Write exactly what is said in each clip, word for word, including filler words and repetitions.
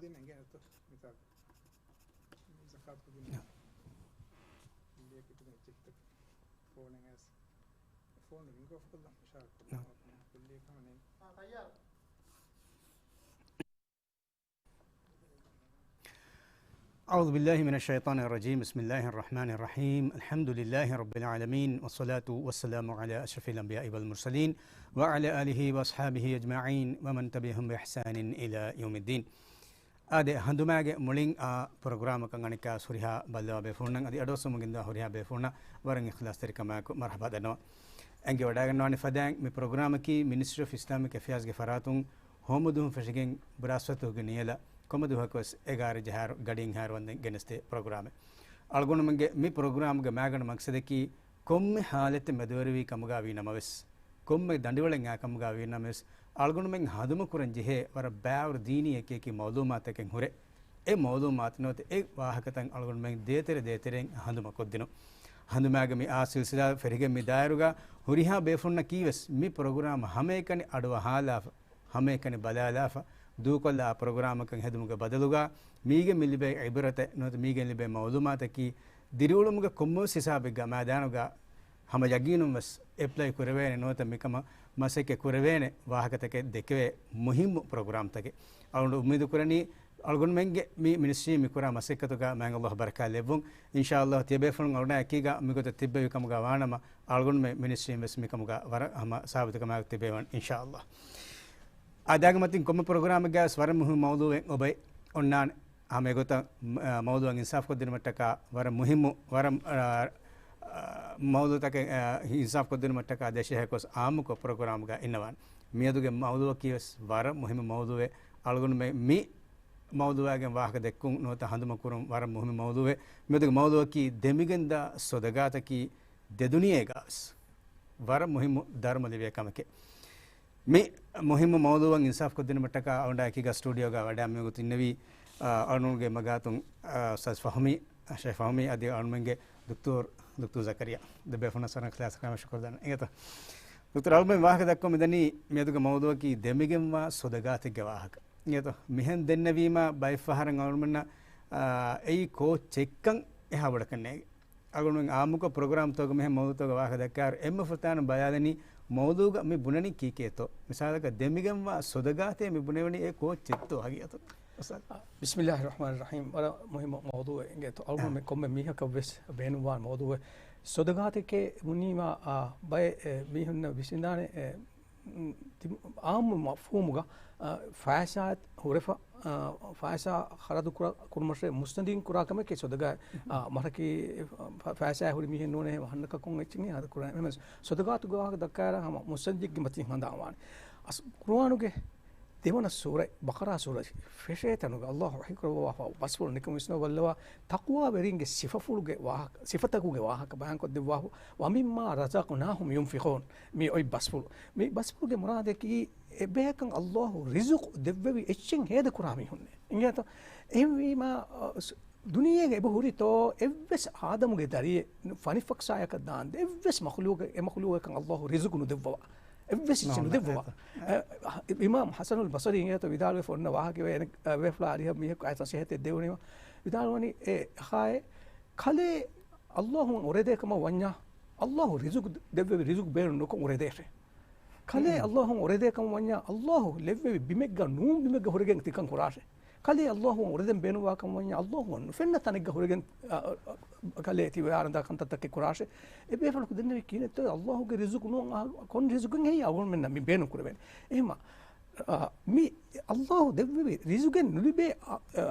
ދިން އެނގޭ ނަތޯ؟ މިސާލު، ޒަކާތު ކުދިން ކުއްލިއަކީ ތިބެން އެއްޗެއް ހިތަކީ ފޯނެއް އައިސް، ފޯނު ރިންގް އޮފް ކޮށްލަން އިޝާރާތް ކޮށްލަން. ކުއްލިއަކަށް ހަމަ ނޭނގެ. أعوذ بالله من الشيطان الرجيم. بسم الله الرحمن الرحيم. الحمد لله رب العالمين، والصلاة والسلام على أشرف الأنبياء والمرسلين، وعلى آله وأصحابه أجمعين، ومن تبعهم بإحسان إلى يوم الدين. އާދެ، ހަނދުމާގެ މުޅިން އާ ޕްރޮގްރާމަކަށް އަނެއްކާ ހުރިހާ ބައްލަވާ ބޭފުޅުންނަށް އަދި އަޑުއައްސަމުން ގެންދަވާ ހުރިހާ ބޭފުޅުންނަށް ވަރަށް އިޚްލާޞްތެރިކަމާއެކު މަރްޙަބާ ދަންނަވަން. އެނގިވަޑައިގަންނަވާނެ ފަދައިން މި ޕްރޮގްރާމަކީ މިނިސްޓްރީ އޮފް އިސްލާމިކް އެފެއާޒްގެ ފަރާތުން ހޯމުދުވަހުން ފެށިގެން ބުރާސްފަތުގެ ނިޔަލަށް ކޮންމެ ދުވަހަކުވެސް އެގާރަ ޖަހާއިރު ގަޑިއެއްހާއިރު ވަންދެން ގެނެސްދޭ ޕްރޮގްރާމެއް. އަޅުގަނޑުމެންގެ މި ޕްރޮގްރާމްގެ މާގަނޑު މަގްސަދަކީ ކޮންމެ ހާލަތެއް މެދުވެރިވީ ކަމުގަ ވީ ނަމަވެސް، ކޮންމެ ދަނޑިވަޅެއް އާ ކަމުގަ ވީ ނަމަވެސް، އަޅުގަނޑުމެން ހަނދުމަކުރަން ޖެހޭ ވަރަށް ބާވަރު ދީނީ އެކިއެކި މައުލޫމާތުތަކެއް ހުރެ. އެ މައުލޫމާތު ނުވަތަ އެ ވާހަކަތައް އަޅުގަނޑުމެން ދޭތެރެ ދޭތެރެއިން ހަނދުމަކޮށްދިނުން. ހަނދުމާގެ މި އާ ސިލްސިލާ ފެށިގެން މި ދާއިރުގަ ހުރިހާ ބޭފުންނަކީވެސް މި ޕްރޮގްރާމް ހަމައެކަނި އަޑުއަހާލާފަ، ހަމައެކަނި ބަލާލާފަ، ދޫކޮށްލާ ޕްރޮގްރާމަކަށް ހެދުމުގެ ބަދަލުގަ މީގެ މި ލިބޭ އިބްރަތެއް ނުވަތަ މީގެ ލިބޭ މައުލޫމާތަކީ ދިރިއުޅުމުގެ ކޮންމެވެސް ހިސާބެއްގަ މައިދާނުގަ ހަމަ ޔަގީނުން ވެސް އެޕްލައި ކުރެވޭނެ ނުވަތަ މިކަމަށް މަސައްކަތް ކުރެވޭނެ ވާހަކަތަކެއް ދެކެވޭ މުހިއްމު ޕްރޮގްރާމްތަކެއް. އަޅުގަނޑު އުއްމީދު ކުރަނީ، އަޅުގަނޑުމެންގެ މި މިނިސްޓްރީ މި ކުރާ މަސައްކަތުގަ މާތް ﷲ ބަރަކާތް ލެއްވުން. އިންޝާﷲ ތިޔަބޭފުޅުން އަޅުގަނޑާ އެކީގަ މިގޮތަށް ތިއްބެވި ކަމުގަ ވާނަމަ، އަޅުގަނޑުމެން މިނިސްޓްރީން ވެސް މިކަމުގަ ވަރަށް ހަމަ ސާބިތުކަމާއެކު ތިބޭވަން އިންޝާﷲ. އާދެ، އާދެ، މަތިން ކޮންމެ ޕްރޮގްރާމެއްގައި ވެސް ވަރަށް މުހިއްމު މައުޟޫޢެއް އޮބެ އޮންނާނެ. ހަމަ އެގޮތަށް، މަ-، މައުޟޫޢަށް އިންސާފް ކޮށްދިނުމަށްޓަކާ ވަރަށް މުހިއްމު، ވަރަށް، އަ، އަ، މައުޟޫޢުތަކެއް، އަ، އިންސާފް ކޮށްދިނުމަށްޓަކާ ދެށެހި ގޮސް އާއްމުކޮށް ޕްރޮގްރާމްގަ އިންނަވާނެ. މިއަދުގެ މައުޟޫޢަކީ ވެސް ވަރަށް މުހިއްމު މައުޟޫޢެއް. އަޅުގަނޑުމެން މި މައުޟޫޢާގެން ވާހަކަ ދެއްކުން ނުވަތަ ހަނދުމަކުރުން ވަރަށް މުހިއްމު މައުޟޫޢެއް. މިއަދުގެ މައުޟޫޢަކީ ދެމިގެންދާ ޞަދަޤާތަކީ ދެދުނިޔޭގަވެސް ވަރަށް މުހިއްމު ދަރުމަ ލިބޭ ކަމެކޭ. މި މުހިއްމު މައުޟޫޢަށް އިންސާފް ކޮށްދިނުމަށްޓަކާ އަޅުގަނޑާ އެކީގަ ސްޓޫޑިއޯގަ ވަޑައިގެން މިގޮތަށް އިންނެވީ، އަ، އަޅުގަނޑުގެ މަގާތުން، އަ، އުސްތާޛް ފަހުމީ، ޝޭޚް ފަހުމީ އަދި އަޅުގަނޑުމެންގެ ދޮކްޓަރު، ދޮކްޓަރު ޒަކަރިޔާ. ދެބޭފުޅުންނަށް ސަރަން އިޚްލާޞްތެރިކަމާ ޝުކުރު ދަންނަވަން. އިނގޭތޯ؟ ދޮކްޓަރު އަޅުގަނޑުމެން ވާހަކަ ދައްކަމުން މިދަނީ މިއަދުގެ މައުޟޫޢަކީ ދެމިގެންވާ ޞަދަޤާތެއްގެ ވާހަކަ. އިނގޭތޯ؟ މިހެން ދެންނެވީމާ ބައެއްފަހަރަށް އަޅުގަނޑުމެންނަށް، އާ، އެއީ ކޯއްޗެއްކަން އެހާ ބޮޑަކަށް ނޭނގެ. އަޅުގަނޑުމެން އާއްމުކޮށް ޕްރޮގްރާމްތަކުގަ މިހެން މައުޟޫޢުތަކުގެ ވާހަކަ ދައްކާއިރު، އެންމެ ފުރަތަމަ ބަލާލަނީ މައުޟޫޢުގަ މި ބުނަނީ ކީކޭތޯ؟ މިސާލަކަށް، ދެމިގެންވާ ޞަދަޤާތޭ މި ބުނެވެނީ އެ ކޯއްޗެއްތޯ ހަގީގަތުން؟ އުސްތާޛް. އާ، ބިސްމިﷲިއްރަޙްމާނިއްރަޙީމް. ވަރަށް މުހިއްމު މައުޟޫޢެއް އިނގޭތޯ. އަޅުގަނޑުމެން އާ. ކޮންމެ މީހަކަށްވެސް ބޭނުންވާ މައުޟޫޢެއް. ޞަދަޤާތެކޭ ބުނީމާ، އާ، ބައެއް، އެ، މީހުންނަށް ވިސްނާނެ، އެ، އާއްމު މަފްހޫމުގަ، އާ، ފައިސާ ހުރެފަ، އާ، ފައިސާ ޚަރަދު ކުރާ، ކުރުމަށޭ މުސްތަނދިގިން ކުރާ ކަމެކޭ ޞަދަޤާތް. އާ، މަށަކީ ފަ-، ފައިސާ ހުރި މީހެއް ނޫނޭ ހަންނަކަކުން އެއްޗެއް ހަދަ ކުރާ. އެހެންވެ ޞަދަޤާތުގެ ވާހަކަ ދައްކާއިރަށް ހަމަ މުސްތަނދިގެ މަތިން ހަނދާންވާނެ. އަސް ޤުރުއާނުގެ ދެވަނަ ސޫރަ، ބަޤަރާ ސޫރަ ފެށޭ ތަނުގަ ﷲ ވަޙީ ކުރައްވާފަ ބަސްފުޅު ނިކަން ވިސްނަވައްލަވާ، ތަޤްވާވެރިންގެ ސިފަފުޅުގެ ވާހަކަ، ސިފަތަކުގެ ވާހަކަ ބަޔާންކޮށްދެއްވާފަ، وَمِمَّا رَزَقْنَاهُمْ يُنْفِقُونَ. މި އޮތް ބަސްފުޅު. މި ބަސްފުޅުގެ މުރާދަކީ، އެބަޔަކަށް ﷲ ރިޒުޤު ދެއްވެވި އެއްޗެއް ހޭދަކުރާ މީހުންނޭ. އިނގޭތޯ؟ އެހެންވީމާ، އަ، ސް-، ދުނިޔޭގަ އެބަ ހުރިތޯ، އެއްވެސް އާދަމުގެ ދަރިއެއް ފަނިފަކްސާޔަކަށް ދާންދެ، އެއްވެސް މަޚްލޫޤެއް، އެ މަޚްލޫޤަކަށް ﷲ ރިޒުޤު ނުދެއްވަވާ. އެއްވެސް އެއްޗެއް ނޯ، ނުދެއްވަވާ. އެ، އިމާމް ޙަސަނުލް ބަޞްރީ އިނގޭތޯ ވިދާޅުވެފަ އޮންނަ ވާހަކައެއް، އެ، ވޭފުޅާ އަރިހަށް މީހަކު އައިސް ނަޞޭޙަތެއް ދެވުނީމަ، ވިދާޅުވަނީ އެ ހާއެއް ކަލޭ ﷲ އަށް އުރެދޭ ކަމަށް ވަންޏާ، ﷲ ރިޒުޤު ދެއްވެވި ރިޒުޤު ބޭނުން ނުކޮށް އުރެދޭށޭ. ކަލޭ އައްލާހު އުރެދޭ ކަމަށް ވަންޏާ، އައްލާހު ލެއްވެވި ބިމެއްގަ ނޫން ބިމެއްގަ ހުރެގެން ތިކަން ކުރާށޭ. ކަލޭ އައްލާހު އުރެދެން ބޭނުންވާ ކަމަށް ވަންޏާ، އައްލާހު ނުފެންނަ ތަނެއްގަ ހުރެގެން، އަ، އަ، ކަލޭ ތި ވާރަންދާ ކަންތައްތަކެއް ކުރާށޭ. އެބޭފުޅަކު ދެންނެވި ކިހިނެއްތޯ އައްލާހުގެ ރިޒުޤު ނޫން އަހަރު ކޮން ރިޒުޤެއް ހެއްޔޭ އަޅުގަނޑުމެންނަށް މި ބޭނުން ކުރެވޭނެ؟ އެހެމަ، އަ، މި އައްލާހު ދެއްވެވި ރިޒުގެއް ނުލިބޭ، އަ، އަ،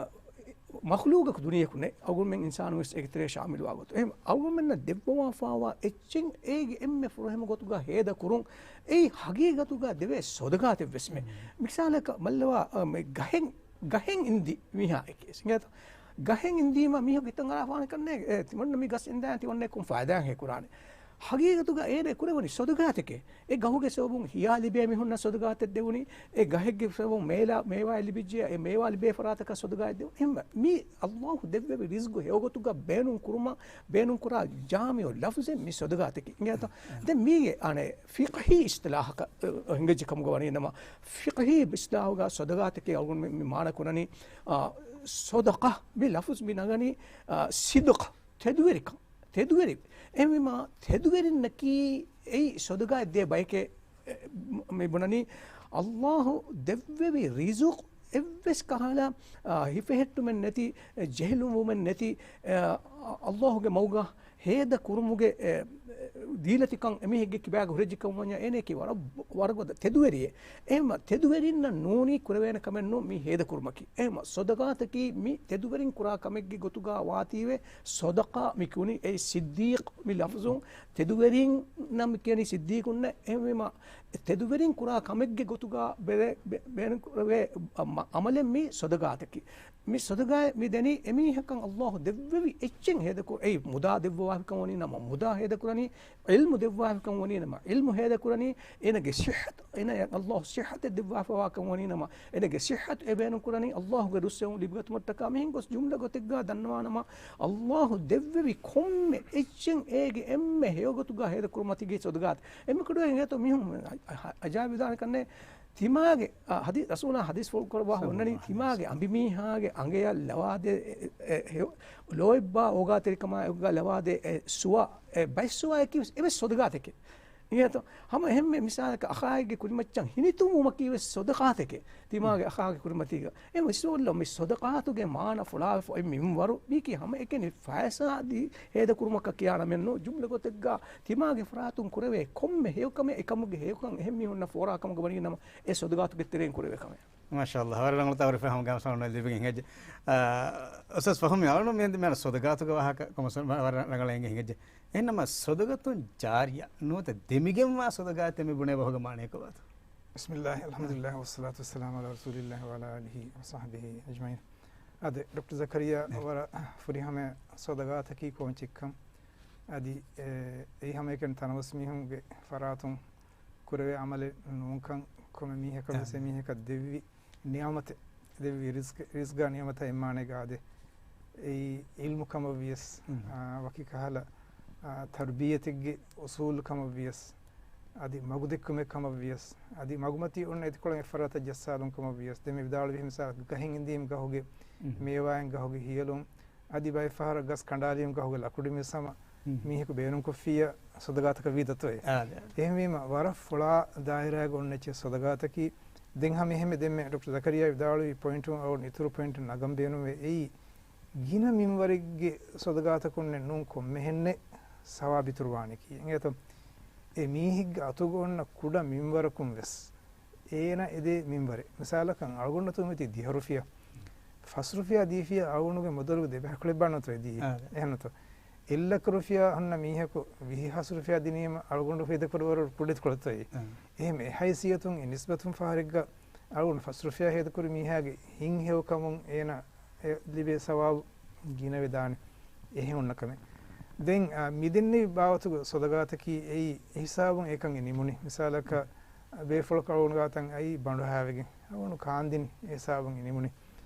މަޚްލޫގަކު ދުނިޔެކު ނެތް. އަޅުގަނޑުމެން އިންސާނުން ވެސް އޭގެ ތެރޭ ޝާމިލުވާ ގޮތު. އެހެން އަޅުގަނޑުމެންނަށް ދެއްވަވާފާވާ އެއްޗެއް އޭގެ އެންމެ ފުރަހެމަ ގޮތުގަ ހޭދަ ކުރުން. އެއީ ހަގީގަތުގަ ދެވޭ ސޮދަގާތެއް ވެސް މެ. މިސާލަކަށް މައްލަވާ، އަ، މެ ގަހެއް، ގަހެއް އިންދި މީހާ އެކޭ ސިނގޭތަ؟ ގަހެއް އިންދީމަ މީހަކު ހިތަށް އަރާފާނެ ކަންނޭ، އެ، ތިމަންނަ މި ގަސް އިންދާ ތިމަންނަ ކޮން ފައިދާއެއް ކުރާނެ؟ ޙަޤީޤަތުގަ އޭނަ ކުރެވުނީ ޞަދަޤާތެކޭ. އެ ގަހުގެ ސަބަބުން ހިޔާ ލިބޭ މީހުންނަށް ޞަދަޤާތެއް ދެވުނީ، އެ ގަހެއްގެ ސަބަބުން މޭލާ، މޭވާއެއް ލިބިއްޖެޔާ، އެ މޭވާ ލިބޭ ފަރާތަކަށް ޞަދަޤާތެއް ދެވުނީ. އެހެންވެ، މީ ﷲ ދެއްވެވި ރިޒްޤު ހެޔޮގޮތުގަ ބޭނުން ކުރުމަށް، ބޭނުން ކުރާ ޖާމިޢު ލަފްޒެއް މި ޞަދަޤާތަކީ. އިނގޭތޯ؟ ދެން މީގެ އަނެއް ފިޤްހީ އިޞްޠިލާޙަކަށް، އަ، ހިނގައްޖެ ކަމުގަ ވަނީ ނަމަ، ފިޤްހީ އިޞްޠިލާޙުގަ ޞަދަޤާތަކީ އަޅުގަނޑު މި، މި މާނަ ކުރަނީ، އަ، ޞަދަޤާ މި ލަފްޒު މި ނަގަނީ، އަ، ޞިދްޤު، ތެދުވެރިކަން. ތެދުވެރި. އެހެންވީމާ، ތެދުވެރިންނަކީ އެއީ ޞަދަޤާތް ދޭ ބަޔެކޭ، އެ، މި ބުނަނީ، ﷲ ދެއްވެވި ރިޒުޤު އެއްވެސް ކަހަލަ، އާ، ހިފެހެއްޓުމެއް ނެތި، އެ، ޖެހިލުންވުމެއް ނެތި، އެ، އަ، ﷲގެ މަގުގަ ހޭދަ ކުރުމުގެ، އެ، ދީލަތިކަން އެމީހެއްގެ ކިބާގަ ހުރެއްޖެކަމަށް ވަންޏާ އޭނައަކީ ވަރަށް، ވަރަށް ބޮޑަށް ތެދުވެރިއެއް. އެހެންމަ ތެދުވެރިންނަށް ނޫނީ ކުރެވޭނެ ކަމެއް ނޫން މި ހޭދަ ކުރުމަކީ. އެހެންމަ ޞަދަޤާތަކީ މި ތެދުވެރިން ކުރާ ކަމެއްގެ ގޮތުގަ ވާތީވެ، ޞަދަޤާ މި ކިޔުނީ އެ ޞިއްދީޤު މި ލަފްޒުން ތެދުވެރިންނަށް މި ކިޔަނީ ޞިއްދީޤުންނޭ. އެހެންވީމަ ތެދުވެރިން ކުރާ ކަމެއްގެ ގޮތުގަ ބެ-، ބެ-، ބޭނުން ކުރެވޭ އަ-، މަ-، ޢަމަލެއް މި ޞަދަޤާތަކީ. މި ޞަދަޤާތް މި ދެނީ އެމީހަކަށް ﷲ ދެއްވެވި އެއްޗެއް ހޭދަކު-، އެއީ މުދާ ދެއްވާފިކަން ވަނީ ނަމަ މުދާ ހޭދަ ކުރަނީ، ޢިލްމު ދެއްވާފިކަން ވަނީ ނަމަ ޢިލްމު ހޭދަ ކުރަނީ، އޭނަގެ ޞިއްޙަތު، އޭނަ ﷲ ޞިއްޙަތެއް ދެއްވާފަވާކަން ވަނީ ނަމަ، އޭނަގެ ޞިއްޙަތު އެ ބޭނުން ކުރަނީ ﷲގެ ރުއްސެވުން ލިބިގަތުމަށްޓަކާ. މިހެން ގޮސް ޖުމްލަ ގޮތެއްގަ ދަންނަވާ ނަމަ، ﷲ ދެއްވެވި ކޮންމެ އެއްޗެއް އޭގެ އެންމެ ހެޔޮގޮތުގަ ހޭދަ ކުރުމަތީގެ ޞަދަޤާތް. އެންމެ ކުޑަ އިނގޭތޯ މީހުން އަ-، އަ-، އަޖާއިބު ދާނެ ކަންނޭ. ތިމާގެ، އަ، ޙަދީ-، ރަސޫލާ ޙަދީޘްފުޅު ކުރައްވާފަ އޮންނަނީ، ތިމާގެ އަނބިމީހާގެ އަނގަޔަށް ލަވާދޭ، އެ، އެ، ހެޔޮ-، ލޯތްބާ އޯގާތެރިކަމާ އެކުގަ ލަވާދޭ، އެ، ސުވާ، އެ، ބައެއް ސުވާއަކީ ވެސް އެވެސް ޞަދަޤާތެކޭ. އިނގޭތޯ؟ ހަމަ އެހެންމެ މިސާލަކަށް އަޚާއެއްގެ ކުރިމައްޗަށް ހިނިތުންވުމަކީ ވެސް ޞަދަޤާތެކޭ. ތިމާގެ އަޚާގެ ކުރިމަތީގަ. އެ މިސްވައްލަ މި ޞަދަޤާތުގެ މާނަ ފުޅާވެފަ އޮތް މިންވަރު މީކީ ހަމަ އެކަނި ފައިސާ ދީ ހޭދަ ކުރުމަކަށް ކިޔާ ނަމެއް ނޫން. ޖުމްލަ ގޮތެއްގަ ތިމާގެ ފަރާތުން ކުރެވޭ ކޮންމެ ހެޔޮކަމެއް އެކަމުގެ ހެޔޮކަން އެހެން މީހުންނަށް ފޯރާ ކަމުގަ ވަނީ ނަމަ، އެ ޞަދަޤާތުގެ ތެރެއިން ކުރެވޭ ކަމެއް. މާޝާﷲ، ވަރަށް ރަނގަޅު ތަޢުރީފެއް ހަމަ ގާމިސާނު ލިބިގެން ހެއްޖެ. އާ، އުސްތާޛް ފަހުމީ، އަޅުން މި މި ޞަދަޤާތުގެ ވާހަކަ ކޮމަސް ވަރަށް ރަނގަޅަށް އެނގި ހިނގައްޖެ. އެހެންނަމަ ޞަދަޤަތުން ޖާރިޔާ ނުވަތަ ދެމިގެންވާ ޞަދަޤާތެއް މި ބުނޭ ބަހުގެ މާނައަކީ ކޮބާތޯ؟ بسم الله، الحمد لله، والصلاة والسلام على رسول الله وعلى آله وصحبه أجمعين. އާދެ، ޑޮކްޓަރ ޒަކަރިއްޔާ ވަރަށް ފުރިހަމަ ޞަދަޤާތަކީ ކޯންޗެއްކަން. އަދި، އެ، އެއީ ހަމައެކަނި ތަނަވަސް މީހުންގެ ފަރާތުން ކުރެވޭ ޢަމަލެއް ނޫންކަން، ކޮންމެ މީހަކަށް ވެސް އެމީހަކަށް ދެއްވި ނިޢުމަތެއް، ދެއްވި ރިޒްޤެއް، ރިޒްޤާ ނިޢުމަތާ އެއްމާނައިގަ އާދެ، އެއީ ޢިލްމު ކަމަށް ވިޔަސް، އާ، ވަކި ކަހަލަ، އާ، ތަރުބިއްޔަތެއްގެ އުޞޫލު ކަމަށް ވިޔަސް، އަދި މަގުދެއްކުމެއް ކަމަށް ވިޔަސް، އަދި މަގުމަތީ އޮންނަ އެތިކޮޅަށް އެއްފަރާތަށް ޖައްސާލުން ކަމަށް ވިޔަސް، ދެން މި ވިދާޅުވި މިސާލަކަށް ގަހެއް އިންދީމަ ގަހުގެ މޭވާއިން ގަހުގެ ހިޔަލުން، އަދި ބައެއް ފަހަރަށް ގަސް ކަނޑާލީމަ ގަހުގެ ލަކުޑިން ވެސް ހަމަ މީހަކު ބޭނުންކޮށްފިއްޔާ ޞަދަޤާތަކަށް ވީ ދަތުވެ. އާދެ. އެހެންވީމަ ވަރަށް ފުޅާ ދާއިރާގަ އޮންނަ އެއްޗެއް ޞަދަޤާތަކީ. ދެން ހަމަ އެހެންމެ ދެންމެ ޑޮކްޓަރ ޒަކަރިއްޔާ ވިދާޅުވި ޕޮއިންޓު އަޅުގަނޑު އިތުރު ޕޮއިންޓު ނަގަން ބޭނުންވޭ. އެއީ ގިނަ މިންވަރެއްގެ ޞަދަޤާތަކުންނެއް ނޫން ކޮންމެހެންނެއް ސަވާބު އިތުރުވާނެކީ. އެނގޭތަ؟ އެ މީހެއްގެ އަތުގަ އޮންނަ ކުޑަ މިންވަރަކުން ވެސް އޭނަ އެދޭ މިންވަރެއް. މިސާލަކަށް އަޅުގަނޑު އަތުގަ މިއޮތީ ދިހަ ރުފިޔާ. ފަސް ރުފިޔާ ދީފިޔާ އަޅުގަނޑުގެ މުދަލުގެ ދެބަހަކު ޅެއް ބާނުތަ ދީ. އާ. އެހެންނުތަ؟ އެއްލައްކަ ރުފިޔާ ހުންނަ މީހަކު ވިހި ހާސް ރުފިޔާ ދިނީމަ އަޅުގަނޑު ހޭދަކުރި ވަރަށް ކުޑަ އިތުކޮޅެއްތޯ އެއީ. އާ. އެހެން އެ ހައިސިއްޔަތުން އެ ނިސްބަތުން ފަހަރެއްގަ އަޅުގަނޑު ފަސް ރުފިޔާ ހޭދަކުރި މީހާގެ ހިތް ހެޔޮކަމުން އޭނަ އެ ލިބޭ ސަވާބު ގިނަވެދާނެ. އެހެން ހުންނަ ކަމެއް. ދެން، އާ، މިދެންނެވި ބާވަތުގެ ޞަދަޤާތަކީ އެއީ އެހިސާބުން އެކަން އެ ނިމުނީ. މިސާލަކަށް، އާ، ބޭފުޅަކު އަޅުގަނޑު ގާތަށް އައީ ބަނޑުހާވެގެން. އަޅުގަނޑު ކާންދިނި އެހިސާބުން އެ ނިމުނީ.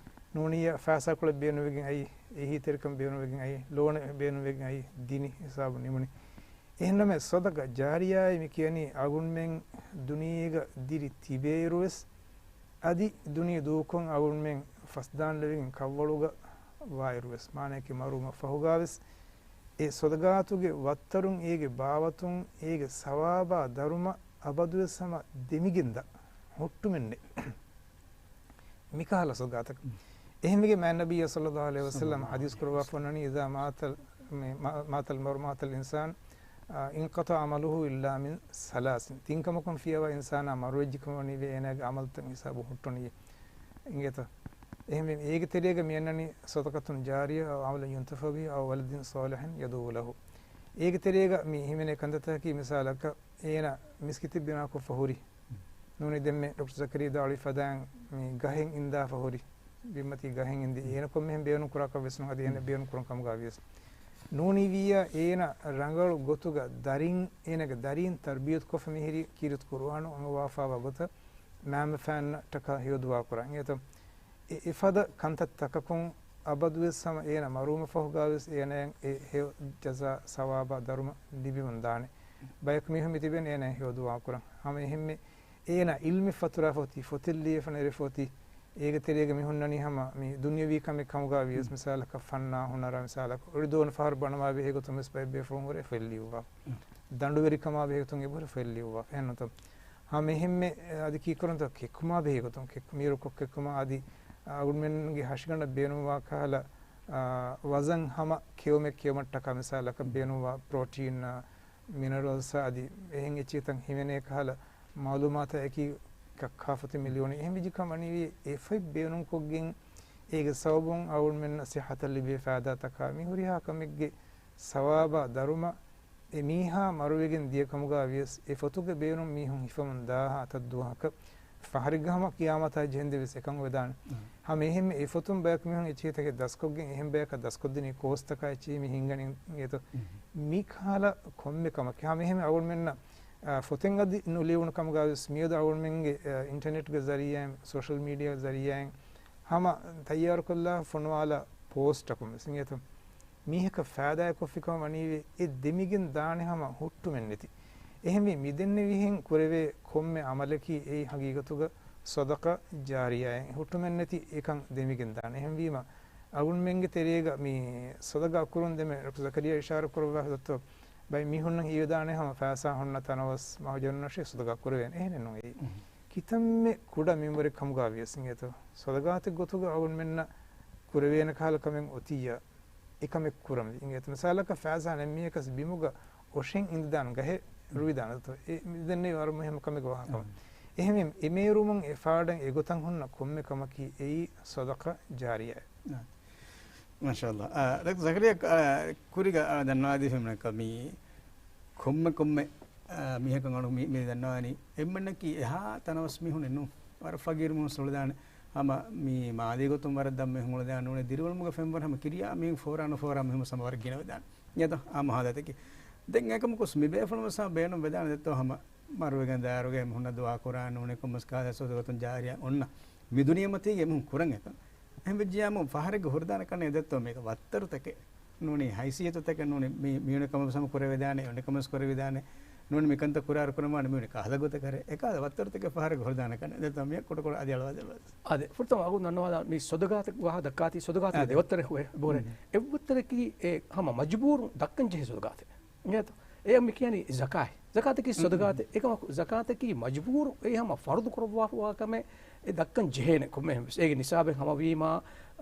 ނޫނިއްޔާ ފައިސާކޮޅެއް ބޭނުންވެގެން އައީ، އެހީތެރިކަން ބޭނުންވެގެން އައީ، ލޯނެއް ބޭނުންވެގެން އައީ، ދިނި ހިސާބުން ނިމުނީ. އެހެންނަމަ ޞަދަޤާތް ޖާރިޔާއޭ މި ކިޔަނީ އަޅުގަނޑުމެން ދުނިޔޭގަ ދިރި ތިބޭއިރުވެސް، އަދި ދުނިޔެ ދޫކޮށް އަޅުގަނޑުމެން ފަސްދާން ލެވިގެން ކަށްވަޅުގަ ވާއިރުވެސް، މާނައަކީ މަރުވުމަށް ފަހުގަވެސް، އެ ޞަދަޤާތުގެ ވައްތަރުން އޭގެ ބާވަތުން އޭގެ ސަވާބާ ދަރުމަ އަބަދުވެސް ހަމަ ދެމިގެންދާ ހުއްޓުމެއްނެތް. މިކަހަލަ ޞަދަޤާތަކަށް. އެހެންވެގެން މާތް ނަބިއްޔާ ޞައްލައްލާހު ޢަލައިހި ވަސައްލަމަ ޙަދީޘް ކުރައްވާފަ އޮންނަނީ، إذا مات ال-، މި-، ما-، مات المرء مات الإنسان، އާ، انقطع عمله إلا من ثلاث. ތިން ކަމަކުން ފިޔަވާ އިންސާނާ މަރުވެއްޖެ ކަމަށް ވަނީވެ އޭނާގެ ޢަމަލުތައް ހިސާބު ހުއްޓުނީ. އިނގޭތަ؟ އެހެންވެ، އޭގެ ތެރޭގަ މި އަންނަނީ صدقة جارية أو عمل ينتفع به أو ولد صالح يدعو له. އޭގެ ތެރޭގަ މި ހިމެނޭ ކަންތައްތަކަކީ މިސާލަކަށް އޭނަ މިސްކިތެއް ބިނާކޮށްފަ ހުރި. ނޫނީ ދެންމެ ޑޮކްޓަރ ޒަކަރިއްޔާ ވިދާޅުވި ފަދައިން މި ގަހެއް އިންދާފަ ހުރި. ބިންމަތީ ގަހެއް އިންދި. އޭނަ ކޮންމެހެން ބޭނުން ކުރާކަށް ވެސް ނޫން، އަދި އޭނަ ބޭނުން ކުރަން ކަމުގަ ވިޔަސް. ނޫނީވިއްޔާ އޭނަ ރަނގަޅު ގޮތުގަ ދަރިން، އޭނަގެ ދަރީން ތަރްބިޔަތުކޮށްފަ މިހިރީ ކީރިތި ޤުރުއާނު އަންގަވާފާވާ ގޮތަށް މާމަފައިންނަށްޓަކާ ހެޔޮދުޢާ ކުރަން. އެތަ އެ، އެފަދަ ކަންތައްތަކަކުން އަބަދުވެސް ހަމަ އޭނަ މަރުވުމަށްފަހުގާވެސް އޭނައަށް އެ ހެޔޮ ޖަޒާ ސަވާބާ ދަރުމަ ލިބިވަންދާނެ. ބަޔަކު މީހުން މިތިބެން އޭނައަށް ހެޔޮދުޢާ ކުރަން. ހަމަ އެހެންމެ އޭނަ އިލްމެއް ފަތުރާފަ އޮތީ، ފޮތެއް ލިޔެފަ ނެރެފަ އޮތީ، އޭގެ ތެރޭގަ މި ހުންނަނީ ހަމަ މި ދުނިޔަވީ ކަމެއް ކަމުގާ ވިޔަސް، މިސާލަކަށް ފަންނާ ހުނަރާ، މިސާލަކަށް އޮޑިދޯން ފަހަރު ބަނަވާ ބެހޭ ގޮތުން ވެސް ބައެއް ބޭފުޅުން ހުރޭ ފޮތް ލިޔުއްވާ. ދަނޑުވެރިކަމާ ބެހޭ ގޮތުން އެބަހުރި ފޮތް ލިޔުއްވާ. އެހެންނުތަ؟ ހަމަ އެހެންމެ އަދި ކީކުރަންތޯ ކެއްކުމާ ބެހޭ ގޮތުން، ކެއްކު-، މީރު ކޮށް ކެއްކުމާ އަދި އަޅުގަނޑުމެންގެ ހަށިގަނޑަށް ބޭނުންވާ ކަހަލަ، އާ، ވަޒަން ހަމަ ކެއުމެއް ކެއުމަށްޓަކާ މިސާލަކަށް ބޭނުންވާ ޕްރޮޓީން، އާ، މިނަރަލްސް އަދި އެހެން އެއްޗިހިތައް ހިމެނޭ ކަހަލަ މައުލޫމާތަކީ ކައްކާފަތި މިލިޔަނެއް އެހެން ވެއްޖެ ކަމަށް ވަނީވި އެ ފޮތް ބޭނުންކޮށްގެން އޭގެ ސަބަބުން އަޅުގަނޑުމެންނަށް ސިއްހަތަށް ލިބޭ ފައިދާތަކާ މި ހުރިހާ ކަމެއްގެ ސަވާބާ ދަރުމަ އެ މީހާ މަރުވެގެން ދިޔަ ކަމުގާ ވިޔަސް، އެ ފޮތުގެ ބޭނުން މީހުން ހިފަމުން ދާހާ އަތަށް ދުވަހަކަށް ފަހަރެއްގަ ހަމަ ޤިޔާމަތާ ޖެހެންދެވިޔަސް އެކަން އޮވެދާނެ. ހަމަ އެހެންމެ އެ ފޮތުން ބަޔަކު މީހުން އެއްޗިހިތަކެއް ދަސްކޮށްގެން އެހެން ބަޔަކަށް ދަސްކޮށްދިނީ ކޯސްތަކާ އެއްޗިހި މި ހިނގަނީ އިނގޭތޯ. މި ކަހަލަ ކޮންމެ ކަމަކީ ހަމަ އެހެންމެ އަޅުގަނޑުމެންނަށް، އާ، ފޮތެއް އަދި ނުލިޔުނު ކަމުގާ ވެސް މިއަދު އަޅުގަނޑުމެންގެ، އާ، އިންޓަނެޓްގެ ޒަރީއާއިން ސޯޝަލް މީޑިއާގެ ޒަރީއާއިން ހަމަ ތައްޔާރުކޮށްލާ ފޮނުވާލާ ޕޯސްޓަކުން ވެސް އިނގޭތޯ. މީހަކަށް ފައިދާއެއް ކޮށްފިކަމަށް ވަނީވެ އެ ދެމިގެން ދާނެ ހަމަ ހުއްޓުމެއް ނެތި. އެހެންވެ މިދެންނެވިހެން ކުރެވޭ ކޮންމެ އަމަލަކީ އެއީ ހަގީގަތުގަ ޞަދަޤާ ޖާރިޔާއެއް ހުއްޓުމެއް ނެތި އެކަން ދެމިގެން ދާނެ. އެހެންވީމަ އަޅުގަނޑުމެންގެ ތެރޭގަ މި ޞަދަޤާ ކުރުން ދެމެ ޑޮކްޓަރ ޒަކަރިޔާ އިޝާރާތް ކުރައްވާ ހަދަތޯ ބައެއް މީހުންނަށް ހީވެދާނެ ހަމަ ފައިސާ ހުންނަ ތަނަވަސް މަހުޖަނުންނަށޭ ޞަދަޤާ ކުރެވޭނެ. އެހެނެއް ނޫން އެއީ. ކިތަންމެ ކުޑަ މިންވަރެއް ކަމުގާ ވިޔަސް އިނގޭތޯ. ޞަދަޤާތެއް ގޮތުގަ އަޅުގަނޑުމެންނަށް ކުރެވޭނެ ކަހަލަ ކަމެއް އޮތިއްޔާ އެކަމެއް ކުރަން ވީ. އިނގޭތަ މިސާލަކަށް ފައިސާ ނެތް މީހަކަސް ބިމުގަ އޮށެން އިނދެދާނެ ގަހެއް ރުވިދާނެތޯ. އެ މިދެންނެވި ވަރަށް މުހިއްމު ކަމެއްގެ ވާހަކަ. އެހެންވެ އެ މޭރުމުން އެ ފާޑަށް އެގޮތަށް ހުންނަ ކޮންމެ ކަމަކީ އެއީ ޞަދަޤާ ޖާރިޔާއެއް. މާޝާﷲ. އާ، ޑޮކްޓަރ ޒަކަރިޔާ، އާ، ކުރީގަ، އާ، ދަންނަވާދީފައި މި ކޮންމެ ކޮންމެ، އާ، މީހަކަށް އަޅު މި، މި ދަންނަވާނީ އެންމެންނަކީ އެހާ ތަނަވަސް މީހުންނެއް ނޫން. ވަރަށް ފަގީރު މީހުން އުޅެދާނެ. ހަމަ މި މާލީ ގޮތުން ވަރަށް ދަށް މީހުން އުޅެދާނެ ނޫނޭ. ދިރިއުޅުމުގެ ފެންވަރު ހަމަ ކިރިޔާ މީހުން ފޯރާނު ފޯރާ މީހުން ހަމަ ވަރަށް ގިނަވެދާނެ. އެތަ އާ މަހާލަތަކީ. ދެން އެކަމަކުސް މި ބޭފުޅުން ވެސް ބޭނުން ވެދާނެ ދެއްތޯ ހަމަ މަރުވެގެން ދާއިރުގަ މީހުންނަށް ދުޢާ ކުރާ ނޫނޭ ކޮންމެސް ކާލަ ސޮދުގަތުން ޖާރިޔާ އޮންނަ މި ދުނިޔެމަތީގަ މީހުން ކުރަން އެކަން. އެހެން ވެއްޖިޔާމު ފަހަރެއްގަ ހުރިދާނެ ކަން އެދެއްތޯ މީގަ ވައްތަރުތަކެއް ނޫނީ ހައިސިއްޔަތުތަކެއް ނޫނީ މި، މިއުނި ކަމަށް ވެސް ހަމަ ކުރެވިދާނެ، އެ އުނި ކަމަށް ވެސް ކުރެވިދާނެ. ނޫނީ މިކަންތައް ކުރާއިރު ކުރަންވާނެ މިއުނި ކަހަލަ ގޮތަކަށް ހެރެ. އެކަހަލަ ވައްތަރުތަކެއް ފަހަރެއްގަ ހުރިދާނެ ކަން އެދެއްތޯ މިއަށް ކުޑަކުޑަ އަދި އަޅުވާލަބަސް. އާދެ، ފުރަތަމަ އަގު ނަންނަވާލާ މި ސޮދަގާތެއް ވާހަކަ ދައްކާތީ ސޮދަގާތެއް އާދެ. ދެވައްތަރެއް ހުއެ، ބޯރެ. އެއްވައްތަރަކީ އެ ހަމަ މަޖުބޫރު ދައްކަން ޖެހޭ ސޮދަގާތެއް. އިނގޭތޯ؟ އެ މި ކިޔަނީ ޒަކާތް. ޒަކާތަކީ ސޮދަގާތެއް. އެކަމަކު ޒަކާތަކީ މަޖުބޫރު އެ ހަމަ ފަރުޟު ކުރައްވާފަވާ ކަމެއް އެ ދައްކަން ޖެހޭނެ ކޮންމެ އޭގެ ނިސާބެއް ހަމަވީމާ،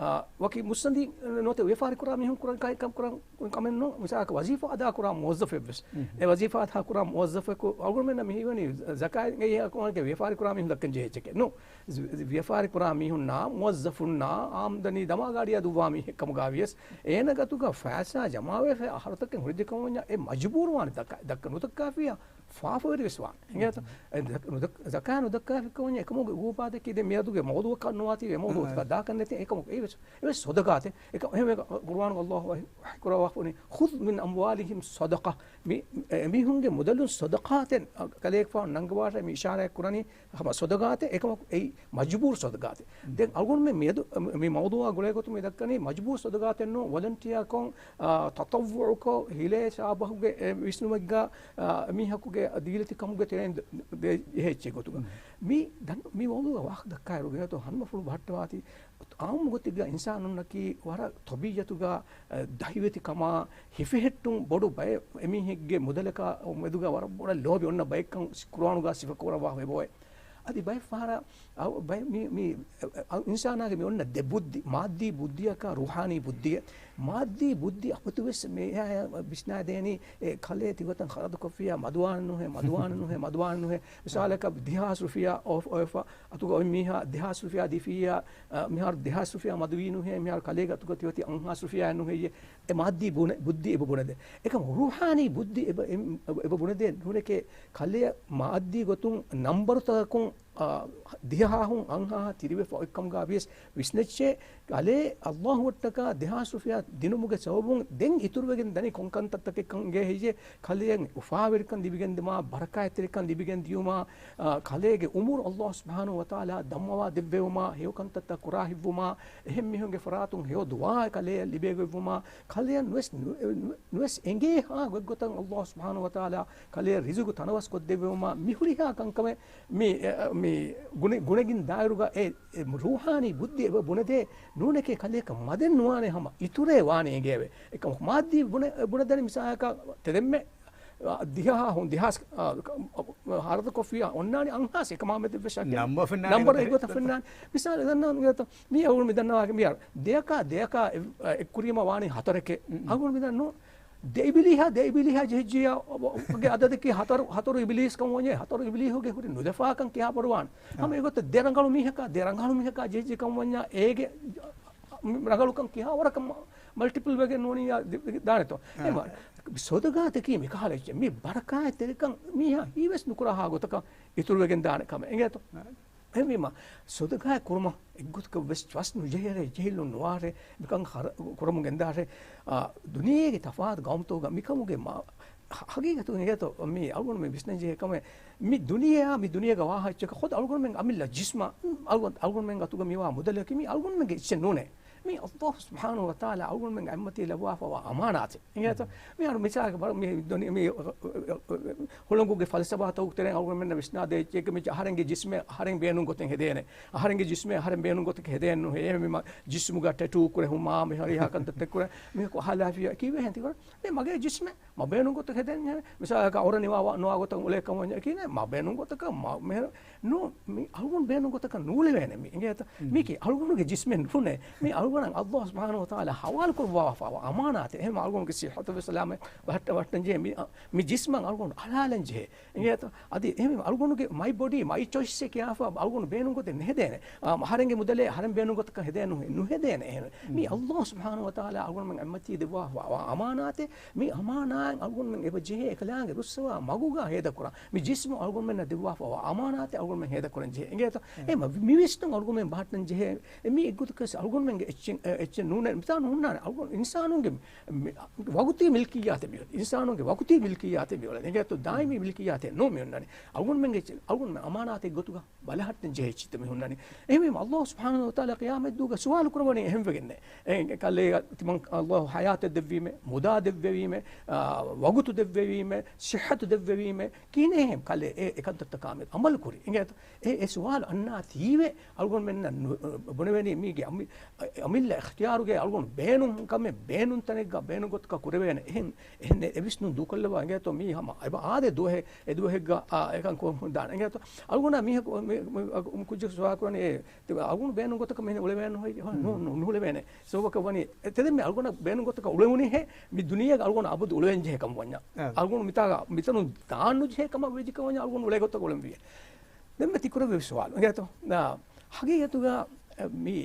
އާ، ވަކި މުއްސަނދި ނުވަތަ ވިޔަފާރި ކުރާ މީހުން ކުރަން ކައި-، ކަން ކުރަން ކަމެއް ނޫން. މިސާލަކަށް ވަޒީފާ އަދާ ކުރާ މުވައްޒަފެއް ވެސް. އެ ވަޒީފާ އަދާ ކުރާ މުވައްޒަފަކު އަޅުގަނޑުމެންނަށް މި ހީވަނީ ޒަކާތް ވިޔަފާރި ކުރާ މީހުން ދައްކަން ޖެހޭ އެއްޗެކޭ ނޫން. ވިޔަފާރި ކުރާ މީހުންނާ މުވައްޒަފުންނާ އާމްދަނީ ދަމާގާޑިއާ ދުއްވާ މީހެއް ކަމުގާ ވިޔަސް އޭނަ ގަތުގަ ފައިސާ ޖަމާވެފަ އަހަރުތަކެއް ހުރެއްޖެ ކަމަށް ވަންޏާ އެ މަޖުބޫރުވާނެ ދައްކަ، ދައްކަ ނުދައްކާފިޔާ ފާފަވެރި ވެސް ވާނެ. އިނގޭތަ؟ އެ ނުދައް-، ޒަކާތް ނުދައްކާފިކަމަށް ވަންޏާ އެކަމުގެ އުގޫބާތަކީ ދެން މިއަދުގެ މައުޟޫޢަކަށް ނުވާތީ އެ މައުޟޫޢަތަކަށް ދާކަށް ނެތި އެކަމަކު އެއްވެސް، އެއްވެސް ސޮދަގާތެއް. އެކަ-، އެހެންވެ ޤުރުއާނު ﷲ ވަޙީ ކުރައްވާފަ ވަނީ، "خذ من أموالهم صدقة." މި، އެ، މީހުންގެ މުދަލުން ޞަދަޤާތެއް، އަ، ކަލޭގެފާނު ނަންގަވާށޭ މި އިޝާރާތް ކުރަނީ ހަމަ ޞަދަޤާތެއް، އެކަމަކު އެއީ މަޖުބޫރު ޞަދަޤާތެއް. ދެން އަޅުގަނޑުމެން މިއަދު، މި މައުޟޫޢާ ގުޅޭ ގޮތުން މި ދައްކަނީ މަޖުބޫރު ޞަދަޤާތެއް ނޫން، ވޮލަންޓިއާކޮށް، އާ، ތަޠައްވުޢުކޮށް، ހިލޭ ޝާބަހުގެ، އެ، ވިސްނުމެއްގަ، އާ، މީހަކުގެ ދީލަތި ކަމުގެ ތެރެއިން ދެ-، ދޭ ޖެހޭ އެއްޗެއް ގޮތުގަ. މި ދަން-، މި މައުޟޫޢާ ވާހަކަ ދައްކާއިރު ގެނަތޯ ހަންމަފުޅު ބަހައްޓަވާތީ، އާއްމު ގޮތެއްގަ އިންސާނުންނަކީ ވަރަށް ޠަބީޢަތުގަ، އަ، ދަހިވެތިކަމާ، ހިފެހެއްޓުން ބޮޑު ބައެއް އެމީހެއްގެ މުދަލަކާ މެދުގަ ވަރަށް ބޮޑަށް ލޯބި އޮންނަ ބައެއްކަން ޤުރުއާނުގަ ސިފަކުރައްވާފަ އެބައޮތް. އަދި ބައެއް ފަހަރަށް އަ، ބައެއް މި، މި، އަ، އިންސާނާގެ މި އޮންނަ ދެ ބުއްދި، މާއްދީ ބުއްދިއަކާ ރޫޙާނީ ބުއްދިއެއް. މާއްދީ ބުއްދި އަބަދު ވެސް މި އެއާ ވިސްނާދޭނީ، އެ ކަލޭ ތިގޮތަށް ޚަރަދުކޮށްފިއްޔާ މަދުވާނެ ނުހޭ، މަދުވާނެ ނުހޭ، މަދުވާނެ ނުހޭ. މިސާލަކަށް ދެހާސް ރުފިޔާ އޮ-، އޮވެފަ، އަތުގަ އޮތް މީހާ ދެހާސް ރުފިޔާ ދީފިއްޔާ، އަ، މިހާރު ދެހާސް ރުފިޔާ މަދުވީ ނުހޭ، މިހާރު ކަލޭގެ އަތުގަ ތިއޮތީ އަށްހާސް ރުފިޔާއެއް ނުހެއްޔޭ. އެ މާއްދީ ބުނެ-، ބުއްދި އެބަ ބުނެދޭ. އެކަމަކު ރޫޙާނީ ބުއްދި އެބަ، އެ، އެބަ ބުނެދޭ ނޫނެކޭ، ކަލެއަށް މާއްދީ ގޮތުން ނަންބަރުތަކަކުން އާ، ދިހަހާހުން އަށްހާހާ ތިރިވެފަ އޮތްކަމުގަ ވިޔަސް ވިސްނައްޗޭ، ކަލޭ އައްލާހު ވައްޓަކާ ދެހާސް ރުފިޔާ ދިނުމުގެ ސަބަބުން ދެން އިތުރުވެގެން ދަނީ ކޮން ކަންތައްތަކެއްކަން އިނގޭ ހެއްޔޭ؟ ކަލެއަށް އުފާވެރިކަން ލިބިގެން ދިމާ، ބަރަކާތްތެރިކަން ލިބިގެން ދިޔުމާ، އާ، ކަލޭގެ އުމުރު އައްލާހު ސުބްޙާނަހު ވަތަޢާލާ ދަންމަވާ ދެއްވެވުމާ، ހެޔޮ ކަންތައްތައް ކުރާ ހިއްވުމާ، އެހެން މީހުންގެ ފަރާތުން ހެޔޮ ދުޢާއެއް ކަލެއަށް ލިބޭގޮތްވުމާ، ކަލެއަށް ނުވެސް، ނު-، ނު-، ނުވެސް އެނގޭހާ ގޮތްގޮތަށް އައްލާހު ސުބްޙާނަހު ވަތަޢާލާ ކަލެއަށް ރިޒުގު ތަނަވަސް ކޮށްދެއްވެވުމާ، މި ހުރިހާ ކަންކަމެއް މި، އެ، މި ގުނެ-، ގުނެގިން ދާއިރުގަ އެ، އެ ރޫޙާނީ ބުއްދި އެބަ ބުނެދޭ ނޫނެކޭ ކަލެއަކަށް މަދެއް ނުވާނެ ހަމަ އިތުރޭ ވާނެ އެނގޭވެ. އެކަމަކު މާއްދީ ބުނެ-، ބުނެދަނީ މިސާލަކަށް ތެދެންމެ، އަ، ދިހަހާ ހުން ދިހާސް، އަ، ހަރަދު ކޮށްފިޔާ އޮންނާނީ އަށްހާސް އެކަމާ މެދު ވެށާ ނަންބަރު އެގޮތަށް ފެންނާނެ. މިސާލެއް ދަންނަވަން ގެތަ މި އަޅުގަނޑު މި ދަންނަވާގެ މި އަޅު ދެއަކާ ދެއަކާ އެ-، އެއްކުރީމަ ވާނީ ހަތަރެކޭ. އަޅުގަނޑު މި ދަންނަވަން ދެ އިބިލީހާ، ދެ އިބިލީހާ ޖެހިއްޖިޔާ ގެ އަދަދަކީ ހަތަރު، ހަތަރު އިބިލީސް ކަމަށް ވަންޏާ، ހަތަރު އިބިލީހުގެ ހުރި ނުލަފާކަން ކިހާ ބޮޑުވާން؟ ހަމަ އެގޮތަށް ދެ ރަނގަޅު މީހަކާ، ދެ ރަނގަޅު މީހަކާ ޖެހިއްޖެ ކަމަށް ވަންޏާ، އޭގެ ރަނގަޅުކަން ކިހާ ވަރަކަށް މަ-، މަލްޓިޕްލް ވެގެން ނޫނިއްޔާ ދި-، ދި-، ދާނެތޯ؟ އެ މަ-، ސޮދަގާތަކީ މިކަހަލަ އެއްޗެއް. މި ބަރަކާތްތެރިކަން މީހާ ހީވެސް ނުކުރާހާ ގޮތަކަށް އިތުރުވެގެން ދާނެ ކަމެއް. އެނގޭތޯ؟ އެހެންވީމަ، ސޮދަގާތް ކުރުމަށް އެއްގޮތަކަށް ވެސް ވަސް ނުޖެހޭ، ޖެހިލުން ނުވާށޭ، މިކަން ހަރ-، ކުރަމުން ގެންދާށޭ. އާ، ދުނިޔޭގެ ތަފާތު ގައުމުތަކުގަ މިކަމުގެ މާ-، ހަ-، ހަގީގަތުން އެނގޭތޯ، މި އަޅުގަނޑުމެން ވިސްނަން ޖެހޭ ކަމެއް، މި ދުނިޔެއާ، މި ދުނިޔޭގަ ވާހާ އެއްޗަކަށް ޚުދު އަޅުގަނޑުމެން އަމިއްލަ ޖިސްމާ، އަޅުގަނޑު، އަޅުގަނޑުމެން އަތުގަ މިވާ މުދަލަކީ މި އަޅުގަނޑުމެންގެ އެއްޗެއް ނޫނޭ. މި އައްލާހު ސުބްޙާނަހު ވަތަޢާލާ އަޅުގަނޑުމެން އަތްމަތީ ލައްވާފަވާ އަމާނާތެއް. އެނގޭތޯ؟ މިހާރު މިސާލަކަށް ބަލަ، މި ދުނި-، މި ހުޅަނގުގެ ފަލްސަފާތަކުގެ ތެރެއިން އަޅުގަނޑުމެންނަށް ވިސްނާދޭ އެއްޗެއްގެ މި އަހަރެންގެ ޖިސްމެއް އަހަރެން ބޭނުން ގޮތެއް ހެދޭނެ. އަހަރެންގެ ޖިސްމެއް އަހަރެން ބޭނުން ގޮތެއް ހެދޭން ނުހޭ. އެހެންވީމަ ޖިސްމުގަ ޓެޓޫ ކުރެހުމާ، މި ހުރިހާ ކަންތައްތައް ކުރެ، މީހަކު އަހާލާފިޔާ ކީއްވެ ހެން ތިކުރަން؟ މި މަގޭ ޖިސްމެއް މަ ބޭނުން ގޮތަކަށް ހެދެން ހެން. މިސާލަކަށް އައުރަ ނިވާ ނުވާ ގޮތަށް އުޅޭ ކަމަށް ވަންޏާ ކީނެ، މަ ބޭނުން ގޮތަކަށް މަ މެހެރ-، ނޫ، މި އަޅުގަނޑު ބޭނުން ގޮތަކަށް ނޫޅެވޭނެ މި. އެނގޭތަ؟ މީކީ އަޅުގަނޑުގެ ޖިސްމެއް ނޫނޭ. މި އަޅުގަނޑަށް އައްލާހު ސުބްޙާނަހު ވަތަޢާލާ ހަވާލު ކުރައްވާފަވާ އަމާނާތެއް. އެހެން އަޅުގަނޑުގެ ސިއްހަތު ވެސް ސަލާމަތް ބަހައްޓަ ވައްޓަން ޖެހޭ މި، މި ޖިސްމަށް އަޅުގަނޑު އަޅާލަން ޖެހޭ. އެނގޭތަ؟ އަދި އެހެން އަޅުގަނޑުގެ މައި ބޮޑީ، މައި ޗޮއިސް އޭ ކިޔާފަ އަޅުގަނޑު ބޭނުން ގޮތެއް ނެހެދޭނެ. އާ، އަހަރެންގެ މުދަލޭ އަހަރެން ބޭނުން ގޮތަކަށް ހެދޭ ނުހެ-، ނުހެދޭނެ އެހެން. މީ އައްލާހު ސުބްޙާނަހު ވަތަޢާލާ އަޅުގަނޑުމެން އަތްމަތީ ދެއްވާފަވާ އަމާނާތެއް. މި އަމާނާތް އަޅުގަނޑުމެން އެބަ ޖެހޭ އެކަލާނގެ ރުއްސަވާ މަގުގަ ހޭދަކުރާ. މި ޖިސްމު އަޅުގަނޑުމެންނަށް ދެއްވާފަވާ އަމާނާތެއް އަޅުގަނޑުމެން ހޭދަކުރަން ޖެހޭ. އެނގޭތަ؟ އެ މަ-، މި ވިސްނުން އަޅުގަނޑުމެން ބަހައްޓަން ޖެހޭ. އެ މީ އެއްގޮތަކަށް އަޅުގަނޑުމެންގެ އެއްޗެއް، އެ، އެއްޗެއް ނޫނޭ. މިތާ ނޫންނާނެ. އަޅުގަނޑު އިންސާނުންގެ މި-، ވަގުތީ މިލްކިއްޔާތެއް މި-، އިންސާނުންގެ ވަގުތީ މިލްކިއްޔާތެއް މި އުޅެނީ. އެނގޭތޯ؟ ދާއިމީ މިލްކިއްޔާތެއް ނޫން މި އޮންނަނީ. އަޅުގަނޑުމެންގެ އެއްޗެއް، އަޅުގަނޑުމެން އަމާނާތެއް ގޮތުގަ ބަލަހައްޓަން ޖެހޭ އެއްޗެއްތަ މި ހުންނަނީ. އެހެންވީމަ އައްލާހު ސުބްޙާނަހު ވަތަޢާލާ ޤިޔާމަތްދުވަހުގަ ސުވާލު ކުރައްވަނީ އެހެން ވެގެންނޭ. އެ، ކަލޭ ތިމަން އައްލާހު ޙަޔާތެއް ދެއްވީމޭ، މުދާ ދެއްވެވީމޭ، އާ، ވަގުތު ދެއްވެވީމޭ، ޞިއްޙަތު ދެއްވެވީމޭ، ކިހިނެއްހޭ ކަލޭ އެ، އެ ކަންތައްތަކާ މެދު ޢަމަލު ކުރީ؟ އެނގޭތަ؟ އެ، އެ ސުވާލު އަންނާތީވެ އަޅުގަނޑުމެންނަށް ނު-، ބުނެވެނީ މީގެ އަމި-، އަމިއްލަ އިޚްތިޔާރުގެ އަޅުގަނޑު ބޭނުން ކަމެއް ބޭނުން ތަނެއްގަ ބޭނުން ގޮތަކަށް ކުރެވޭނެ. އެހެން، އެހެން އެ ވިސްނުން ދޫކޮށްލަވާ އެނގޭތޯ މީ ހަމަ އެބަ އާދޭ ދުވަހެއް، އެ ދުވަހެއްގަ، އާ، އެކަން ކޮށް ދާނެ. އެނގޭތޯ އަޅުގަނޑާ މީހަކު މި، މި، މި ކުއްޖަކު ސުވާލު ކުރަނީ އެ ތި އަޅުގަނޑު ބޭނުން ގޮތަކަށް މިހެން އުޅެވޭނެ ނުހޭ، ނު-، ނު-، ނުހުޅެވޭނެ. ސަބަބަކަށް ވަނީ، އެ ތެދެއް މި އަޅުގަނޑަށް ބޭނުން ގޮތަކަށް އުޅެވުނީހޭ، މި ދުނިޔޭގަ އަޅުގަނޑު އަބަދު އުޅެވެން ޖެހޭ ކަމަށް ވަންޏާ. އަޅުގަނޑު މިތާގަ މިތަނުން ދާން ނުޖެހޭ ކަމަށް ވެއްޖެ ކަމަށް ވަންޏާ އަޅުގަނޑު އުޅޭ ގޮތަކަށް އުޅެން ވިޔޭ. ދެން މި ތިކުރެއްވި ސުވާލު. އެނގޭތޯ؟ އާ، ހަގީގަތުގަ، އެ، މި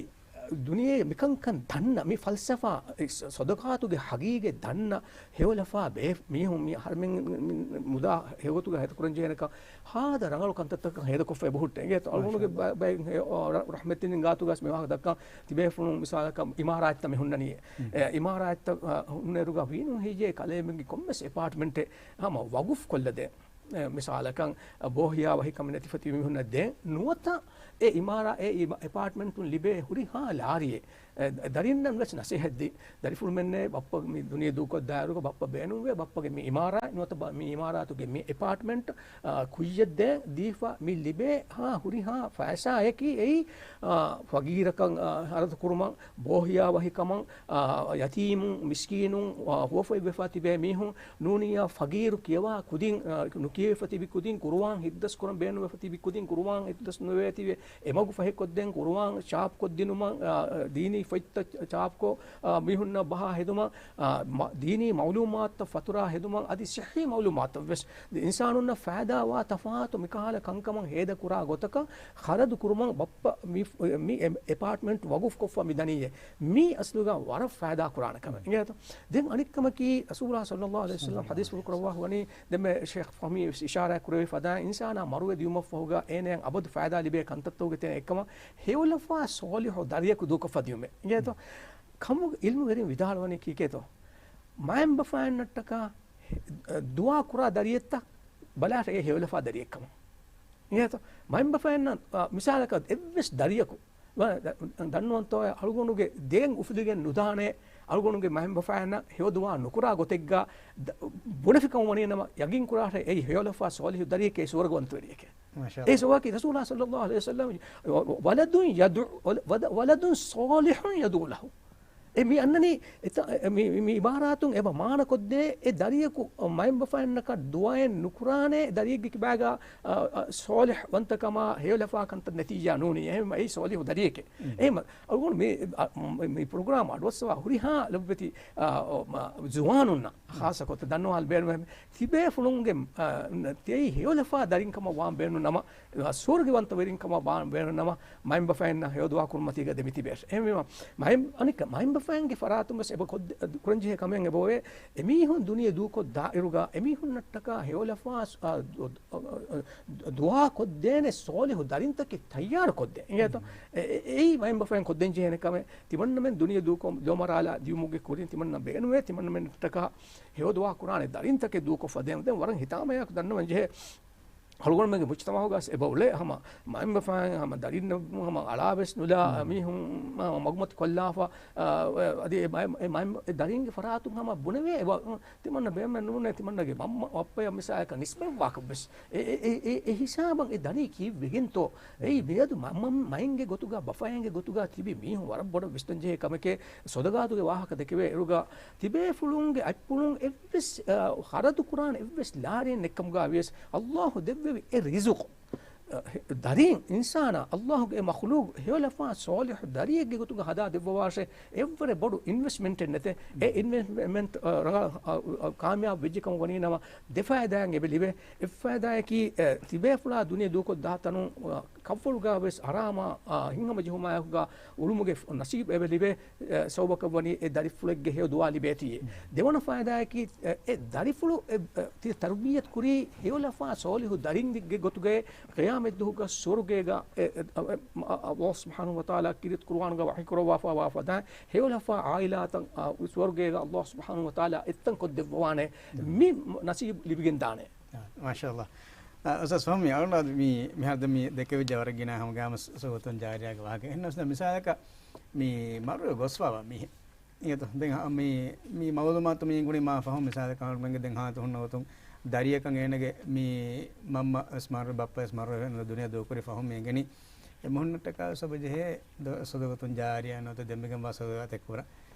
ދުނިޔޭ މިކަންކަން ދަންނަ، މި ފަލްސަފާ، އެ، ސޮ-، ޞަދަޤާތުގެ ހަގީގަތް ދަންނަ، ހެޔޮލަފާ ބޭ-، މީހުން މި އަހަރެމެން މި-، މި-، މުދާ ހެޔޮގޮތުގަ ހޭދަކުރަންޖެހޭނެކަން ހާދަ ރަނގަޅު ކަންތައްތަކަށް ހޭދަކޮށްފަ އެބަހުއްޓޭ. އެނގޭތޯ؟ އަޅުގަނޑުގެ ބަ-، ބައެއް ހެޔޮ-، ރަ-، ރަޙްމަތްތެރިން ގާތުގަސް މި ވާހަކަ ދައްކަން ތިބޭފުޅުން މިސާލަކަށް އިމާރާތްތައް މި ހުންނަނީ. އެ، އިމާރާތްތައް، އަ، ހުންނައިރުގަ ވީނު ހިޖޭ ކަލޭމެންގެ ކޮންމެސް އެޕާޓްމަންޓެއް ހަމަ ވަގުފް ކޮށްލަދޭ. އެ، މިސާލަކަށް، އަ، ބޯހިޔާ ވަހިކަމެއް ނެތިފަ ތިބި މީހުންނަށް ދޭން. ނުވަތަ އެ އިމާރާ-، އެ އިމާ-، އެޕާޓްމަންޓުން ލިބޭ ހުރިހާ ލާރިއެއް، އެ، ދަރިންނަށް ވެސް ނަސޭހަތްދީ. ދަރިފުޅުމެންނޭ ބައްޕަ މި ދުނިޔެ ދޫކޮށްދާއިރުގަ ބައްޕަ ބޭނުންވޭ، ބައްޕަގެ މި އިމާރާތް ނުވަތަ ބަ-، މި އިމާރާތުގެ މި އެޕާޓްމަންޓް، އާ، ކުއްޔަށް ދޭން ދީފަ މި ލިބޭ ހާ ހުރިހާ ފައިސާއަކީ އެއީ، އާ، ފަގީރަކަށް، އާ، ހަރަދު ކުރުމަށް، ބޯހިޔާ ވަހިކަމަށް، އާ، ޔަތީމުން، މިސްކީނުން، އާ، ހުވަފަތްވެފަ ތިބޭ މީހުން، ނޫނިއްޔާ ފަގީރު ކިޔަވާ ކުދިން، އާ، ނުކިޔެވިފަ ތިބި ކުދިން، ޤުރުއާން ހިތްދަސް ކުރަން ބޭނުންވެފަ ތިބި ކުދިން، ޤުރުއާން ހިތްދަސް ނުވެވޭތީވެ، އެމަގު ފަހިކޮށްދޭން، ޤުރުއާން ޗާޕްކޮށްދިނުމަށް، އާ، ދީނީ ފޮތްތައް ޗާޕްކޮށް، އާ، މީހުންނަށް ބަހާ ހެދުމަށް، އާ، މަ-، ދީނީ މަޢުލޫމާތުތައް ފަތުރާ ހެދުމަށް، އަދި ޞިއްޙީ މަޢުލޫމާތުތައް ވެސް އިންސާނުންނަށް ފައިދާވާ ތަފާތު މިކަހަލަ ކަންކަމަށް ހޭދަކުރާ ގޮތަކަށް ޚަރަދު ކުރުމަށް ބައްޕަ މި، މި އެ-، އެޕާޓްމަންޓް ވަގުފްކޮށްފަ މި ދަނީއޭ. މީ އަސްލުގަ ވަރަށް ފައިދާ ކުރާނެ ކަމެއް. އިނގޭތޯ؟ ދެން އަނެއްކަމަކީ، ރަސޫލާ ޞައްލައްލާހު ޢަލައިހި ވަސައްލަމް ޙަދީޘްފުޅު ކުރައްވާ ވަނީ، ދެންމެ ޝޭޚް ފަހްމީ އިޝާރާތް ކުރެވި ފަދައިން އިންސާނާ މަރުވެ ދިޔުމަށްފަހުގަ އޭނައަށް އަބަދު ފައިދާ ލިބޭ ކަންތައްތަކުގެ ތެރެއިން އެއްކަމަށް ހެޔޮލަފާ ސޯލިހު ދަރިޔަކު ދޫކޮށްފަ ދިޔުމެއް. އިނގޭތޯ؟ ކަމުގެ އިލްމުވެރިން ވިދާޅުވަނީ ކީކޭތޯ؟ މައިންބަފައިންނަށްޓަކާ ދުޢާ ކުރާ ދަރިއެއްތަ ބަލާށޭ ހެޔޮލަފާ ދަރިއެއްކަމަށް. އިނގޭތޯ؟ މައިންބަފައިންނަށް، އަ، މިސާލަކަށް އެއްވެސް ދަރިޔަކު ވަ-، ދަ-، ދަންނަވަންތޯއެ އަޅުގަނޑުގެ ދޭން އުފުލިގެން ނުދާނެ، އަޅުގަނޑުގެ މައިންބަފައިންނަށް ހެޔޮދުޢާ ނުކުރާ ގޮތެއްގަ ދ-، ބުނެފިކަމު ވަނީނަމަ، ޔަގީންކުރާށޭ އެއީ ހެޔޮލަފާ ސޯލިހު ދަރިއެކޭ ސުވަރުގަވަންތަވެރިއެކޭ. މާޝާ އެ ﷲ. ސުވަރުގެ ރަސޫލާ ޞައްލައްލާހު ޢަލައިހި ވަސައްލަމް، ވަ-، ވަ-، ވަލަދުން ޔަދު-، ވަލަ-، ވަލަ-، ވަލަދުން ޞާލިޙުން ޔަދުޢޫ ލަހު. އެ މި އަންނަނީ އެތަ-، މި، މި އިބާރާތުން އެބަ މާނަކޮށްދޭ، އެ ދަރިޔަކު މައިންބަފައިންނަކަށް ދުޢާއެއް ނުކުރާނެ، ދަރިއެއްގެ ކިބާގަ، އަ، އަ، ޞާލިޙް ވަންތަކަމާ ހެޔޮލަފާ ކަންތައް ނެތީޖާ ނޫނީ. އެހެން އެއީ ޞާލިޙު ދަރިއެކޭ. އެހެން އަޅުގަނޑު މި، އަ، މި، މި ޕްރޮގްރާމް އަޑުއައްސަވާ ހުރިހާ ލޮބުވެތި، އަ، އަ، ޒުވާނުންނަށް ޚާއްޞަކޮށް ދަންނަވާލަ ބޭނުމެއް ތިބޭފުޅުންގެ، އަ، ތިޔައީ ހެޔޮލަފާ ދަރިންކަމަށް ވާން ބޭނުން ނަމަ، ސުވަރުގެވަންތަވެރިންކަމަށް ވާން ބޭނުން ނަމަ، މައިންބަފައިންނަށް ހެޔޮދުޢާ ކުރުމަތީގަ ދެމިތިބޭށެ. އެހެންވީމަ، މައިން-، އަނެއްކާ މައިންބަފައިންގެ ފަރާތުން ވެސް އެބަ ކޮށް-، ކުރަންޖެހޭ ކަމެއް އެބައޮވޭ. އެމީހުން ދުނިޔެ ދޫކޮށް ދާއިރުގަ އެމީހުންނަށްޓަކާ ހެޔޮލަފާ ސު-، އާ، ދު-، އަ، އަ، ދުޢާ ކޮށްދޭނެ ސޯލިހު ދަރިންތަކެއް ތައްޔާރުކޮށްދޭ. އިނގޭތޯ؟ އެ، އެ، އެއީ މައިންބަފައިން ކޮށްދޭން ޖެހޭނެ ކަމެއް. ތިމަންނަމެން ދުނިޔެ ދޫކޮށް، ލޯމަރާލާ ދިޔުމުގެ ކުރިން ތިމަންނަ ބޭނުވޭ، ތިމަންނަމެންނަށްޓަކާ ހެޔޮދުޢާ ކުރާނެ ދަރިންތަކެއް ދޫކޮށްފަ ދޭން. ދެން ވަރަށް ހިތާމަޔާކު ދަންނަވަން ޖެހޭ، އަޅުގަނޑުމެންގެ މުޖްތަމައުގަ އެބަ އުޅޭ ހަމަ މައިންބަފައިން ހަމަ ދަރިންނަށް ހަމަ އަޅާވެސް ނުލާ، މީހުން ހަމަ މަގުމަތި ކޮށްލާފަ، އަ، އަދި އެ މައި-، އެ މައިން-، އެ ދަރިންގެ ފަރާތުން ހަމަ ބުނެވޭ އެބަ، ތިމަންނަ ބޭނުމެއް ނޫނޭ، ތިމަންނަގެ މަންމަ ބައްޕަޔަށް މިސާލަކަށް ނިސްބަތްވާކަށްވެސް. އެ، އެ، އެ، އެ، އެ ހިސާބަށް އެ ދަރީ ކީއްވެގެންތޯ؟ އެއީ މިއަދު މަ-، މަ-، މައިންގެ ގޮތުގަ، ބަފައިންގެ ގޮތުގަ ތިބި މީހުން ވަރަށް ބޮޑަށް ވިސްނަންޖެހޭ ކަމެކޭ. ޞަދަޤާތުގެ ވާހަކަ ދެކެވޭ އިރުގަ ތިބޭފުޅުންގެ އަތްޕުޅުން އެއްވެސް، އަ، ޚަރަދު ކުރާނެ އެއްވެސް ލާރިއެއް ނެއްކަމުގައި ވިޔަސް، ﷲ ދެއްވެވި އެ ރިޒުޤު، އަ، ހެ-، ދަރީން އިންސާނާ، ﷲ ގެ އެ މަޚްލޫޤު ހެޔޮލަފާ ޞާލިޙު ދަރިއެއްގެ ގޮތުގަ ހަދާ ދެއްވަވާށޭ، އެއްވަރެއް ބޮޑު އިންވެސްޓްމަންޓެއް ނެތޭ. އެ އިންވެސްޓްމަންޓް، އަ، ރަ-، އަ، އަ، ކާމިޔާބު ވެއްޖެ ކަމަށް ވަނީ ނަމަ، ދެ ފައިދާއެއް އެބަ ލިބޭ. އެއް ފައިދާއަކީ، އެ، ތިބޭފުޅާ ދުނިޔެ ދޫކޮށް ދާ ތަނުން، އަ، ކަށްވަޅުގަ ވެސް އަރާމާ، އާ، ހިތްހަމަޖެހުމާއެކުގަ އުޅުމުގެ ފު-، ނަސީބު އެބަ ލިބޭ، އެ، ސަބަބަކަށް ވަނީ އެ ދަރިފުޅެއްގެ ހެޔޮ ދުޢާ ލިބޭތީ. ދެވަނަ ފައިދާއަކީ، އެ، އެ ދަރިފުޅު އެ، އެ، ތި ތަރުބިޔަތު ކުރީ ހެޔޮލަފާ ސޯލިހު ދަރިންގެ ގޮތުގައި ޤިޔާމަތްދުވަހުގަ ސުވަރުގޭގަ، އެ، އެ، އެ، މަ-، އަ-، ﷲ ސުބްޙާނަހޫ ވަތަޢާލާ ކީރިތި ޤުރުއާނުގަ ވަޙީ ކުރައްވާފަ ވާ ފަދައިން ހެޔޮލަފާ ޢާއިލާތައް، އާ، ސުވަރުގޭގަ ﷲ ސުބްޙާނަހޫ ވަތަޢާލާ އެއްތަން ކޮށްދެއްވަވާނެ. މި ނަސީބު ލިބިގެން ދާނެ. އާ، މާޝާﷲ. އާ، އުސްތާޛް ފަހުމީ، އަޅުގަނޑު މި، މިހާރު ދެން މި ދެކެވިއްޖެ ވަރަށް ގިނަ ހަމަ ގާމަ ޞުޙުބަތުން ޖާރިޔާގެ ވާހަކަ. އެހެންނަމަވެސް މިސާލަކަށް މި މަރުވެ ގޮސްފާވާ މީހެއް. އިނގޭތޯ؟ ދެން ހަ-، މި، މި މަޢުލޫމާތު މި ގުޅި މާ ފަހު މިސާލަކަށް އަޅުގަނޑުމެންގެ ދެން ހާލަތު ހުންނަ ގޮތުން ދަރިއަކަށް އޭނަގެ މި މަންމަ ވެސް މަރުވެ، ބައްޕަ ވެސް މަރުވެ ދުނިޔެ ދޫކުރި ފަހު މި އެނގެނީ. އެ މީހުންނަށްޓަކާ ވެސް އެބަ ޖެހޭ ދޮ-، ޞަދަޤަތުން ޖާރިޔާ ނުވަތަ ދެންމެގެންވާ ޞަދަޤާތެއް ކުރަން.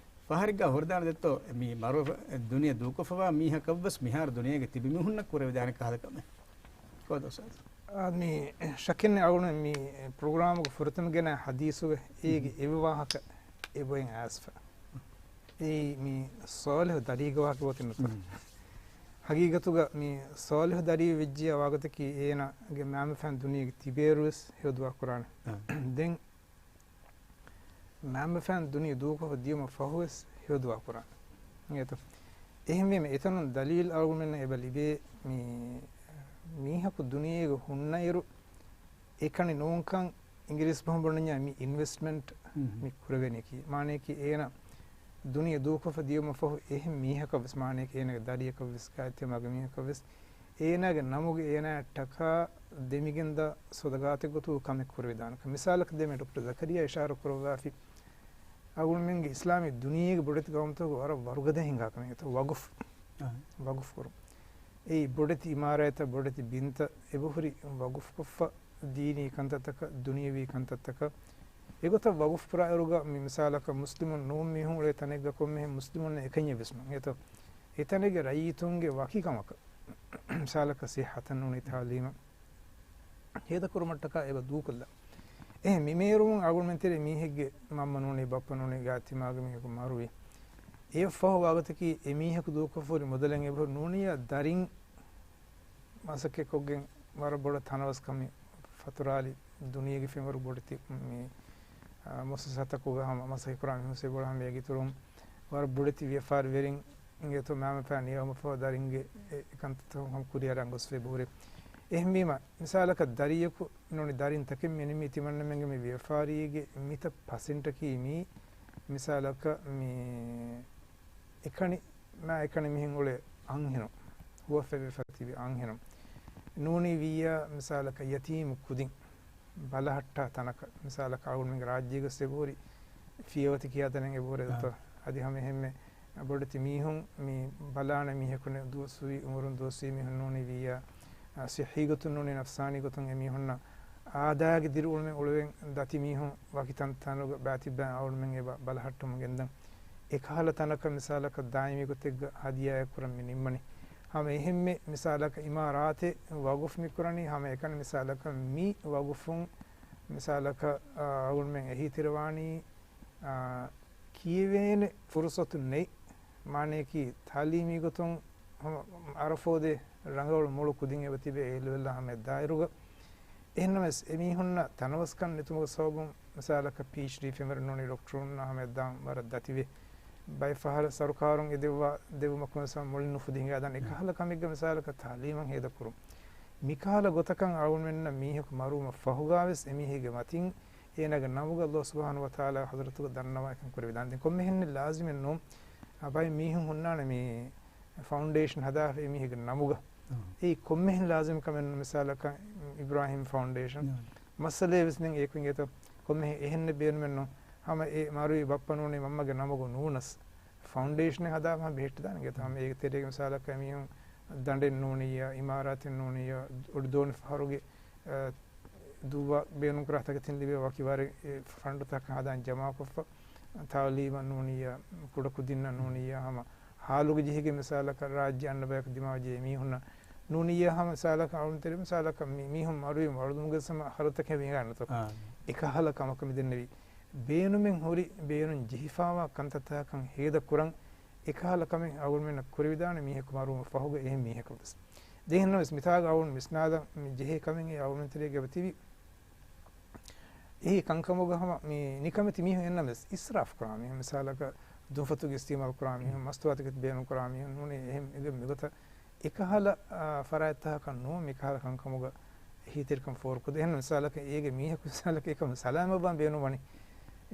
ފަހަރެއްގަ ހުރިދާނެ ދެއްތޯ، މި މަރުވެ ދުނިޔެ ދޫކޮށްފަވާ މީހަކަށްވެސް މިހާރު ދުނިޔޭގަ ތިބި މީހުންނަށް ކުރެވިދާނެ ކަހަލަ ކަމެއް. ކޯތޯ އުސްތާޛް؟ އާ، މި ޝައްކެއް ނެތް އަޅުގަނޑު މި ޕްރޮގްރާމުގެ ފުރަތަމަ ގެނައި ޙަދީޘުގަ އޭގެ އެއް ވާހަކަ އެބައިން އައިސްފަ. އެއީ މި ޞާލިޙު ދަރީގެ ވާހަކަ ގޮތެއް ނުތަ؟ ޙަޤީޤަތުގަ މި ޞާލިޙު ދަރީ ވެއްޖިޔާ ވާގޮތަކީ އޭނާގެ މައިންބަފައިން ދުނިޔޭގަ ތިބޭއިރުވެސް ހެޔޮ ދުޢާ ކުރާނެ. ދެން މައިންބަފައިން ދުނިޔެ ދޫކޮށްފަ ދިޔުމަށް ފަހުވެސް ހެޔޮ ދުޢާ ކުރާނެ. އިނގޭތޯ؟ އެހެންވީމަ އެތަނުން ދަލީލް އަޅުގަނޑުމެންނަށް އެބަ ލިބޭ މި މީހަކު ދުނިޔޭގަ ހުންނައިރު އެކަނި ނޫންކަން އިނގިރޭސި ބަހުން ބުނަންޏާ މި އިންވެސްޓްމަންޓް މި ކުރެވޭނީކީ. މާނައަކީ އޭނަ ދުނިޔެ ދޫކޮށްފަ ދިޔުމަށް ފަހު އެހެން މީހަކަށްވެސް، މާނައަކީ އޭނަގެ ދަރިޔަކަށްވެސް، ގާތްތިމާގެ މީހަކަށްވެސް، އޭނާގެ ނަމުގެ އޭނާއަށް ޓަކާ ދެމިގެންދާ ޞަދަޤާތެއް ގޮތުގަ ކަމެއް ކުރެވިދާނެކަން. މިސާލަކަށް ދެމެ ޑޮކްޓަރ ޒަކަރިޔާ އިޝާރާތް ކުރައްވާފި، އަޅުގަނޑުމެންގެ އިސްލާމީ ދުނިޔޭގެ ބޮޑެތި ގައުމުތަކުގަ ވަރަށް ވަރުގަދަ ހިނގާ ކަމެއް އެތަ ވަގުފް. އާ. ވަގުފް ކުރުން. އެއީ ބޮޑެތި އިމާރާތްތައް، ބޮޑެތި ބިންތައް އެބަހުރި ވަގުފް ކޮށްފަ ދީނީ ކަންތައްތަކަށް، ދުނިޔަވީ ކަންތައްތަކަށް. އެގޮތަށް ވަގުފް ކުރާއިރުގަ މި މިސާލަކަށް މުސްލިމުން ނޫން މީހުން އުޅޭ ތަނެއްގަ ކޮންމެހެން މުސްލިމުންނަށް އެކަންޏެއް ވެސް ނޫން. އެތަ އެތަނެއްގެ ރައްޔިތުންގެ ވަކި ކަމަކަށް، މިސާލަކަށް ސިއްހަތަށް ނޫނީ ތާލީމަށް ހޭދަކުރުމަށްޓަކާ އެބަ ދޫކޮށްލާ. އެހެން މި މޭރުމުން އަޅުގަނޑުމެން ތެރޭ މީހެއްގެ މަންމަ ނޫނީ ބައްޕަ ނޫނީ ގާތްތިމާގެ މީހަކު މަރުވި. އެއަށްފަހު ވާގޮތަކީ އެ މީހަކު ދޫކޮށްފަ ހުރި މުދަލެއް އެބަހުރި ނޫނިއްޔާ ދަރިން މަސައްކަތްކޮށްގެން ވަރަށް ބޮޑަށް ތަނަވަސްކަމެއް ފަތުރާލި ދުނިޔޭގެ ފެންވަރު ބޮޑެތި މި، އާ، މުއައްސަސާތަކުގަ ހަމަ މަސައްކަތްކުރާ މީހުން ސޭބޮޑަށް ހަމަ އޭގެ އިތުރުން ވަރަށް ބޮޑެތި ވިޔަފާރިވެރިން އިނގޭތޯ މައިންބަފައި ނިޔަވަމަފަހު ދަރިންގެ އެ، އެ ކަންތައްތައް ހަމަ ކުރިއަރަން ގޮސްފަ އެބަހުރޭ. އެހެންވީމަ، މިސާލަކަށް ދަރިޔަކު ނޫނީ ދަރިންތަކެއް މި ނިމީ ތިމަންނަމެންގެ މި ވިޔަފާރީގެ މިތައް ޕަސެންޓަކީ މީ، މިސާލަކަށް މި އެކަނި، މާ އެކަނި މިހެން އުޅޭ އަންހެނުން، ހުވަފެވިފަ ތިބި އަންހެނުން. ނޫނީ ވިއްޔާ މިސާލަކަށް ޔަތީމު ކުދިން ބަލަހައްޓާ ތަނަކަށް، މިސާލަކަށް އަޅުގަނޑުމެންގެ ރާއްޖޭގަސް އެބަހުރި ފިޔަވަތި ކިޔާ ތަނެއް އެބަހުރޭ ދޯ. އަދި ހަމަ އެހެންމެ ބޮޑެތި މީހުން މި ބަލާނެ މީހަކު ނެ-، ދުވަސްވީ އުމުރުން ދުވަސްވީ މީހުން ނޫނީ ވިއްޔާ، އާ، ޞިއްޙީ ގޮތުން ނޫނީ ނަފްސާނީ ގޮތުން އެމީހުންނަށް އާދައިގެ ދިރިއުޅުމެއް އުޅެވެން ދަތި މީހުން ވަކި ތަންތަނުގަ ބައިތިއްބައި އަޅުގަނޑުމެން އެބަ ބަލަހައްޓަމުން ގެންދަން. އެކަހަލަ ތަނަކަށް މިސާލަކަށް ދާއިމީ ގޮތެއްގަ ހަދިޔާއެއް ކުރަން މި ނިންމަނީ. ހަމަ އެހެންމެ މިސާލަކަށް އިމާރާތެއް ވަގުފް މި ކުރަނީ، ހަމަ އެކަނި މިސާލަކަށް މި ވަގުފުން މިސާލަކަށް، އާ، އަޅުގަނޑުމެން އެހީތެރިވާނީ، އާ، ކިޔެވޭނެ ފުރުސަތު ނެތް، މާނަޔަކީ ތާލީމީ ގޮތުން ހަމަ އަރަފޯދޭ ރަނގަޅު މޮޅު ކުދިން އެބަ ތިބޭ އޭ ލެވެލްއާ ހަމަ އެ ދާއިރުގަ. އެހެންނަމަވެސް، އެމީހުންނަށް ތަނަވަސްކަން ނެތުމުގެ ސަބަބުން، މިސާލަކަށް ޕީއެޗްޑީ ފެންވަރު ނޫނީ ޑޮކްޓަރުންނާ ހަމަ އެއްދާން ވަރަށް ދަތިވޭ. ބައެއް ފަހަރަށް ސަރުކާރުން އެދެއްވާ، ދެއްވުމަކުން ވެސް ހަމަ މުޅިން ނުފުދި ހިނގާދާނެ. އެކަހަލަ ކަމެއްގަ މިސާލަކަށް ތާލީމަށް ހޭދަކުރުން. މިކަހަލަ ގޮތަކަށް އަޅުގަނޑުމެންނަށް މީހަކު މަރުވުމަށް ފަހުގާވެސް އެމީހެއްގެ މަތިން އޭނާގެ ނަމުގަ ﷲ ސުބްޙާނަހޫ ވަތަޢާލާ ޙަޟްރަތުގަ ދަންނަވާ އެކަން ކުރެވިދާނެ. ދެން ކޮންމެހެން ލާޒިމެއް ނޫން. އާ، ބައެއް މީހުން ހުންނާނެ މި ފައުންޑޭޝަން ހަދާފަ އެމީހެއްގެ ނަމުގަ. އާ. އެއީ ކޮންމެހެން ލާޒިމް ކަމެއް ނޫން. މިސާލަކަށް އިބްރާހީމް ފައުންޑޭޝަން. އާ. މައްސަލައެއް ވެސް ދެން އެއަކު އިނގޭތޯ ކޮންމެހެން އެހެންނެއް ބޭނުމެއް ނޫން. ހަމަ އެ މަރުވި ބައްޕަ ނޫނީ މަންމަގެ ނަމުގަ ނޫނަސް ފައުންޑޭޝަނެއް ހަދާފަ ބެހެއްޓިދާނެ އިނގޭތޯ. ހަމަ އޭގެ ތެރޭގަ މިސާލަކަށް އެމީހުން ދަނޑެއް ނޫނިއްޔާ، އިމާރާތެއް ނޫނިއްޔާ، އޮޑި ދޯނި ފަހަރުގެ، އަ، ދުއްވާ ބޭނުންކުރާ ތަކެތިން ލިބޭ ވަކި ވާރެއް އެ ފަންޑުތަކަށް ހަދާން ޖަމާކޮށްފަ، ތާލީމަށް ނޫނިއްޔާ، ކުޑަކުދިންނަށް ނޫނިއްޔާ، ހަމަ ހާލުގެ ޖެހިގެން މިސާލަކަށް ރާއްޖެ އަންނަ ބަޔަކު ދިމާވެއްޖެ މީހުންނަށް ނޫނިއްޔާ، ހަމަ މިސާލަކަށް އަޅުންތެރި މިސާލަކަށް މި-، މީހުން މަރުވީ މަރުދުމުގެ ސަމަ ހަރުތަކެއް ވިނގާނެތޯ. އާ. އެކަހަލަ ކަމަކަށް މި ދެންނެވީ. ބޭނުމެއް ހުރި ބޭނުން ޖެހިފާވާ ކަންތައްތަކަކަށް ހޭދަ ކުރަން އެކަހަލަ ކަމެއް އަޅުގަނޑުމެންނަށް ކުރެވިދާނެ މީހަކު މަރުވުމަށް ފަހުގަ އެހެން މީހަކަށް ވެސް. ދެން އެހެންނަމަވެސް މިތާގަ އަޅުގަނޑު ވިސްނާލަން މި ޖެހޭ ކަމެއް އެ އަޅުގަނޑު ތެރޭގަ އެބަ ތިބި. އެހީ ކަންކަމުގަ ހަމަ މި ނިކަމެތި މީހުން އެހެންނަމަވެސް އިސްރާފް ކުރާ މީހުން، މިސާލަކަށް ދުންފަތުގެ އިސްތިޢުމާލު ކުރާ މީހުން، މަސްތުވާތަކެތި ބޭނުން ކުރާ މީހުން ނޫނީ އެހެން އެގޮތް މިގޮތަށް އެކަހަލަ، އާ، ފަރާތްތަކަކަށް ނޫން މިކަހަލަ ކަންކަމުގަ އެހީތެރިކަން ފޯރުކޮށްދޭ. އެހެން މިސާލަކަށް އޭގެ މީހަކު މިސާލަކަށް އެކަމަށް ސަލާމަތްވާން ބޭނުންވަނީ.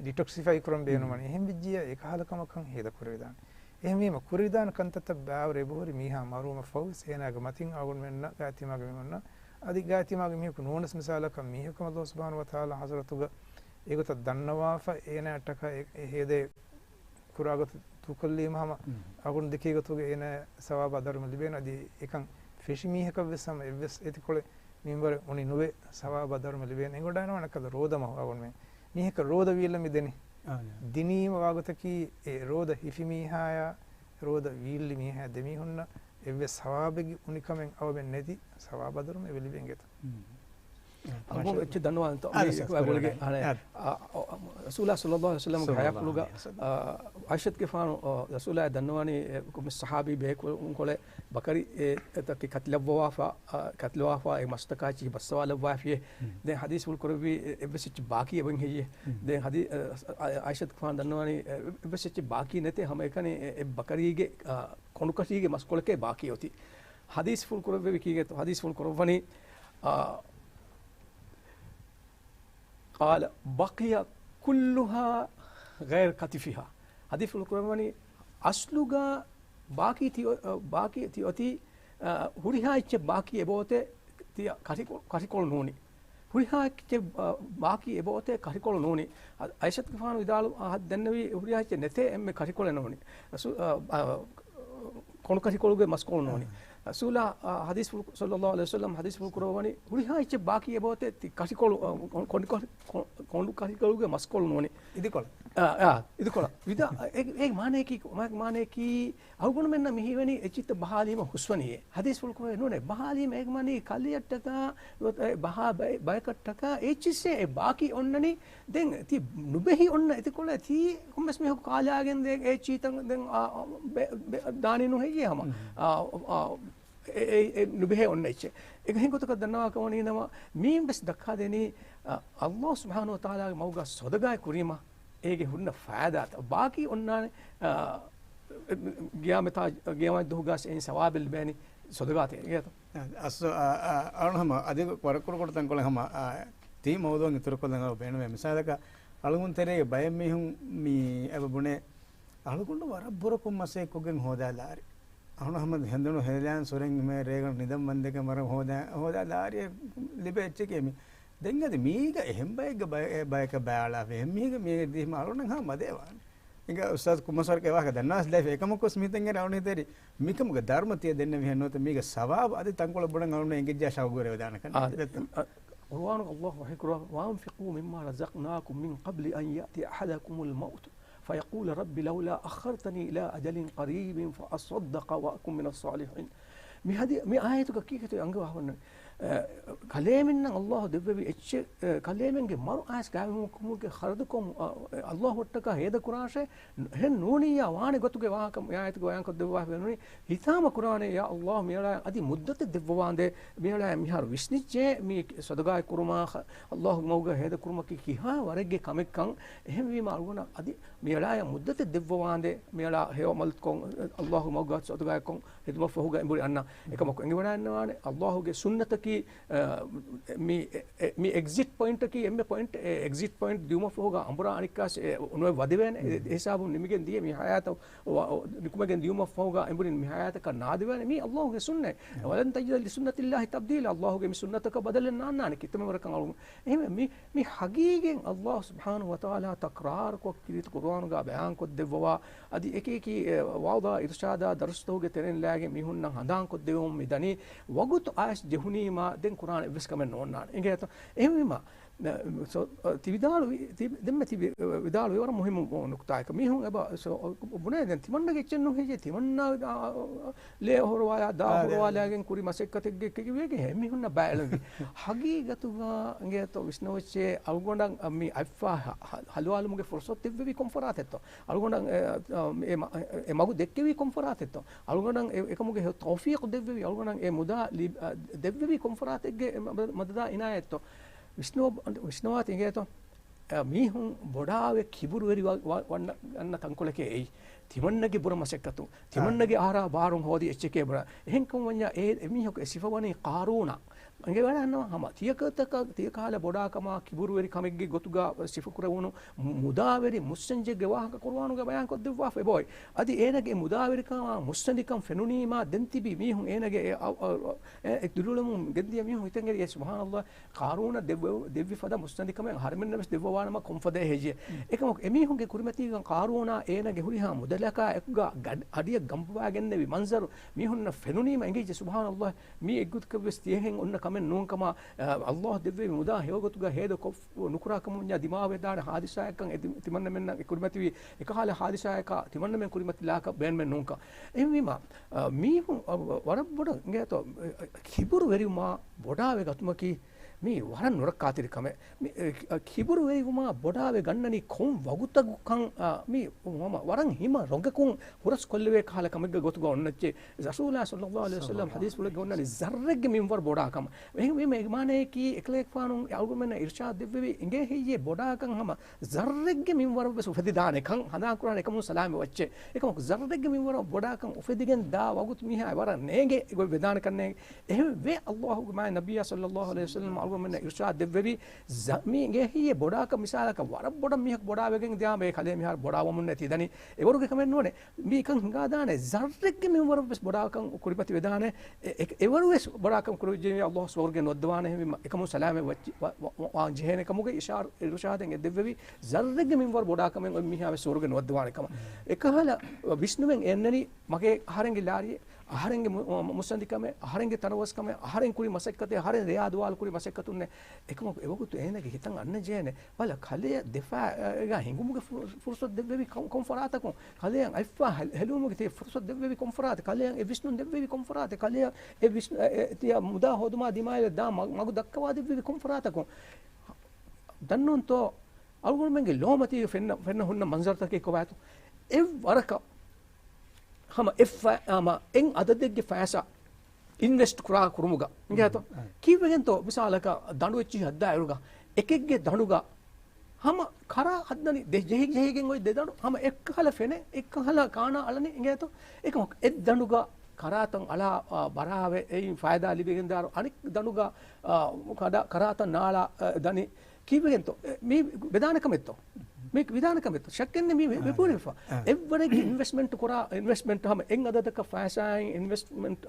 ޑިޓޮކްސިފައި ކުރަން ބޭނުންވަނީ. އެހެން ވެއްޖިއްޔާ އެކަހަލަ ކަމަކަށް ހޭދަ ކުރެވިދާނެ. އެހެންވީމަ ކުރެވިދާނެ ކަންތައްތައް ބާވަރު އެބަހުރި މީހާ މަރުވުމަށް ފަހުވެސް އޭނާގެ މަތިން އަޅުގަނޑުމެންނަށް ގާތްތިމާގެ މީހުންނަށް އަދި ގާތްތިމާގެ މީހަކު ނޫނަސް މިސާލަކަށް މީހަކަށް ﷲ ސުބްޙާނަހޫ ވަތަޢާލާ ޙަޟްރަތުގަ އެގޮތަށް ދަންނަވާފަ އޭނާއަށްޓަކާ އެ، އެ ހޭދައެއް ކުރާގޮތަށް ދޫކޮށްލީމަ ހަމަ އަޅުގަނޑު ދެކޭ ގޮތުގަ އޭނާ ސަވާބާ ދަރުމަ ލިބޭނެ. އަދި އެކަން ފެށި މީހަކަށް ވެސް ހަމަ އެއްވެސް އެތިކޮޅެއް މިންވަރެއް އުނި ނުވެ ސަވާބާ ދަރުމަ ލިބޭނެ. އެނގޮޑާނަމަ ނަކަލަ ރޯދަ މަހު އަޅުގަނޑުމެން މީހަކަށް ރޯދަ ވީއްލަ މި ދެނީ. އާ، ދިނީމަ ވާގޮތަކީ އެ ރޯދަ ހިފި މީހާޔާ ރޯދަ ވީއްލި މީހާ ދެމީހުންނަށް އެއްވެސް ސަވާބެއްގެ އުނިކަމެއް އަވަމެއް ނެތި ސަވާބާ ދަރުމަ އެބަ ލިބޭ އިނގޭތޯ. އަގު އެއްޗެއް ދަންނަވާންތޯ؟ އާ، މި އެކު އަގުގެ އަނެ، އާ، އާ، ރަސޫލާ ޞައްލައްލާހު ޢަލައިހި ވަސައްލަމްގެ ޙަޔާތްޕުޅުގަ، އާ، ޢާއިޝަތުގެފާނު، އާ، ރަސޫލާ ދަންނަވާނީ، އެ، ކޮންމެ ޞަޙާބީ ބޭކަލުންކޮޅެއް ބަކަރި، އެ، އެތަކެއް ކަތިލައްވަވާފަ، އާ، ކަތިލަވާފަ، އެ މަސްތަކާ އެއްޗިހި ބައްސަވާލައްވާފިޔޭ. ދެން ޙަދީޘްފުޅު ކުރެއްވީ، އެ، އެއްވެސް އެއްޗެއް ބާކީ އެބައިން ހެއްޔޭ؟ ދެން ޙަދީ-، އަ، އަ، ޢާއިޝަތުގެފާނު ދަންނަވާނީ، އެ، އެއްވެސް އެއްޗެއް ބާކީ ނެތޭ، ހަމައެކަނި އެ، އެ ބަކަރީގެ، އާ، ކޮނޑުކަށީގެ މަސްކޮޅެކޭ ބާކީ އޮތީ. ޙަދީޘްފުޅު ކުރެއްވެވި ކީގެތޯ؟ ޙަދީޘްފުޅު ކުރައްވަނީ، އާ، قال بقي كلها غير كتفها. ޙަދީޘްފުޅު ކުރައްވަނީ، އަސްލުގަ ބާކީ ތި-، އަ، ބާކީ ތި އޮތީ، އަ، ހުރިހާ އެއްޗެއް ބާކީ އެބައޮތޭ ތި ކަށިކޮ-، ކަށިކޮޅު ނޫނީ. ހުރިހާ އެއްޗެއް، އަ، ބާކީ އެބައޮތޭ ކަށިކޮޅު ނޫނީ. އަ-، ޢާއިޝަތުގެފާނު ވިދާޅު، އަ، ދެންނެވީ ހުރިހާ އެއްޗެއް ނެތޭ އެންމެ ކަށިކޮޅެއް ނޫނީ. ރަސޫ-، އަ، އަ، ކޮނޑުކަށިކޮޅުގެ މަސްކޮޅު ނޫނީ. ރަސޫލާ، އަ، ޙަދީޘްފުޅު، ޞައްލައްލާހު ޢަލައިހި ވަސައްލަމް ޙަދީޘްފުޅު ކުރައްވަނީ، ހުރިހާ އެއްޗެއް ބާކީ އެބައޮތޭ ތި ކަށިކޮޅު، އަ، ކޮނޑު-، ކޮނޑު-، ކޮނޑު-، ކޮނޑުކަށިކޮޅުގެ މަސްކޮޅު ނޫނީ. އިދިކޮޅު. އާ، އާ، އިދިކޮޅު. ވިދާ-، އެ، އޭގެ މާނަޔަކީ، މާ-، މާނަޔަކީ، އަޅުގަނޑުމެންނަށް މި ހީވަނީ އެއްޗިތައް ބަހާލީމަ ހުސްވަނީއޭ. ޙަދީޘްފުޅު ކުރެއްވީ ނޫނޭ. ބަހާލީމަ އޭގެ މާނަޔަކީ ކަލެއަށްޓަކާ، އެ، ބަހާ ބައެ-، ބަޔަކަށްޓަކާ އެއްޗިއްސޭ އެ ބާކީ އޮންނަނީ. ދެން ތި ނުބެހި އޮންނަ އެތިކޮޅެއް ތީ ކޮންމެސް މީހަކު ކާލާގެން ދޭ އެއްޗިތައް ދެން، އާ، އާ، ބެ-، ބެ-، ދާނީ ނުހެއްޔޭ ހަމަ. އާ، އާ، އެ، އެ، އެ ނުބެހޭ އޮންނަ އެއްޗެއް. އެހެން ގޮތަކަށް ދަންނަވާ ކަމަނީ ނަމަ، މީން ވެސް ދައްކާދެނީ، އަ، ﷲ ސުބްޙާނަހޫ ވަތަޢާލާގެ މަގުގަ ޞަދަޤާތް ކުރީމަ، އޭގެ ހުންނަ ފައިދާތައް ބާކީ އޮންނާނެ، އަ، ގިޔާމަތާ، ގިޔާމަތް ދުވަހުގަސް އެއިން ސަވާބެއް ލިބޭނީ ސަދަގާތެއް ގޭތޯ؟ އަސް، އަ، އަ، އަޅުން ހަމަ އަދި ވަރަށް ކުރު ކުރު ތަންކޮޅެއް ހަމަ، އަ، ތީ މައުޟޫއަށް އިތުރުކޮށްލަން އަޅު ބޭނުމޭ. މިސާލަކަށް އަޅުގަނޑު ތެރޭގެ ބައެއް މީހުން މި އެބަ ބުނޭ، އަޅުގަނޑު ވަރަށް ބުރަކޮށް މަސައްކަތްކޮށްގެން ހޯދާލާރި. އަހުނަ ހަމަ ހެނދުނު ހެލާން ސުރެން މޭ ރޭގަނޑު ނިދަން ވަންދެން ވަރަށް ހޯދާ، ހޯދާލާރި ލިބޭ އެއްޗެކޭ މި. ދެން އަދި މީގަ އެހެން ބައެއްގެ ބައެ-، ބަޔަކަށް ބަޔާޅާފަ އެހެން މީހެއްގެ މީގެ ދީމަ އަޅުނަން ހާ މަދޭވާނެ. އިނގ އުސްތާޛް ކުމަސްވަރަކަށް ވާހަކަ ދަންނާސް ލައިފް އެކަމަކުސް މިތަން އެރ އަޅުނި ތެރި. މިކަމުގެ ދަރުމަ ތިޔަ ދެންނެވިހެން ނުވަތަ މީގެ ސަވާބު އަދި ތަންކޮޅެއް ބޮޑަށް އަޅުނަ އެނގިއްޖާ ޝައުގުވެރިވެދާނެ ކަން. އާ، ދެއްތަ؟ އަ، ޤުރުއާނުގެ ﷲ ވަޙީ ކުރައްވާ، "وأنفقوا مما رزقناكم من قبل أن يأتي أحدكم الموت فيقول رب لولا أخرتني إلى أجل قريب فأصدق وأكن من الصالحين." މި ހަދި-، މި އާޔަތުގަ ކީކޭތޯ އަންގަވާ ހުންނަނީ؟ އަ، ކަލޭމެންނަށް ﷲ ދެއްވެވި އެއްޗެއް، އަ، ކަލޭމެންގެ މަރު އައިސް ގާތްވުމުގެ ޚަރަދުކޮށް، އަ، ﷲ އަށްޓަކާ ހޭދަކުރާށޭ، އެހެން ނޫނިއްޔާ ވާނެ ގޮތުގެ ވާހަކަ މި އާޔަތުގަ ބަޔާންކޮށްދެއްވާފައި ނޫނީ، ހިތާމަ ކުރާނެ، ޔާ ﷲ، މިއަޅާ އަދި މުއްދަތެއް ދެއްވަވާނދޭ، މިއަޅާ މިހާރު ވިސްނިއްޖެ، މި ޞަދަގާތް ކުރުމާ، ޚަ-، ﷲގެ މަގުގަ ހޭދަކުރުމަކީ ކިހާ ވަރެއްގެ ކަމެއްކަން. އެހެންވީމަ އަޅުގަނޑަށް އަދި މިއަޅާޔަށް މުއްދަތެއް ދެއްވަވާނދޭ، މިއަޅާ ހެޔޮ ޢަމަލުކޮށް، ﷲގެ މަގުގަ ޞަދަގާތްކޮށް، ޚިދުމަތް ފަހުގަ އެނބުރި އަންނަ. އެކަމަކު އެނގިވަޑައިގަންނަވާނެ، ﷲގެ ސުންނަތަކީ، އަ، މި، އެ، އެ، މި އެގްޒިޓް ޕޮއިންޓަކީ އެންމެ ޕޮއިންޓް، އެ އެގްޒިޓް ޕޮއިންޓް ދިއުމަށްފަހުގަ އަނބުރާ އަނެއްކާސް އެ ނުވެ ވަދެވޭނެ. އެ، އެ ހިސާބުން ނިމިގެން ދިޔަ މި ޙަޔާތަށް ވަ-، ނިކުމެގެން ދިޔުމަށްފަހުގަ އެނބުރިން މި ޙަޔާތަކަށް ނާދެވޭނެ. މީ ﷲގެ ސުންނަތް. އެ. ވަލަން ތަޖިދަ ލިސުންނަތިﷲ ތަބްދީލާ. ﷲގެ މި ސުންނަތަކަށް ބަދަލެއް ނާންނާނެ ކިތަންމެ ވަރަކަށް އަޅު. އެހެންވެ މި، މި ޙަޤީޤީން ﷲ ސުބްޙާނަހޫ ވަތަޢާލާ ތަކްރާރުކޮށް ކީރިތި ޤުރުއާނުގަ ބަޔާންކޮށްދެއްވަވާ، އަދި އެކި އެކި، އެ، ވަޢުޡާ، އިރުޝާދާ، ދަރުސްތަކުގެ ތެރެއިން ލާގެން މީހުންނަށް ހަނދާންކޮށްދެވުމުން މި ދަނީ، ވަގުތު އައިސް ޖެހުނީމާ ދެން ކުރާނެ އެއްވެސް ކަމެއް ނޯންނާނެ. އިނގޭތޯ؟ އެހެންވީމާ، ސޯ، ތި ވިދާޅުވި، ތި، ދެންމެ ތި ވި-، ވިދާޅުވި ވަރަށް މުހިއްމު ނުކުތާއެއް. މީހުން އެބަ، ސޯ، ބުނޭ ދެން ތިމަންނަގެ އެއްޗެއް ނުހެއްޔޭ، ތިމަންނާ، އާ، ލޭ ހޮރުވާލާ، ދާ އާ، ދެ، ހޮރުވާލާގެން ކުރި މަސައްކަތެއްގެ ކެގިވޭގެ ހެ މީހުންނަށް ބައިލަންވީ. ޙަޤީޤަތުގަ އިނގޭތޯ ވިސްނަވައްޗޭ، އަޅުގަނޑަށް މި އަތްފާ ހަ-، ހަ-، ހަލުވާލުމުގެ ފުރުޞަތު ދެއްވެވީ ކޮން ފަރާތެއްތޯ؟ އަޅުގަނޑަށް އެ، އެ މަ-، އެ މަގު ދެއްކެވީ ކޮން ފަރާތެއްތޯ؟ އަޅުގަނޑަށް އެ، އެކަމުގެ ތައުފީޤު ދެއްވެވީ، އަޅުގަނޑަށް އެ މުދާ ލި-، އަ، ދެއްވެވީ ކޮން ފަރާތެއްގެ މަ-، މަ-، މަދަދާ އިނާޔަތްތޯ؟ ވިސްނު-، ވިސްނުވާތި އިނގޭތޯ؟ އަ، މީހުން ބޮޑާވެ ކިބުރުވެރި ވަ-، ވަ-، ވަންނަ، އަންނަ ތަންކޮޅެކޭ އެއީ. ތިމަންނަގެ ބުރަ މަސައްކަތު، ތިމަންނަގެ އާރާ ބާރުން ހޯދި އެއްޗެކޭ ބުރަ. އެހެންކަމުން ވަންޏާ އެ، އެމީހަކު އެ ސިފަ ވަނީ ޤާރޫނާ. އެނގިވަޑައިގަންނަވާ ހަމަ ތިޔަކަލަ ކަމާ ކިބުރުވެރި ކަމެއްގެ ގޮތުގަ ސިފަކުރެވުނު މު-، މުދާވެރި މުއްސަންޖެއްގެ ވާހަކަ ޤުރުއާނުގަ ބަޔާންކޮށްދެއްވާފަ އެބައޮތް. އަދި އޭނަގެ މުދާވެރިކަމާ މުއްސަނދިކަން ފެނުނީމާ ދެން ތިބި މީހުން އޭނަގެ އެ، އަ، އަ، އަ، އެ، އެ ދުލުޅުމުން ގެންދިޔަ މީހުން ހިތަށް އެރި އެ ސުބްޙާނަﷲ. ޤާރޫނަށް ދެއްވެ-، ދެއްވި ފަދަ މުއްސަނދިކަމެއް އަހަރެމެންނަށް ވެސް ދެއްވަވާނަމަ ކޮންފަދައެއް ހެއްޔޭ؟ އެކަމަކު އެމީހުންގެ ކުރިމަތީގަ ޤާރޫނާ އޭނަގެ ހުރިހާ މުދަލަކާ އެކުގަ ގަ-، އަޑިއަށް ގަނބުވާގެންނެވި މަންޒަރު މީހުންނަށް ފެނުނީމަ އެނގިއްޖެ ސުބްޙާނަﷲ. މީ އެއްގޮތަކަށް ވެސް ތިޔަހެން އޮންނަ ކަމެއް ނޫންކަމާ، އަ، ﷲ ދެއްވެވި މުދާ ހެޔޮގޮތުގަ ހޭދަކޮށް ނުކުރާކަމުންޏާ ދިމާވެދާނެ ހާދިސާއެއްކަން އެ ތި-، ތިމަންނަމެންނަށް އެ ކުރިމަތިވީ އެކަހަލަ ހާދިސާއަކާ ތިމަންނަމެން ކުރިމަތިލާކަށް ބޭނުމެއް ނޫންކަން. އެހެންވީމާ، އަ، މީހުން، އަ، ވަރަށް ބޮޑަށް އިނގޭތޯ، އަ، ކިބުރުވެރިވުމާ ބޮޑާވެ ގަތުމަކީ މީ ވަރަށް ނުރައްކާތެރި ކަމެއް. މި، އެ، އަ، ކިބުރުވެރިވުމާ ބޮޑާވެ ގަންނަނީ ކޮން ވަގުތަކުކަން، އަ، މީ ހަމަ ވަރަށް ހިމަ ރޮނގަކުން ހުރަސްކޮށްލެވޭ ކަހަލަ ކަމެއްގެ ގޮތުގަ އޮންނައްޗޭ. ރަސޫލާ ޞައްލަﷲ ޢަލައިހި ވަސައްލަމް ޙަދީޘްފުޅެއްގަ އޮންނަނީ ޒައްރެއްގެ މިންވަރު ބޮޑާކަމަށް. އެހެންވީމަ އެ މާނަޔަކީ އެކަލޭގެފާނު އަޅުގަނޑުމެންނަށް އިރުޝާދު ދެއްވެވީ އިނގޭ ހެއްޔޭ ބޮޑާކަން ހަމަ ޒައްރެއްގެ މިންވަރަށް ވެސް އުފެދިދާނެކަން ހަނދާންކުރާނެ އެކަމުން ސަލާމަތް ވައްޗޭ. އެކަމަކު ޒައްރެއްގެ މިންވަރަށް ބޮޑާކަން އުފެދިގެން ދާ ވަގުތު މީހާ ވަރަށް ނޭނގޭ އެގޮތް ވެދާނެ ކަންނޭނގެ. އެހެން ވެ ﷲގެ މާތް ނަބިއްޔާ ޞައްލަﷲ ޢަލައިހި ވަސައްލަމް އަޅުގަނޑުމެންނަށް އިރުޝާދު ދެއްވެވީ، ޒަ-، މީ އިނގޭ ހެއްޔޭ ބޮޑާކަން މިސާލަކަށް ވަރަށް ބޮޑަށް މީހަކު ބޮޑާވެގެން ދިޔާމަ އެ ކަލޭ މިހާރު ބޮޑާވަމުން ނެތި ދަނީ. އެވަރުގެ ކަމެއް ނޫނޭ. މީކަން ހިނގާދާނެ ޒައްރެއްގެ މިންވަރަށް ވެސް ބޮޑާކަން ކުރިމަތި ވެދާނެ. އެ-، އެ-، އެވަރު ވެސް ބޮޑާކަން ކުރެވިއްޖެ ﷲ ސުވަރުގެ ނުވައްދަވާނެ. އެހެންވީމަ އެކަމުން ސަލާމަތް ވައްޗި-، ވަ-، ވަ-، ވަ-، ވާން ޖެހޭނެ ކަމުގެ އިޝާރަ-، އިރުޝާދެއް އެ ދެއްވެވީ ޒައްރެއްގެ މިންވަރު ބޮޑާކަމެއް އޮތް މީހާ ވެސް ސުވަރުގެ ނުވައްދަވާނެ ކަމަށް. އެކަހަލަ ވިސްނުމެއް އެންނަނީ މަގޭ އަހަރެންގެ ލާރިއެއް، އަހަރެންގެ މު-، މު-، މުއްސަނދިކަމެއް، އަހަރެންގެ ތަނަވަސްކަމެއް، އަހަރެން ކުރި މަސައްކަތެއް، އަހަރެން ރެޔާ ދުވާލު ކުރި މަސައްކަތުންނެއް. އެކަމަކު އެވަގުތު އޭނަގެ ހިތަށް އަންނަ ޖޭނެ. ބަލަ، ކަލެޔަށް ދެފާ އަށް ހިނގުމުގެ ފުރު-، ފުރުސަތު ދެއްވެވީ ކޮން-، ކޮން ފަރާތަކުން؟ ކަލެޔަށް އަތްފާ ހެ-، ހެލުމުގެ ތެ ފުރުސަތު ދެއްވެވީ ކޮން ފަރާތެއް؟ ކަލެޔަށް އެ ވިސްނުން ދެއްވެވީ ކޮން ފަރާތެއް؟ ކަލެޔަށް އެ ވިސްނު-، އެ، އެ، ތިޔަ މުދާ ހޯދުމާ ދިމާއަށް ދާ މަ-، މަގު ދައްކަވާ ދެއްވެވީ ކޮން ފަރާތަކުން؟ ދަންނޫންތޯ؟ އަޅުގަނޑުމެންގެ ލޯމަތީގަ ފެންނަ، ފެންނަ ހުންނަ މަންޒަރުތަކެއް ކޮބާތޯ؟ އެއްވަރަކަށް ހަމަ އެއް ފަ-، ހަމަ އެއް އަދަދެއްގެ ފައިސާ އިންވެސްޓް ކުރާ ކުރުމުގަ އިނގޭތޯ؟ ކީއްވެގެންތޯ؟ މިސާލަކަށް ދަނޑު އެއްޗިހި ހައްދާއިރުގަ އެކެއްގެ ދަނޑުގަ ހަމަ ކަރާ ހައްދަނީ ދެ ޖެހި ޖެހިގެން އޮތް ދެ ދަނޑު ހަމަ އެއްކަހަލަ ފެނެ، އެއްކަހަލަ ކާނާ އަޅަނީ އިނގޭތޯ؟ އެކަމަކު އެއްދަނޑުގަ ކަރާތައް އަޅާ، އާ، ބަރާވެ، އެއިން ފައިދާ ލިބިގެންދާރު އަނެއް ދަނޑުގަ، އާ، ކަރާ، ކަރާތައް ނާޅާ، އާ، ދަނީ ކީއްވެގެންތޯ؟ އެ، މީ ވެދާނެ ކަމެއްތޯ؟ މީ ވެދާނެ ކަމެއްތޯ؟ ޝައްކެއްނެ މީ ވެ-، އާ، ވެފަ. އާ. އެއްވަރެއްގެ އިންވެސްޓްމަންޓް ކުރާ، އިންވެސްޓްމަންޓް ހަމަ އެއް އަދަދަކަށް ފައިސާއިން އިންވެސްޓްމަންޓް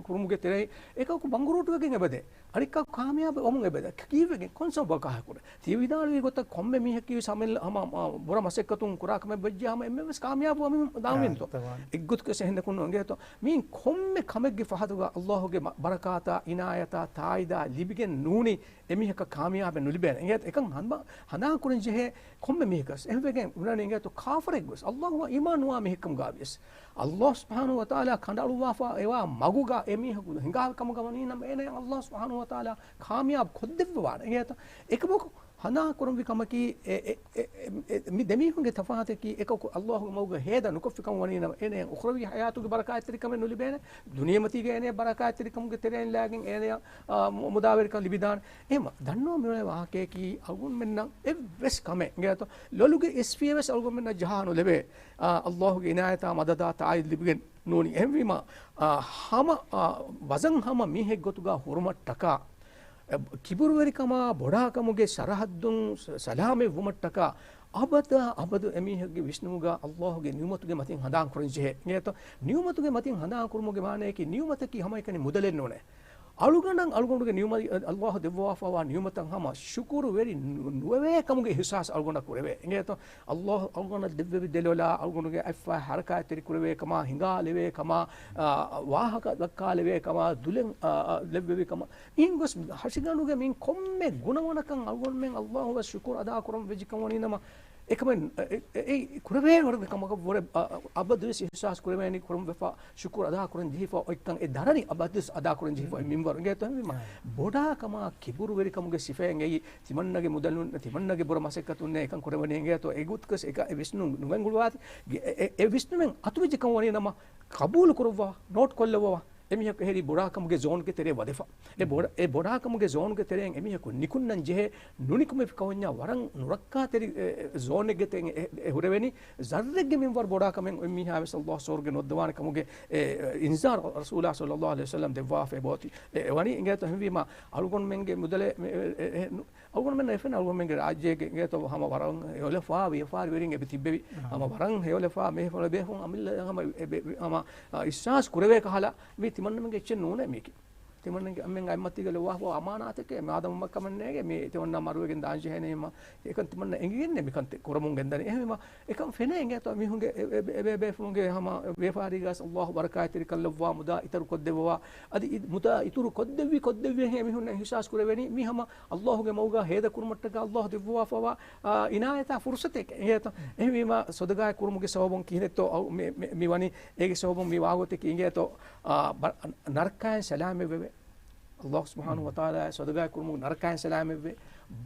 ކުރުމުގެ ތެރެއިން އެކަކު ބަނގުރޫޓުވެގެން އެބަދޭ. އަނެއްކާ ކާމިޔާބު ވަމުން އެބަދޭ. ކީއްވެގެން ކޮން ސަބަބަކާ ކުރެ؟ ތި ވިދާޅުވި ގޮތަށް ކޮންމެ މީހަކީ ސަމިލް ހަމަ، އާ، ބުރަ މަސައްކަތުން ކުރާ ކަމެއް ވެއްޖެ ހަމަ އެންމެން ވެސް ކާމިޔާބު ވަމިން ދާމިންތޯ؟ އެއްގޮތަކަށް އެހެން ކުން އެނގޭތޯ؟ މީ ކޮންމެ ކަމެއްގެ ފަހަތުގަ ﷲ ގެ މަ-، ބަރަކާތާ، އިނާޔަތާ، ތާއީދާ ލިބިގެން ނޫނީ އެމީހަކަށް ކާމިޔާބެއް ނުލިބޭނެ. އެނގޭތޯ އެކަން ހަނދާ-، ހަނދާން ކުރަން ޖެހޭ ކޮންމެ މީހަކަސް. އެހެންވެގެން ބުނަނީ އިނގޭތޯ ކާފަރެއް ގޮސް ﷲ އަށް އީމާން ނުވާ މީހެއް ކަމުގަ ވިޔަސް، ﷲ ސުބްޙާނަހޫ ވަތަޢާލާ ކަނޑައަޅުއްވާފަ އެވާ މަގުގަ އެ މީހަކު ހިނގާ ކަމުގަ ވަނީ ނަމަ އޭނަ ﷲ ސުބްޙާނަހޫ ވަތަޢާލާ ކާމިޔާބު ކޮށްދެއްވަވާނެ. އިނގޭތޯ އެކަމަކު ހަނދާން ކުރަންވީ ކަމަކީ، އެ، އެ، އެ، އެ، މި ދެމީހުންގެ ތަފާތެކީ، އެކަކު ﷲ ގެ މަގުގަ ހޭދަ ނުކޮށްފި ކަމަށް ވަނީ ނަމަ، އޭނަޔަށް އުޚްރަވީ ޙަޔާތުގެ ބަރަކާތްތެރިކަމެއް ނުލިބޭނެ. ދުނިޔެމަތީގަ އޭނަޔަށް ބަރަކާތްތެރިކަމުގެ ތެރެއިން ލާގެން އޭނަޔަށް، އާ، މު-، މުދާވެރިކަން ލިބިދާނެ. އެހެން ދަންނަވަން މިވަނީ ވާހަކަޔަކީ، އަޅުގަނޑުމެންނަށް އެއްވެސް ކަމެއް އިނގޭތޯ، ލޮލުގެ އިސްފިޔަވެސް އަޅުގަނޑުމެންނަށް ޖަހާ ނުލެވޭ. އާ، ﷲ ގެ އިނާޔަތާ މަދަދާ ތާއީދު ލިބިގެން ނޫނީ. އެހެންވީމަ، އާ، ހަމަ، އާ، ވަޒަން ހަމަ މީހެއް ގޮތުގަ ހުރުމަށްޓަކާ، އެ، ކިބުރުވެރިކަމާ ބޮޑާކަމުގެ ސަރަހައްދުން ސަ-، ސަލާމަތްވުމަށްޓަކާ، އަބަދާ އަބަދު އެމީހެއްގެ ވިސްނުމުގަ ﷲ ގެ ނިޢުމަތުގެ މަތިން ހަނދާން ކުރަން ޖެހޭ. އިނގޭތޯ؟ ނިޢުމަތުގެ މަތިން ހަނދާން ކުރުމުގެ މާނަޔަކީ، ނިޢުމަތަކީ ހަމައެކަނި މުދަލެއް ނޫނޭ. އަޅުގަނޑަށް އަޅުގަނޑުގެ ނިޢުމަ-، ﷲ ދެއްވާފަވާ ނިޢުމަތަށް ހަމަ ޝުކުރުވެރި ނު-، ނުވެވޭ ކަމުގެ އިޙްސާސް އަޅުގަނޑަށް ކުރެވޭ. އިނގޭތޯ؟ ﷲ އަޅުގަނޑަށް ދެއްވެވި ދެލޮލާ، އަޅުގަނޑުގެ އަތްފައި ޙަރަކާތްތެރި ކުރެވޭ ކަމާ، ހިނގާލެވޭ ކަމާ، އާ، ވާހަކަ ދައްކާލެވޭ ކަމާ، ދުލެއް، އާ، އާ، ލެއްވެވި ކަމާ، މިހެން ގޮސް ހަށިގަނޑުގެ މި ކޮންމެ ގުނަވަނަކަން އަޅުގަނޑުމެން ﷲ އަށް ޝުކުރު އަދާ ކުރަން ވެއްޖެ ކަމަށް ވަނީ ނަމަ، އެކަމެއް، އެ، އެ، އެ، ކުރެވޭ ވަރުގެ ކަމަކަށް ވުރެ، އަ، އަ، އަބަދުވެސް އިޙްސާސް ކުރެވޭނީ ކުރަން ވެފަ ޝުކުރު އަދާ ކުރަން ޖެހިފަ އޮތްކަން އެ ދަރަނި އަބަދުވެސް އަދާ ކުރަން ޖެހިފަ އޮތް މިންވަރު އިނގޭތޯ. އެހެންވީމަ، ބޮޑާ ކަމާ ކިބުރުވެރިކަމުގެ ސިފައެއް އެއީ ތިމަންނަގެ މުދަލުން، ތިމަންނަގެ ބުރަ މަސައްކަތުންނޭ އެކަން ކުރެވެނީ އިނގޭތޯ. އެގޮތަކަސް އެކަ އެ ވިސްނުން ނުގެންގުޅުވާތި. އެ، އެ، އެ ވިސްނުމެއް އަތުވެއްޖެ ކަމަށް ވަނީ ނަމަ، ޤަބޫލު ކުރައްވާ، ނޯޓް ކޮށްލައްވަވާ. އެމީހަކު އެހެރީ ބޮޑާކަމުގެ ޒޯންގެ ތެރޭ ވަދެފަ. އެ ބޮޑ-، އެ ބޮޑާކަމުގެ ޒޯންގެ ތެރެއިން އެމީހަކު ނިކުންނަން ޖެހޭ، ނުނިކުމެފި ކަމަށް ވަންޏާ ވަރަށް ނުރައްކާތެރި، އެ، އެ، ޒޯނެއްގެ ތެރެއިން އެ، އެ ހުރެވެނީ. ޒައްރެއްގެ މިންވަރު ބޮޑާކަމެއް އެމީހާ ވެސް ﷲ ސުވަރުގެ ނުއައްދަވާނެ ކަމުގެ، އެ، އެ، އިންޒާރު ރަސޫލާ ޞައްލައްލާހު ޢަލައިހި ވަސައްލަމް ދެއްވާފަ އެބައޮތީ. އެ، އެ ވަނީ އިނގޭތޯ. އެހެންވީމަ، އަޅުގަނޑުމެންގެ މުދަލެއް މެ-، އެ، އެ، އެ، ނު-، އަޅުގަނޑުމެން އެފެން އަޅުގަނޑުމެންގެ ރާއްޖޭގެ އިނގޭތޯ ހަމަ ވަރަށް ހެޔޮލަފާ ވިޔަފާރިވެރިން އެބަ ތިއްބެވި. އާ. ހަމަ ވަރަށް ހެޔޮލަފާ މޭފުޅު ބޭފުޅުން އަމިއްލަ ހަމަ އެ ބެ-، ހަމަ، އާ، އިޙްސާސް ކުރެވޭ ކަހަލަ މީ ތިމަންނަމެންގެ އެއްޗެއް ނޫނޭ މީކީ. ތިމަންނަމެންގެ އަންމެން އަތްމަތީގަ ލޮވާފަ އަމާނާތެކޭ މާދަމަ ކަމެއް ނޭގެ މީ ތިމަންނަ މަރުވެގެން ދާން ޖެހޭނީ މަ-، އެކަން ތިމަންނަ އެނގިގެންނޭ މިކަންތައް ކުރަމުން ގެންދަނީ. އެހެންވީމަ އެކަން ފެނޭ އިނގޭތޯ މީހުންގެ އެ، އެ، އެ، އެ ބޭފުޅުންގެ ހަމަ ވިޔަފާރީގަސް ﷲ ބަރަކާތްތެރިކަން ލައްވާ މުދާ އިތުރު ކޮށްދެއްވަވާ. އަދި އި-، މުދާ އިތުރު ކޮށްދެއްވި ކޮށްދެއްވި ހޭ މީހުންނަށް އިޙްސާސް ކުރެވެނީ މީ ހަމަ ﷲ ގެ މަގުގަ ހޭދަ ކުރުމަށްޓަކާ ﷲ ދެއްވަވާފަވާ، އާ، އިނާޔަތާ ފުރުޞަތެއް އިނގޭތޯ. އެހެންވީމަ ޞަދަގާތް ކުރުމުގެ ސަބަބުން ކިހިނެއްތޯ އައު-، މި-، މި-، މި ވަނީ އޭގެ ސަބަބުން މި ވާގޮތަކީ އިނގޭތޯ، އާ، ބަ-، ނަރަކައިން ސަލާމަތްވެވޭ. ﷲ ސުބްޙާނަހޫ ވަތަޢާލާ ޞަދަގާތް ކުރުމުގެ ނަރަކައިން ސަލާމަތްވެ،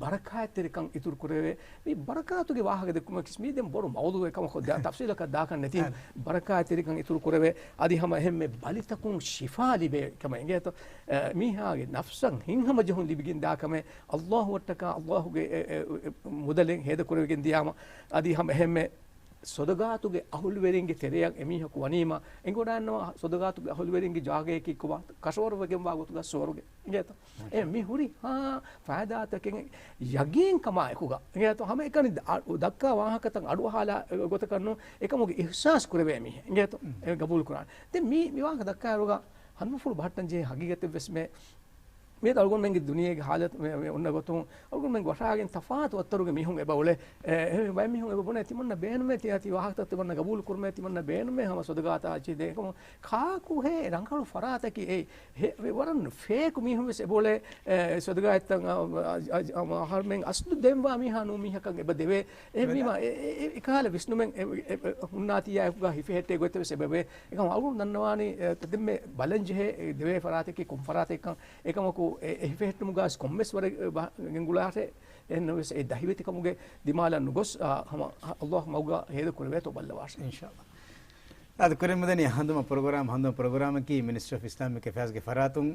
ބަރަކާތްތެރިކަން އިތުރު ކުރެވޭ. މި ބަރަކާތުގެ ވާހަކަ ދެއްކުމަކީ މީ ދެން ބޮޑު މައުޟޫޢެއް ކަމަކު ދާ ތަފްޞީލަކަށް ދާކަށް ނެތި. އަން. ބަރަކާތްތެރިކަން އިތުރު ކުރެވޭ. އަދި ހަމަ އެހެންމެ ބަލިތަކުން ޝިފާ ލިބޭ ކަމަށް އިނގޭތޯ. އެ، މީހާގެ ނަފްސަށް ހިތްހަމަޖެހުން ލިބިގެން ދާ ކަމެއް ﷲ އަށްޓަކާ ﷲ ގެ އެ، އެ، އެ، މުދަލެއް ހޭދަ ކުރެވިގެން ދިޔާމަ. އަދި ހަމަ އެހެންމެ ޞަދަގާތުގެ އަހުލުވެރިންގެ ތެރެއަށް އެމީހަކު ވަނީމަ، އެނގިވަޑައިގަންނަވާ ޞަދަގާތުގެ އަހުލުވެރިންގެ ޖާގައަކީ ކޮބާ؟ ކަށަވަރުވެގެންވާ ގޮތުގަ ސުވަރުގެ. އިނގޭތޯ؟ އެ މި ހުރިހާ ފައިދާތަކެއް ޔަގީންކަމާއެކުގަ. އިނގޭތޯ؟ ހަމައެކަނި ދަ-، އަ-، ދައްކާ ވާހަކަތައް އަޑުއަހާލާ ގޮތަކަށް ނޫން، އެކަމުގެ އިޙްސާސް ކުރެވޭ މީހެއް. އިނގޭތޯ؟ އެ ގަބޫލު ކުރާނެ. ދެން މި، މި ވާހަކަ ދައްކާއިރުގަ ހަނދުމަފުޅު ބަހައްޓަން ޖެހޭ ހަގީގަތެއް ވެސް މޭ. މިއަދު އަޅުގަނޑުމެންގެ ދުނިޔޭގެ ހާލަތު މި، މި އޮންނަ ގޮތުން އަޅުގަނޑުމެން ވަށާގެން ތަފާތު އަތްތަރުގެ މީހުން އެބަ އުޅޭ. އެ، އެ، ބައެއް މީހުން އެބަ ބުނޭ ތިމަންނަ ބޭނުމޭ ތި، ތި ވާހަކަތައް ތިމަންނަ ގަބޫލު ކުރުމޭ ތިމަންނަ ބޭނުމޭ ހަމަ ޞަދަގާތާ އެއްޗެއް ދޭ. އެކަމު ކާކުހޭ ރަނގަޅު ފަރާތަކީ އެއީ. ހެ، ވަރަށް ފޭކު މީހުން ވެސް އެބަ އުޅޭ، އެ، ޞަދަގާތްތައް، އަ، އަ، އަ، އަ، އަހަރުމެން އަސްލު ދޭންވާ މީހާ ނޫން މީހަކަށް އެބަ ދެވޭ. އެހެންވީމަ އެ، އެ، އެ، އެކަހަލަ ވިސްނުމެއް އެ، އެ، އެ، ހުންނާތީއާއެކުގަ ހިފެހެއްޓޭ ގޮތެއް ވެސް އެބަ ވޭ. އެކަމަކު އަޅުގަނޑު ދަންނަވާނީ، އެ، ތަ ދެންމެ ބަލަން ޖެހޭ، އެ، ދެވޭ ފަރާތަކީ ކޮން ފަރާތެއްކަން. އެކަމަކު އެ، އެ ހިފެހެއްޓުމުގަސް ކޮންމެސް ވަރެއް، އެ، ބަ-، ގެންގުޅާށޭ، އެހެންނަމަވެސް އެ ދަހިވެތިކަމުގެ ދިމާލަށް ނުގޮސް، އާ، ހަމަ، އަ، ﷲ މަގުގަ ހޭދަ ކުރެވޭތޯ ބައްލަވާށޭ. އިންޝާﷲ. އަދި ކުރިން މިދަނީ ހަނދުމަ ޕްރޮގްރާމް، ހަނދުމަ ޕްރޮގްރާމަކީ މިނިސްޓްރީ އޮފް އިސްލާމިކް އެފެއާޒްގެ ފަރާތުން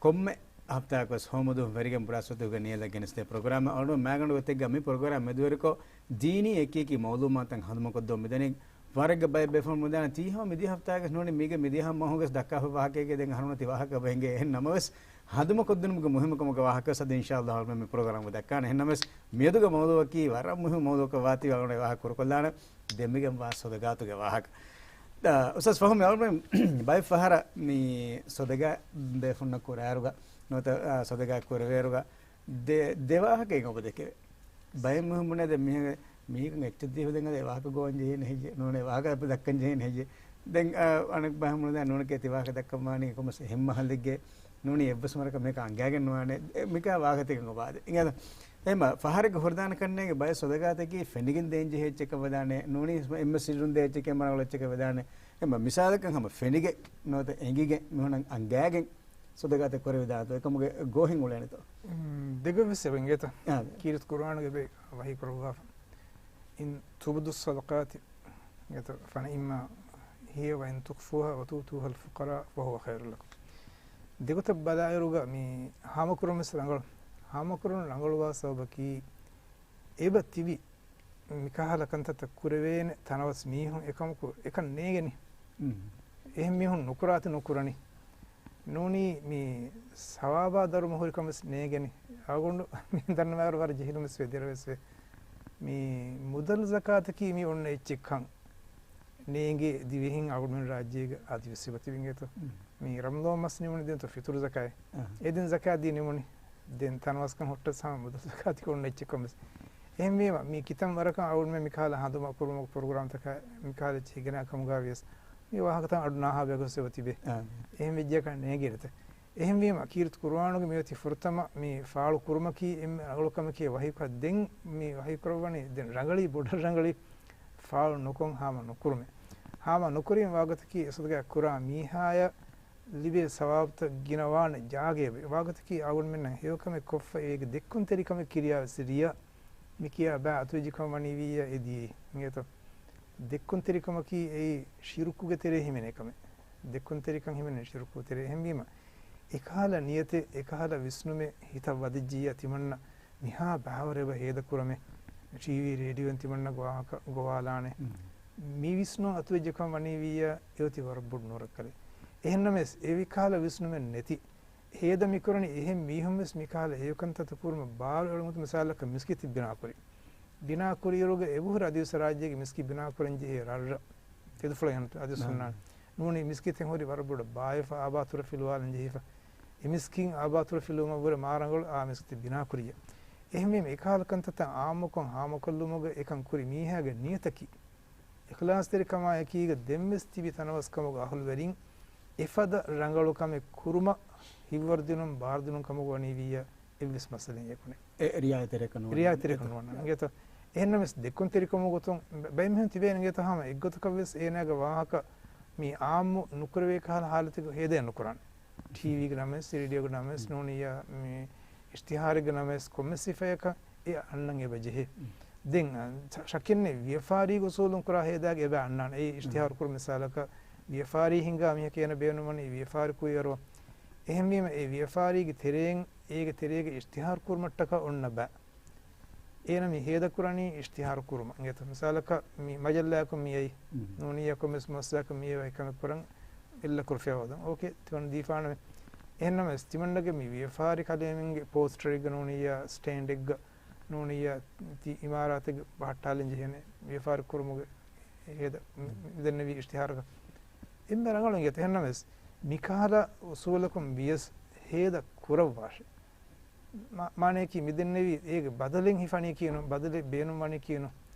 ކޮންމެ ހަފްތާއަކުވެސް ހޯމުދުވަހު ވެރިގެން ބުރާސްފަތުގެ ނިޔަލަށް ގެނެސްދޭ ޕްރޮގްރާމް އަޅުގަނޑު މާގަނޑު ގޮތެއްގަ މި ޕްރޮގްރާމް މެދުވެރިކޮށް، ދީނީ އެކިއެކި މައުލޫމާތުތައް ހަނދުމަކޮށްދެވުން މިދަނީ. ވަރަށް ބައެއް ބޭފުޅުން މިދާނެ ތީހާ މިދިޔަ ހަފްތާގެ ނޫނީ މީގެ މިދިޔަ މަހުގެ ދައްކާފަ ވާހަކައިގެ ދެން އަހަރުން ތި ވާހަކަ ބަހިނގޭ އެހެން ނަމަވެސް، ހަނދުމަކޮށްދިނުމުގެ މުހިއްމުކަމުގެ ވާހަކަ ސަދި އިންޝާﷲ މި ޕްރޮގްރާމްގަ ދައްކާނެ. އެހެންނަމަވެސް، މިއަދުގެ މައުޟޫޢަކީ ވަރަށް މުހިއްމު މައުޟޫޢަކަށް ވާތީ އަޅުގަނޑު ވާހަކަ ކުރުކޮށްލާނެ. ދެން މިގެން ވާ ސޮދަގާތުގެ ވާހަކަ. އާ، އުސްތާޛް ފަހުމީ އަޅުގަނޑު ބައެއް ފަހަރަށް މި ސޮދަގާތް ބޭފުންނަށް ކުރާއިރުގަ ނުވަތަ، އާ، ސޮދަގާތް ކުރެވޭއިރުގަ ދެ، ދެ ވާހަކައެއް އޮބަ ދެކެވޭ. ބައެއް މީހުން ބުނޭ ދެން މީހަކަށް މީހަކަށް އެއްޗެއް ދީފަ ދެން އަދި ވާހަކަ ގޮވަން ޖެހޭނެ ހެއްޔޭ؟ ނޫނޭ ވާހަކަ ދައްކަން ޖެހޭނެ ހެއްޔޭ؟ ދެން، އަ، އަނެއް ބައެއް ބުނޭ ދެން ނޫނީ ތި ވާހަކަ ދައްކަން ވާނީ ކޮންމެސް އެހެން މަހަލެއްގެ ނޫނީ އެއްވެސް ވަރަކަށް މީހަކަށް އަނގައިގެން ނުވާނެ. އެ، މިކާ ވާހަކަތަކެއް އޮބާދެ. އިނގޭތަ؟ އެހެންމަ ފަހަރެއްގެ ހުރިދާނެ ކަންނޭނގެ ބައެއް ސޮދަގާތަކީ ފެނިގެން ދޭން ޖެހޭ އެއްޗެއްކަން ވެދާނެ. ނޫނީ އެންމެ ސިއްރުން ދޭ އެއްޗެއްކަން އެންމެ ރަނގަޅު އެއްޗެއްކަން ވެދާނެ. އެހެންމަ މިސާލަކަށް ހަމަ ފެނިގެން ނުވަތަ އެނގިގެން މީހުންނަށް އަނގައިގެން ސޮދަގާތައް ކުރެވިދާނެތޯ؟ އެކަމުގެ ގޯހެއް އުޅޭނެތޯ؟ މް، ދެގޮތްވެސް އެބަ އިނގޭތަ؟ އާ. ކީރިތި ޤުރުއާނުގަ އެބަ ވަޙީ ކުރައްވާފަ. إن تبدوا الصدقات، އިނގޭތަ؟ فنعم هي وإن تخفوها وتؤتوها الفقراء فهو خير لكم. ދެގޮތަށް ބަލާއިރުގަ މި ހާމަކުރުން ވެސް ރަނގަޅު. ހާމަކުރުން ރަނގަޅުވާ ސަބަބަކީ އެބަ ތިބި މިކަހަލަ ކަންތައްތައް ކުރެވޭނެ ތަނަވަސް މީހުން އެކަމަކު އެކަން ނޭނގެނީ. މް. އެހެން މީހުން ނުކުރާތި ނުކުރަނީ. ނޫނީ މި ސަވާބާ ދަރުމަ ހުރިކަން ވެސް ނޭނގެނީ. އަޅުގަނޑު މި ދަންނަވާއިރު ވަރަށް ޖެހިލުން ވެސް ވޭ، ދެރަ ވެސް ވޭ. މި މުދަލު ޒަކާތަކީ މި އޮންނަ އެއްޗެއްކަން ނޭނގޭ ދިވެހިން އަޅުގަނޑުމެން ރާއްޖޭގަ އަދިވެސް އެބަ ތިބި އިނގޭތޯ. މް. މި ރަމަޟާން މަސް ނިމުނީ ދެންތޯ ފިޠުރު ޒަކާތް. އަހަ. އެ ދެން ޒަކާތް ދީ ނިމުނީ. ދެން ތަނަވަސްކަން ހުއްޓަސް ހަމަ މުދަލު ޒަކާތަކީ އޮންނަ އެއްޗެއްކަން ވެސް. އެހެންވީމަ، މި ކިތަން ވަރަކަށް އަޅުގަނޑުމެން މިކަހަލަ ހަނދުމަ ކުރުމަކު ޕްރޮގްރާމްތަކާ މިކަހަލަ އެއްޗެއް ގެނާ ކަމުގަ ވިޔަސް، މި ވާހަކަތައް އަޑު ނާހާ ބަޔަކު ވެސް އެބަ ތިބޭ. އާ. އެހެން ވެއްޖެއްޔާ ކަން ނޭނގޭނެތަ؟ އެހެންވީމަ، ކީރިތި ޤުރުއާނުގެ މިއޮތީ ފުރަތަމަ މި ފާޅު ކުރުމަކީ އެންމެ ރަނގަޅު ކަމެކޭ ވަޙީކޮށް، ދެން މި ވަޙީ ކުރައްވަނީ ދެން ރަނގަޅީ ބޮޑަށް ރަނގަޅީ ފާޅު ނުކޮށް ހާމަ ނުކުރުމޭ. ހާމަ ނުކުރީމަ ވާގޮތަކީ އެ ސަދަޤާ ކުރާ މީހާޔަށް ލިބޭ ސަވާބުތައް ގިނަވާނެ ޖާގައެވެ. ވާގޮތަކީ އަޅުގަނޑުމެންނަށް ހެޔޮކަމެއް ކޮށްފަ އޭގެ ދެއްކުންތެރިކަމެއް ކިރިޔާވެސް ރިޔާ މި ކިޔާ ބާ އަތުވެއްޖެކަމަށް ވަނީ ވިއްޔާ އެ ދިޔައީ. އިނގޭތޯ؟ ދެއްކުންތެރިކަމަކީ އެއީ ޝިރުކުގެ ތެރޭ ހިމެނޭ ކަމެއް. ދެއްކުންތެރިކަން ހިމެނޭ ޝިރުކު ތެރޭ. އެހެންވީމަ، އެކަހަލަ ނިޔަތެއް، އެކަހަލަ ވިސްނުމެއް ހިތަށް ވަދެއްޖިއްޔާ ތިމަންނަ މިހާ ބާވަރު އެބަ ހޭދަ ކުރަމޭ. ޓީވީ، ރޭޑިއޯއިން ތިމަންނަ ގޮވާ-، ގޮވާލާނެ. މް. މި ވިސްނުން އަތުވެއްޖެކަމަށް ވަނީ ވިއްޔާ އެއޮތީ ވަރަށް ބޮޑު ނޫރެއްކަލެއް. އެހެންނަމަވެސް، އެ ވިކާލަ ވިސްނުމެއް ނެތި. ހޭދަ މިކުރަނީ އެހެން މީހުން ވެސް މިކަހަލަ ހެޔޮކަންތައް ކުރުމަށް ބާރު އެޅުމުގެ މިސާލަކަށް މިސްކިތެއް ބިނާކުރި. ބިނާކުރިއިރުގަ އެބަހުރި އަދިވެސް ރާއްޖޭގެ މިސްކިތް ބިނާކުރަން ޖެހޭ ރަށްރަށް ތެދުފުޅަށް އިން އަދިވެސް ނާން. ހުންނާނެ. ނޫނީ މިސްކިތެއް ހުރި ވަރަށް ބޮޑަށް ބާވެފަ އާބާތުރަ ފިލުވާލަން ޖެހިފަ. އެ މިސްކިތް އާބާތުރަ ފިލުވުމަށްވުރެ މާރަނގަޅު އާ މިސްކިތެއް ބިނާކުރިއްޔާ. އެހެންވީމަ އެކަހަލަ ކަންތައްތައް އާއްމުކޮށް ހާމަކޮށްލުމުގަ އެކަން ކުރި މީހާގެ ނިޔަތަކީ އިޚްލާޞްތެރިކަމާއެކީގަ ދެންވެސް ތިބި ތަނަވަސްކަމުގަ އަހުލުވެރިން އެފަދަ ރަނގަޅު ކަމެއް ކުރުމަށް ހިތްވަރުދިނުން ބާރުދިނުން ކަމުގަ ވަނީ ވިއްޔާ އެއްވެސް މައްސަލައެއް އެކު ނެތް. އެ ރިއާޔަތްތެރިކަން ނުވަންޏާ. ރިއާޔަތްތެރިކަން ނުވަންޏާ. އިނގޭތޯ؟ އެހެންނަމަވެސް ދެއްކުންތެރިކަމުގެ ގޮތުން ބައެއް މީހުން ތިބޭނެ އިނގޭތޯ ހަމަ އެއްގޮތަކަށްވެސް އޭނާގެ ވާހަކަ މި އާއްމު ނުކުރެވޭ ކަހަލަ ހާލަތެއްގަ ހޭދައެއް ނުކުރާނެ. ޓީވީގެ ނަމަވެސް، ރޭޑިއޯގެ ނަމަވެސް، ނޫނިއްޔާ މި އިޝްތިހާރެއްގެ ނަމަވެސް ކޮންމެސް ސިފަޔަކަށް އެ އަންނަން އެބަ ޖެހޭ. ދެން، އަ، ޝަ-، ޝައްކެއްނެތް ވިޔަފާރީގެ އުސޫލުން ކުރާ ހޭދާގެ އެބަ އަންނާނެ. އެއީ އިޝްތިހާރު ކުރު މިސާލަކަށް ވިޔަފާރީ ހިނގާ މީހަކަށް އޭނަ ބޭނުންވަނީ ވިޔަފާރި ކުރިއަރުވަން. އެހެންވީމަ އެ ވިޔަފާރީގެ ތެރެއިން އޭގެ ތެރޭގަ އިޝްތިހާރު ކުރުމަށްޓަކާ އޮންނަ ބައި. އޭނަ މި ހޭދަ ކުރަނީ އިޝްތިހާރު ކުރުމަށް. އިނގޭތޯ؟ މިސާލަކަށް މި މަޖައްލާއަކުން މި އައީ. ނޫނިއްޔާ ކޮންމެސް މުއައްސަސާއަކުން މި އެބަ އެކަމެއް ކުރަން އެއްލަ ކުރި ފިޔަވަޅު ދަން. އޯކޭ، ތިމަން ދީފާނަމޭ. އެހެންނަމަވެސް، ތިމަންނަގެ މި ވިޔަފާރި ކަލޭމެންގެ ޕޯސްޓަރެއްގަ ނޫނިއްޔާ ސްޓޭންޑެއްގަ ނޫނިއްޔާ ތި އިމާރާތެއްގަ ބަހައްޓާލަން ޖެހޭނެ ވިޔަފާރި ކުރުމުގެ ހޭދަ މި-، މިދެންނެވި އިޝްތިހާރަކަށް. އެންމެ ރަނގަޅު އިނގޭތޯ. އެހެންނަމަވެސް، މިކަހަލަ އުސޫލަކުން ވިޔަސް ހޭދަ ކުރައްވާށޭ. މާ-، މާނަޔަކީ މިދެންނެވީ އޭގެ ބަދަލެއް ހިފަނީކީނު، ބަދަލެއް ބޭނުންވަނީކީނު.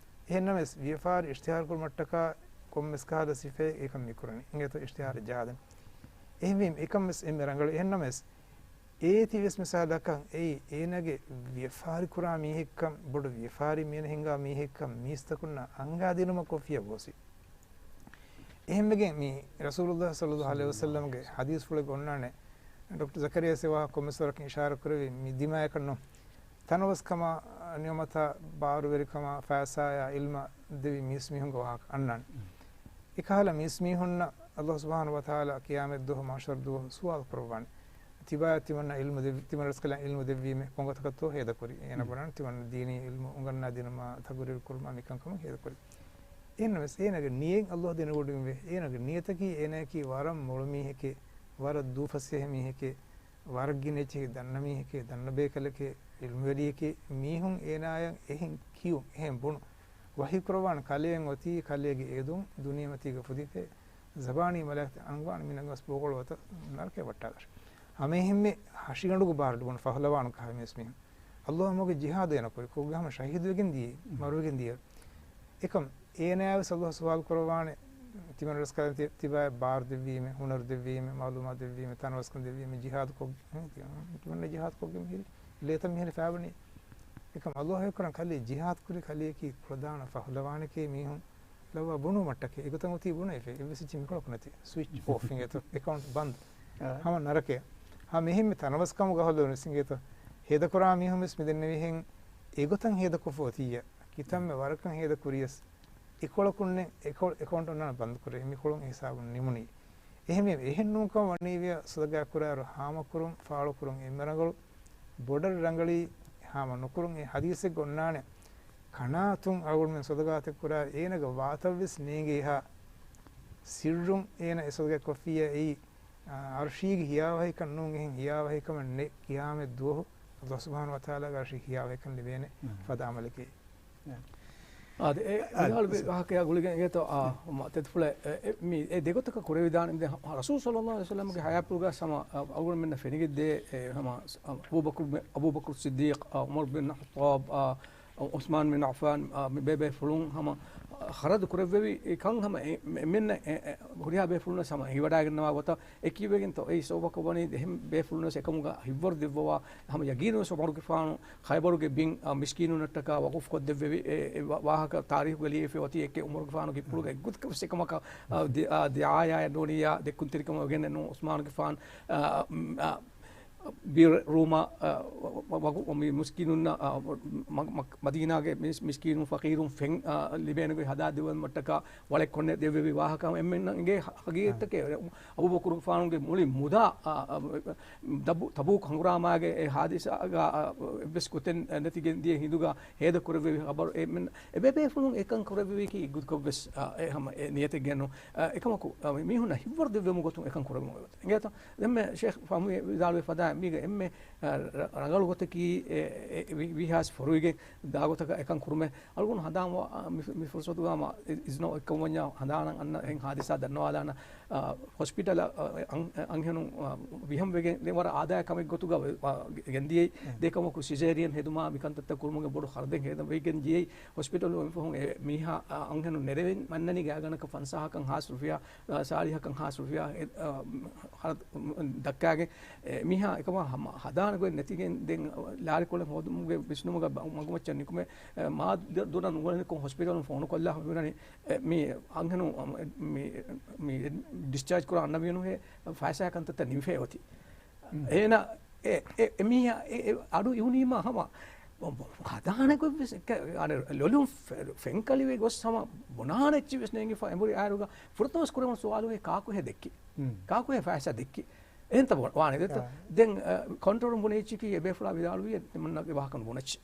އެހެންނަމަވެސް، ވިޔަފާރި އިޝްތިހާރު ކުރުމަށްޓަކާ ކޮންމެސް ކަހަލަ ސިފައެއް އެކަން މިކުރަނީ. އިނގޭތޯ އިޝްތިހާރެއް ޖަހާދޭން. އެހެންވީމަ، އެކަންވެސް އެންމެ ރަނގަޅު. އެހެންނަމަވެސް، އޭތި ވެސް މިސާލަކަށް އެއީ އޭނާގެ ވިޔަފާރި ކުރާ މީހެއްކަން، ބޮޑު ވިޔަފާރި މިއަންނަ ހިނގާ މީހެއްކަން މީސްތަކުންނަށް އަންގާދިނުމަށް ކޮށްފިޔަ ގޯސްވި. އެހެންވެގެން މި ރަސޫލުﷲ ޞައްލަﷲު ޢަލައިހި ވަސައްލަމްގެ ޙަދީޘްފުޅެއް އޮންނާނެ، ޑޮކްޓަރ ޒަކަރިޔާ އެވާހަކަ ކޮންމެސް ވަރަކަށް އިޝާރާތް ކުރެއްވި މި ދިމާޔަކަށް ނޫން. ތަނަވަސްކަމާ، ނިޢުމަތާ، ބާރުވެރިކަމާ، ފައިސާޔާ، ޢިލްމާ ދެވި މީސްމީހުންގެ ވާހަކަ އަންނާނެ. އެކަހަލަ މީސްމީހުންނަށް ﷲ ސުބްޙާނަހޫ ވަތަޢާލާ ޤިޔާމަތްދުވަހު މަޙްޝަރު ދުވަހު ސުވާލު ކުރައްވާނެ. ތިބާ ތިމަންނަ އިލްމު ދެއްވި، ތިމަން ރަސްކަލަން އިލްމު ދެއްވީމެ ކޮން ގޮތަކަށްތޯ ހޭދަކުރި. އޭނަ ބުނާނެ ތިމަން ދީނީ އިލްމު އުނގަންނާ ދިނުމާ ތަގުރީރު ކުރުމާ މިކަންކަމަށް ހޭދަކުރި. އެހެންނަމަވެސް އޭނަގެ ނިޔަތް އައްލާހު ދެނެގޮޑިންވެ. އޭނަގެ ނިޔަތަކީ އޭނައަކީ ވަރަށް މޮޅު މީހެކޭ، ވަރަށް ދޫފަސޭހަ މީހެކޭ، ވަރަށް ގިނަ އެއްޗެހި ދަންނަ މީހެކޭ، ދަންނަ ބޭކަލެކޭ، އިލްމުވެރިއެކޭ، މީހުން އޭނާޔަށް އެހެން ކިޔުން، އެހެން ބުނުން، ވަޙީ ކުރައްވާން ކަލޭން އޮތީ ކަލޭގެ އެދުން ދުނިޔެމަތީގަ ފުދިފައި، ޒަބާނީ މަލާއިކަތަށް އަންގާން މިނަގަސް ބޯކޮޅު ވަތަ ނަރަކަޔަށް ވައްޓާލާށި. ހަމައެހެންމެ ހަށިގަނޑުގެ ބާރު ލިބުނު ފަހުލަވާނު ކަހަލަ މީސް މީހުން. އައްލާހު މަގުގަ ޖިހާދު އޭނަ ކުރި. ކޮށްގެ ހަމަ ޝަހީދުވެގެން ދިޔައީ، މަރުވެގެން ދިޔަ. އެކަމް އޭނާޔަށް ވެސް އައްލާހު ސުވާލު ކުރައްވާނެ، ތިމަން ރަސްކަލަން ތި-، ތިބާއަށް ބާރު ދެއްވީމެ، ހުނަރު ދެއްވީމެ، މަޢުލޫމާތު ދެއްވީމެ، ތަނަވަސްކަން ދެއްވީމެ، ޖިހާދު ކޮށް-، ތިމަންނަ ޖިހާދު ކޮށްގެން މިހިރީ، ލޭތަން މިހިރީ ފައިބަނީ. އެކަމް އައްލާހު އެކަން ކަލޭ ޖިހާދު ކުރި ކަލެއަކީ ކުޅަދާނަ ފަހުލަވާނެކޭ މީހުން ލައްވާ ބުނުމަށްޓަކައި. އެގޮތަށް އޮތީ ބުނެފަ. އެއްވެސް އެއްޗެއް މިކޮޅަކު ނެތި. ސްވިޗް އޯފް އިނގޭތޯ. އެކައުންޓް ބަންދު. އާ. ހަމަ ނަރަކަޔަށް. ހަމަ އެހެންމެ ތަނަވަސްކަމުގަ ހޮލުން ވެސް އިނގޭތޯ. ހޭދަކުރާ މީހުން ވެސް މިދެންނެވިހެން އެގޮތަށް ހޭދަކޮށްފަ އޮތިއްޔާ. ކިތަންމެ ވަރަކަށް ހޭދަ ކުރިޔަސް އެކޮޅަކުންނެއް އެކައު-، އެކައުންޓް އޮންނާނެ ބަންދު ކުރޭ. މިކޮޅުން އެ ހިސާބުން ނިމުނީ. އެހެންވެ، އެހެން ނޫންކަމަށް ވަނީވިޔަ ސުދަގާ ކުރާއިރު ހާމަކުރުން، ފާޅުކުރުން އެންމެ ރަނގަޅު. ބޮޑަށް ރަނގަޅީ ހާމަ ނުކުރުން. އެ ޙަދީޘެއްގަ އޮންނާނެ، ކަނާތުން އަޅުގަނޑުމެން ޞަދަޤާތެއް ކުރާ އޭނަގެ ވާތަށްވެސް ނޭނގޭހާ ސިއްރުން އޭނަ އެ ޞަދަޤާތް ކޮށްފިއްޔާ އެއީ، އާ، ޢަރުޝީގެ ހިޔާވަހިކަން ނޫން، އެހެން ހިޔާވަހިކަމެއް ނެތް ޤިޔާމަތް ދުވަހު އައްލާހު ސުބްޙާނަހު ވަތަޢާލާގެ ޢަރުޝީގެ ހިޔާވަހިކަން ލިބޭނެ ފަދަ ޢަމަލެކޭ. އާދެ، އެ އާ، ވިދާޅުވި ވާހަކަޔާ ގުޅިގެން އިނގޭތޯ، އާ، މަ-، ތެދުފުޅެއް، އެ، އެ، މި، އެ ދެގޮތަކަށް ކުރެވިދާނެ. ދެ-، ހަ-، ރަސޫލު ޞައްލައްލާހު ޢަލައިހި ވަސައްލަމްގެ ޙަޔާތްޕުޅުގަ ހަމަ، އަ، އަޅުގަނޑުމެންނަށް ފެނިގެންދޭ، އެ، ހަމަ، އަ، އަބޫބަކުރު، އަބޫބަކުރު ޞިއްދީޤް، އަ، ޢުމަރު ބިން ޚައްޠާބް، އަ، ޢުސްމާން ބިން ޢައްފާން، އަ، މި ބޭބޭފުޅުން ހަމަ، އަ، ޚަރަދު ކުރެއްވެވި ކަން ހަމަ އެ-، އެ-، އެމެންނަށް އެ-، އެ-، ހުރިހާ ބޭފުޅުންނަށް ހަމަ އެނގިވަޑައިގަންނަވާ ގޮތަށް އެ ކިޔެވިގެންތޯ، އެއީ ސަބަބަކަށް ވަނީ އެހެން ބޭފުޅުންވެސް އެކަމުގަ ހިތްވަރު ދެއްވަވާ، ހަމަ ޔަގީނުވެސް ޢުމަރުގެފާނު ޚައިބަރުގެ ބިން، އަ، މިސްކީނުންނަށްޓަކާ ވަޤުފް ކޮށްދެއްވެވި، އެ، އެ ވާ-، ވާހަކަ ތާރީޚުގަ ލިޔެފަ އޮތީ އެކެއް ޢުމަރުގެފާނު ގިއްޕުޅުގަ އެއްގޮތަކަށްވެސް އެކަމަކަށް، އަ، ދި-، އަ، ދިޢާޔާއެއް ނޫނިއްޔާ ދެއްކުންތެރިކަމަށް ވެގެންނެއް ނޫން. ޢުސްމާނުގެފާނު، އަ، އަ، ބިރު ރޫމާ، އަ، ވަ-، ވަ-، ވަގު-، މި މިސްކީނުންނަށް، އަ، މަ-، މަ-، މަދީނާގެ މިސް-، މިސްކީނުން ފަޤީރުން ފެން، އަ، ލިބޭނެގޮތް ހަދާ ދެއްވުމަށްޓަކާ ވަޅެއް ކޮންނެ ދެއްވެވި ވާހަކަ އެންމެންނަށް އެނގޭ ހަ-، ހަގީގަތަކެއް. އަބޫބަކުރުގެފާނުގެ މުޅި މުދާ، އަ، އަ، ދަބު-، ތަބޫކު ހަނގުރާމާގެ އެ ހާދިސާގަ، އަ، އެއްވެސް ގޮތެއް ނެތިގެން ދިޔަ ހިނދުގަ ހޭދަ ކުރެއްވެވި ޚަބަރު އެ މެން-، އެބޭބޭފުޅުން އެކަން ކުރެއްވެވީކީ އެއްގޮތަކަށްވެސް، އަ، އެ ހަމަ އެ ނިޔަތެއްގެ ނޫން. އަ، އެކަމަކު، އަ، މީހުންނަށް ހިތްވަރު ދެއްވެމު ގޮތުން އެކަން ކުރެވުމުގެ ގޮތުން. އިނގޭތޯ؟ ދެންމެ ޝޭޚް ފަހުމީ ވިދާޅުވެ ފަދައިން މީގަ އެންމެ، އަ، ރަ-، ރަނގަޅު ގޮތަކީ އެ، އެ، ވި-، ވީހާސް ފޮރުވިގެން ދާ ގޮތަކަށް އެކަން ކުރުމެއް. އަޅުގަނޑު ހަނދާން ވާ، މި-، މި ފުރުސަތުގަ މަ އި-، އިޒްނަ އޮތްކަމުން ވަންޏާ ހަނދާނަށް އަންނަ އެހެން ހާދިސާ ދަންނަވާލާނަ، އަ، ހޮސްޕިޓަލަށް، އަ، އަން-، އަންހެނުން، އަ، ވިހަން ވެގެން ދެން ވަރަށް އާދަޔާ ކަމެއް ގޮތުގަ ވެ-، ވަ-، ގެންދިޔައީ. ދެ ކަމަކު ސިޒޭރިއަން ހެދުމާ މިކަންތައްތައް ކުރުމުގެ ބޮޑު ޚަރަދެއް ހޭދަ ވެގެން ދިޔައީ. ހޮސްޕިޓަލު އެންފަހުން އެ މީހާ، އަ، އަންހެނުން ނެރެވެން މަންނަނީ ގާތްގަނޑަކަށް ފަންސާހަކަށް ހާސް ރުފިޔާ، އަ، ސާޅީހަކަށް ހާސް ރުފިޔާ، އެ، އަ، ހަރަދު ދައްކާގެން، އެ، މީހާ އެކަމާ ހަމަ ހަދާނެ ގޮތް ނެތިގެން ދެން ލާރިކޮޅެއް ހޯދުމުގެ ވިސްނުމުގަ ބަ-، މަގުމައްޗަށް ނިކުމެ، އެ، މާ ދު-، ދުރަށް ނުގުޅެނިކޮށް ހޮސްޕިޓަލުން ފޯނުކޮށްލާ ހުރި މި އަންހެނު، އަ، މި، މި ޑިސްޗާޖް ކުރާ އަންނަ ވިޔަނުހޭ ފައިސާ ކަންތައްތައް ނިމިފައި އޮތީ. އޭނަ އެ، އެ، އެ މީހާ އެ، އެ އަޑު އިވުނީމާ ހަމަ ހަދާނެ ގޮތްވެސް އެއްކަ-، އަނެ ލޮލުން ފެ-، ފެންކަޅިވެ ގޮސް ހަމަ ބުނާނެ އެއްޗެއްވެސް ނޭނގިފަ އެނބުރި އާރުގަ ފުރަތަމަސް ކުރެވުނު ސުވާލު ކާކުހޭ ދެއްކި؟ ކާކުހޭ ފައިސާ ދެއްކި؟ އެހެންތަ ވާނެ ދެއްތަ؟ ދެން، އަ، ކޮންޓްރޯލުން ބުނެ އެއްޗަކީ އެ ބޭފުޅާ ވިދާޅުވި ތިމަންނަގެ ވާހަކަ ނުބުނައްޗެ.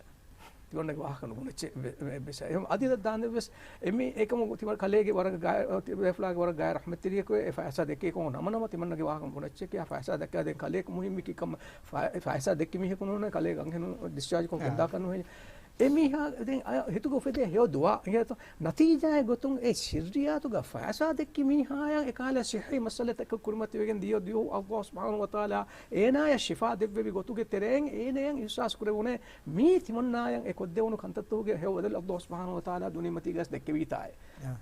ތިމަންނަގެ ވާހަކަ ނުބުނައްޗެ ވެ-، ވެ-، ވެސް. އެހެން އަދި ދާނދެވެސް އެމީ އެކަމު ތިމަން ކަލޭގެ ވަރަށް ގާ-، ބޭފުޅާގެ ވަރަށް ގާތް ރަޙްމަތްތެރިޔަކު އެ ފައިސާ ދެއްކޭ ކޮން ނަމަ ނަމަ ތިމަންނަގެ ވާހަކަ ނުބުނައްޗެކޭ އާ ފައިސާ ދެއްކާ ދެން ކަލޭ މުހިންމި ކަމަށް ފައި-، ފައިސާ ދެއްކި މީހަކު ނޫނޭ ކަލޭ އަންހެނުން ޑިސްޗާޖް ކޮށް ގެންދާކަށް ނުހެން. އެ މީހާ ދެން އަ، ހިތުގަ އުފެދޭ ހެޔޮ ދުވާ އިނގޭތޯ؟ ނަތީޖާއެއް ގޮތުން އެ ސިއްރިއްޔާތުގަ ފައިސާ ދެއްކި މީހާޔަށް އެކަހަލަ ޞިއްޙީ މައްސަލަތަކަށް ކުރިމަތިވެގެން ދިޔަ ދިޔަ އައްލާހު ސުބްޙާނަހު ވަތަޢާލާ އޭނާޔަށް ޝިފާ ދެއްވެވި ގޮތުގެ ތެރެއިން އޭނަޔަށް އިޙްސާސް ކުރެވުނޭ މީ ތިމަންނާޔަށް އެ ކޮށްދެވުނު ކަންތައްތަކުގެ ހެޔޮ ބަދަލު އައްލާހު ސުބްޙާނަހު ވަތަޢާލާ ދުނިޔެމަތީގަސް ދެއްކެވީތާއޭ.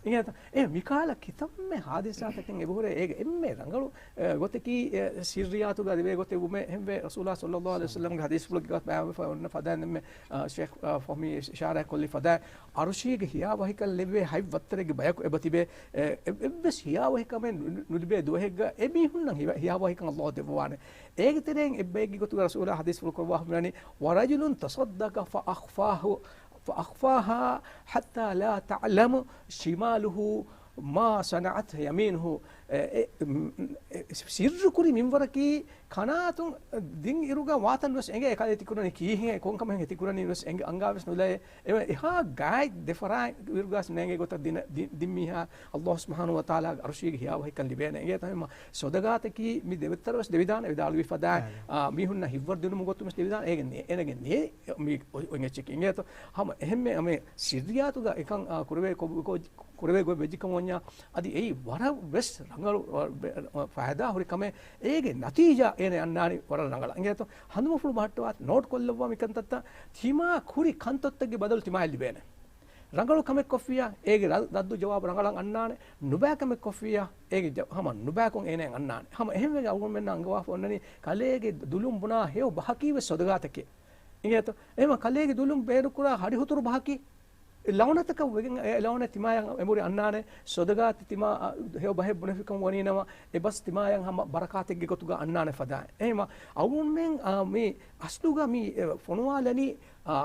އިނގޭތަ؟ އެ މިކާލަ ކިތަންމެ ހާދިސާތަކެއް އެބަހުރޭ އޭގެ އެންމެ ރަނގަޅު، އެ، ގޮތަކީ، އެ، ސިއްރިއްޔާތުގަ ދެވޭ ގޮތެއް ވުމޭ އެހެންވެ ރަސޫލާ ޞައްލައްލާހު ޢަލައިހި ވަސައްލަމްގެ ޙަދީޘްފުޅުގެ ބަޔާންވެފަ އޮންނަ ފަދައިން ދެންމެ، އަ، ޝޭޚް، އަ، ފަހުމީ އިޝާރާތް ކޮށްލި ފަދައިން ޢަރުޝީގެ ހިޔާވަހިކަން ލެއްވޭ ހަތް ވައްތަރެއްގެ ބަޔަކު އެބަތިބޭ، އެ، އެ، އެއްވެސް ހިޔާވަހިކަމެއް ނު-، ނުލިބޭ ދުވަހެއްގަ އެ މީހުންނަށް ހިޔާ-، ހިޔާވަހިކަން އައްލާހު ދެއްވަވާނެ. އޭގެ ތެރެއިން އެއްބައެއްގެ ގޮތުގަ ރަސޫލާ ޙަދީޘްފުޅު ކުރައްވާ ހުންނާނީ، ورجل تصدق فأخفاه، فأخفاها حتى لا تعلم شماله މާ ޞަނަޢަތް ޔަމީނުހު، އެ، އެ، މް، އެ، ސިއްރު ކުރި މިންވަރަކީ ކަނާތުން ދިން އިރުގަ ވާތަން ވެސް އެނގޭ، ކަލޭ ތިކުރަނީ ކީހެއް، ކޮންކަމެއް ތިކުރަނީ ވެސް އެނގ، އަނގާ ވެސް ނުލައޭ. އެ، އެހާ ގާތް ދެފަރާތް އިރުގަސް ނޭނގޭ ގޮތަށް ދިން، ދިން، ދިން މީހާ އައްލާހު ސުބްޙާނަހު ވަތަޢާލާގެ ޢަރުޝީގެ ހިޔާވަހިކަން ލިބޭނެ. އެނގޭތަ؟ އެހެންމަ ޞަދަޤާތަކީ މި ދެވައްތަރަ ވެސް ދެވިދާނެ، ވިދާޅުވި ފަދައިން، އާ، މީހުންނަށް ހިތްވަރު ދިނުމުގެ ގޮތުން ވެސް ދެވިދާނެ. އޭގެ ނޭ، އޭނަގެ ނޭ މި އޮތް އެއްޗެކޭ. އެނގޭތޯ؟ ހަމަ އެހެންމެ ސިއްރިއްޔާތުގަ އެކަން، އާ، ކުރެވޭ ކޮ، ކޮ، ކުރެވޭ ގޮތް ވެއްޖެކަމަށް ވަންޏާ، އަދި އެއީ ވަރަށް ވެސް ރަނގަޅު، އަ، ބެ، އަ، ފައިދާ ހުރި ކަމެއް. އޭގެ ނަތީޖާ އޭނަ އަންނާނީ ވަރަށް ރަނގަޅަށް. އިނގޭތޯ؟ ހަނދުމަފުޅު ބަހައްޓަވާ ނޯޓް ކޮށްލައްވާ މިކަންތައްތައް. ތިމާ ކުރި ކަންތައްތައްގެ ބަދަލު ތިމާއަށް ލިބޭނެ. ރަނގަޅު ކަމެއް ކޮށްފިއްޔާ، އޭގެ ރަ، ރައްދު ޖަވާބު ރަނގަޅަށް އަންނާނެ. ނުބައި ކަމެއް ކޮށްފިއްޔާ، އޭގެ ޖަ، ހަމަ ނުބައިކޮށް އޭނައަށް އަންނާނެ. ހަމަ އެހެންވެގެން އަޅުގަނޑުމެންނަށް އަންގަވާފަ އޮންނަނީ ކަލޭގެ ދުލުން ބުނާ ހެޔޮ ބަހަކީ ވެސް ޞަދަޤާތެކޭ. އިނގޭތޯ؟ އެހެންމަ ކަލޭގެ ދުލުން ބޭނުންކުރާ ހަޑިހުތުރު ބަހަކީ ލަޢުނަތަކަށް ވެގެން އެ ލަޢުނަތް ތިމާއަށް އެނބުރި އަންނާނެ. ޞަދަޤާތެއް ތިމާ، އަ، ހެޔޮ ބަހެއް ބުނެފިކަމަށް ވަނީނަމަ، އެ ބަސް ތިމާއަށް ހަމަ ބަރަކާތެއްގެ ގޮތުގަ އަންނާނެ ފަދައިން. އެހެންމަ އަޅުގަނޑުމެން، އާ، މި އަސްލުގަ މި، އެ، ފޮނުވާލަނީ، އާ،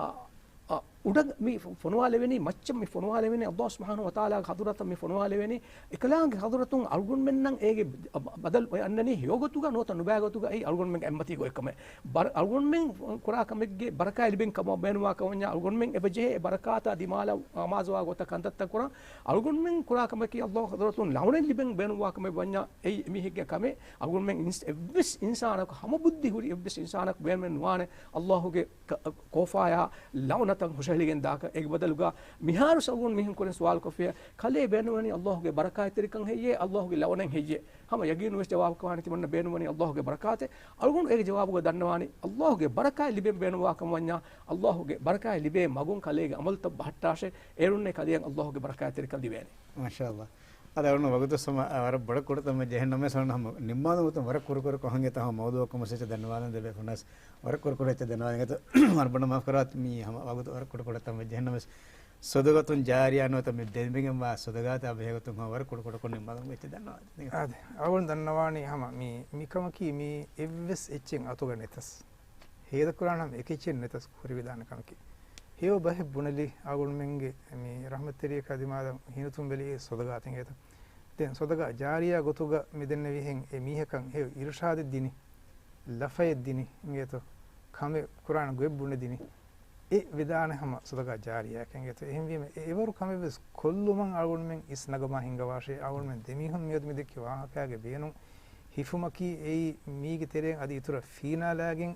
އަ، އުޑަ މި ފޮނުވާލެވެނީ، މައްޗަށް މި ފޮނުވާލެވެނީ، އައްލާހު ސުބްޙާނަހު ވަތަޢާލާގެ ޙަޟްރަތަށް މި ފޮނުވާލެވެނީ، އެކަލާނގެ ޙަޟްރަތުން އަޅުގަނޑުމެންނަށް އޭގެ ބަ، ބަ، ބަދަލު އޮތް އަންނަނީ ހެޔޮގޮތުގަ ނުވަތަ ނުބައިގޮތުގަ އެއީ އަޅުގަނޑުމެންގެ އެއްމަތީގެ އޮތްކަމެއް. ބަރ، އަޅުގަނޑުމެން ކުރާ ކަމެއްގެ ބަރަކާތް ލިބެން ކަމަށް ބޭނުންވާ ކަމަށް ވަންޏާ، އަޅުގަނޑުމެން އެބަޖެހޭ އެ ބަރަކާތާ ދިމާލަށް އަމާޒުވާ ގޮތަށް ކަންތައްތައް ކުރަން. އަޅުގަނޑުމެން ކުރާ ކަމަކީ އައްލާހު ޙަޟްރަތުން ލަޢުނަތް ލިބެން ބޭނުންވާ ކަމެއް ވަންޏާ، އެއީ އެމީހެއްގެ ކަމެއް. އަޅުގަނޑުމެން އިންސް، އެއްވެސް އިންސާނަކު، ހަމަ ބުއްދި ހުރި އެއްވެސް އިންސާނަކު ބޭނުމެއް ނުވާނެ އައްލާހުގެ ކ، ކޯފާޔާ ލަޢުނަތަށް ހުށަހެޅިގެން ދާކަށް. އޭގެ ބަދަލުގަ މިހާރު އަޅުގަނޑު މީހުން ކުރިން ސުވާލު ކޮށްފިއްޔާ، ކަލޭ ބޭނުންވަނީ އައްލާހުގެ ބަރަކާތްތެރިކަން ހެއްޔޭ، އައްލާހުގެ ލަޢުނަތް ހެއްޔޭ؟ ހަމަ ޔަގީނު ވެސް ޖަވާބު ކުރާނެ ތިމަންނަ ބޭނުންވަނީ އައްލާހުގެ ބަރަކާތެއް. އަޅުގަނޑު އޭގެ ޖަވާބުގަ ދަންނަވާނީ އައްލާހުގެ ބަރަކާތް ލިބެން ބޭނުންވާ ކަމަށް ވަންޏާ، އައްލާހުގެ ބަރަކާތް ލިބޭ މަގުން ކަލޭގެ ޢަމަލުތައް ބަހައްޓާށޭ، އޭރުންނޭ ކަލެއަށް އައްލާހުގެ ބަރަކާތްތެރިކަން ލިބޭނެ. މާޝާﷲ. އަދި އަޅުގަނޑު ވަގުތު ސަމަ، އަ، ވަރަށް ބޮޑަށް ކުޑަތަން ޖެހެން ނަމަވެސް އަޅުގަނޑު ހަމަ ނިންމާލުމުގެ ވަރަށް ކުރު ކުރު ކޮށް ހަނގޭތަ ހަމަ މައުޟޫޢަކުން ވެސް އެއްޗެއް ދަންނަވާލަން ދެބޭފުޅުންނަސް ވަރަށް ކުރު ކުރު އެއްޗެއް ދަންނަވާލަން އިނގޭތޯ. ވަރަށް ބޮޑަށް މާފު ކުރާތި މީ ހަމަ ވަގުތު ވަރަށް ކުޑަ ކުޑަތަން ޖެހެން ނަމަވެސް ޞަދަޤަތުން ޖާރިޔާ ނުވަތަ މި ދެމިގެންވާ ޞަދަޤާތާ ބެހޭގޮތުން ހަމަ ވަރަށް ކުޑަ ކުޑަކޮށް ނިންމާލުމުގެ އެއްޗެއް ދަންނަވާލަން. އާދެ، އަޅުގަނޑު ދަންނަވާނީ ހަމަ މި، މިކަމަކީ މީ އެއްވެސް އެއްޗެއް އަތުގަ ނެތަސް، ހޭދަކުރާނަމަ އެކެއްޗެއް ނެތަސް ކުރެވިދާނެ ކަމަކީ. ހެޔޮ ބަހެއް ބުނެލި އަޅުގަނޑުމެންގެ މި ރަޙްމަތްތެރިޔަކާ ދިމާލަށް ހިނިތުންވެލި އެއީ ޞަދަޤާތެއް އިނގޭތޯ. ދެން ޞަދަޤާ ޖާރިޔާ ގޮތުގަ މި ދެންނެވިހެން އެ މީހަކަށް ހެޔޮ އިރުޝާދެއް ދިނި، ލަފައެއް ދިނި އިނގޭތޯ، ކަމެއް ކުރާނެ ގޮތް ބުނެދިނި، އެ ވެދާނެ ހަމަ ޞަދަޤާ ޖާރިޔާއެކޭ އިނގޭތޯ. އެހެންވީމަ އެ އެވަރު ކަމެއް ވެސް ކޮށްލުމަށް އަޅުގަނޑުމެން އިސް ނަގަމާ ހިންގަވާށޭ. އަޅުގަނޑުމެން ދެމީހުން މިއަދު މި ދެއްކި ވާހަކައިގެ ބޭނުން ހިފުމަކީ އެއީ މީގެ ތެރެއިން އަދި އިތުރަށް ފީނާލާގެން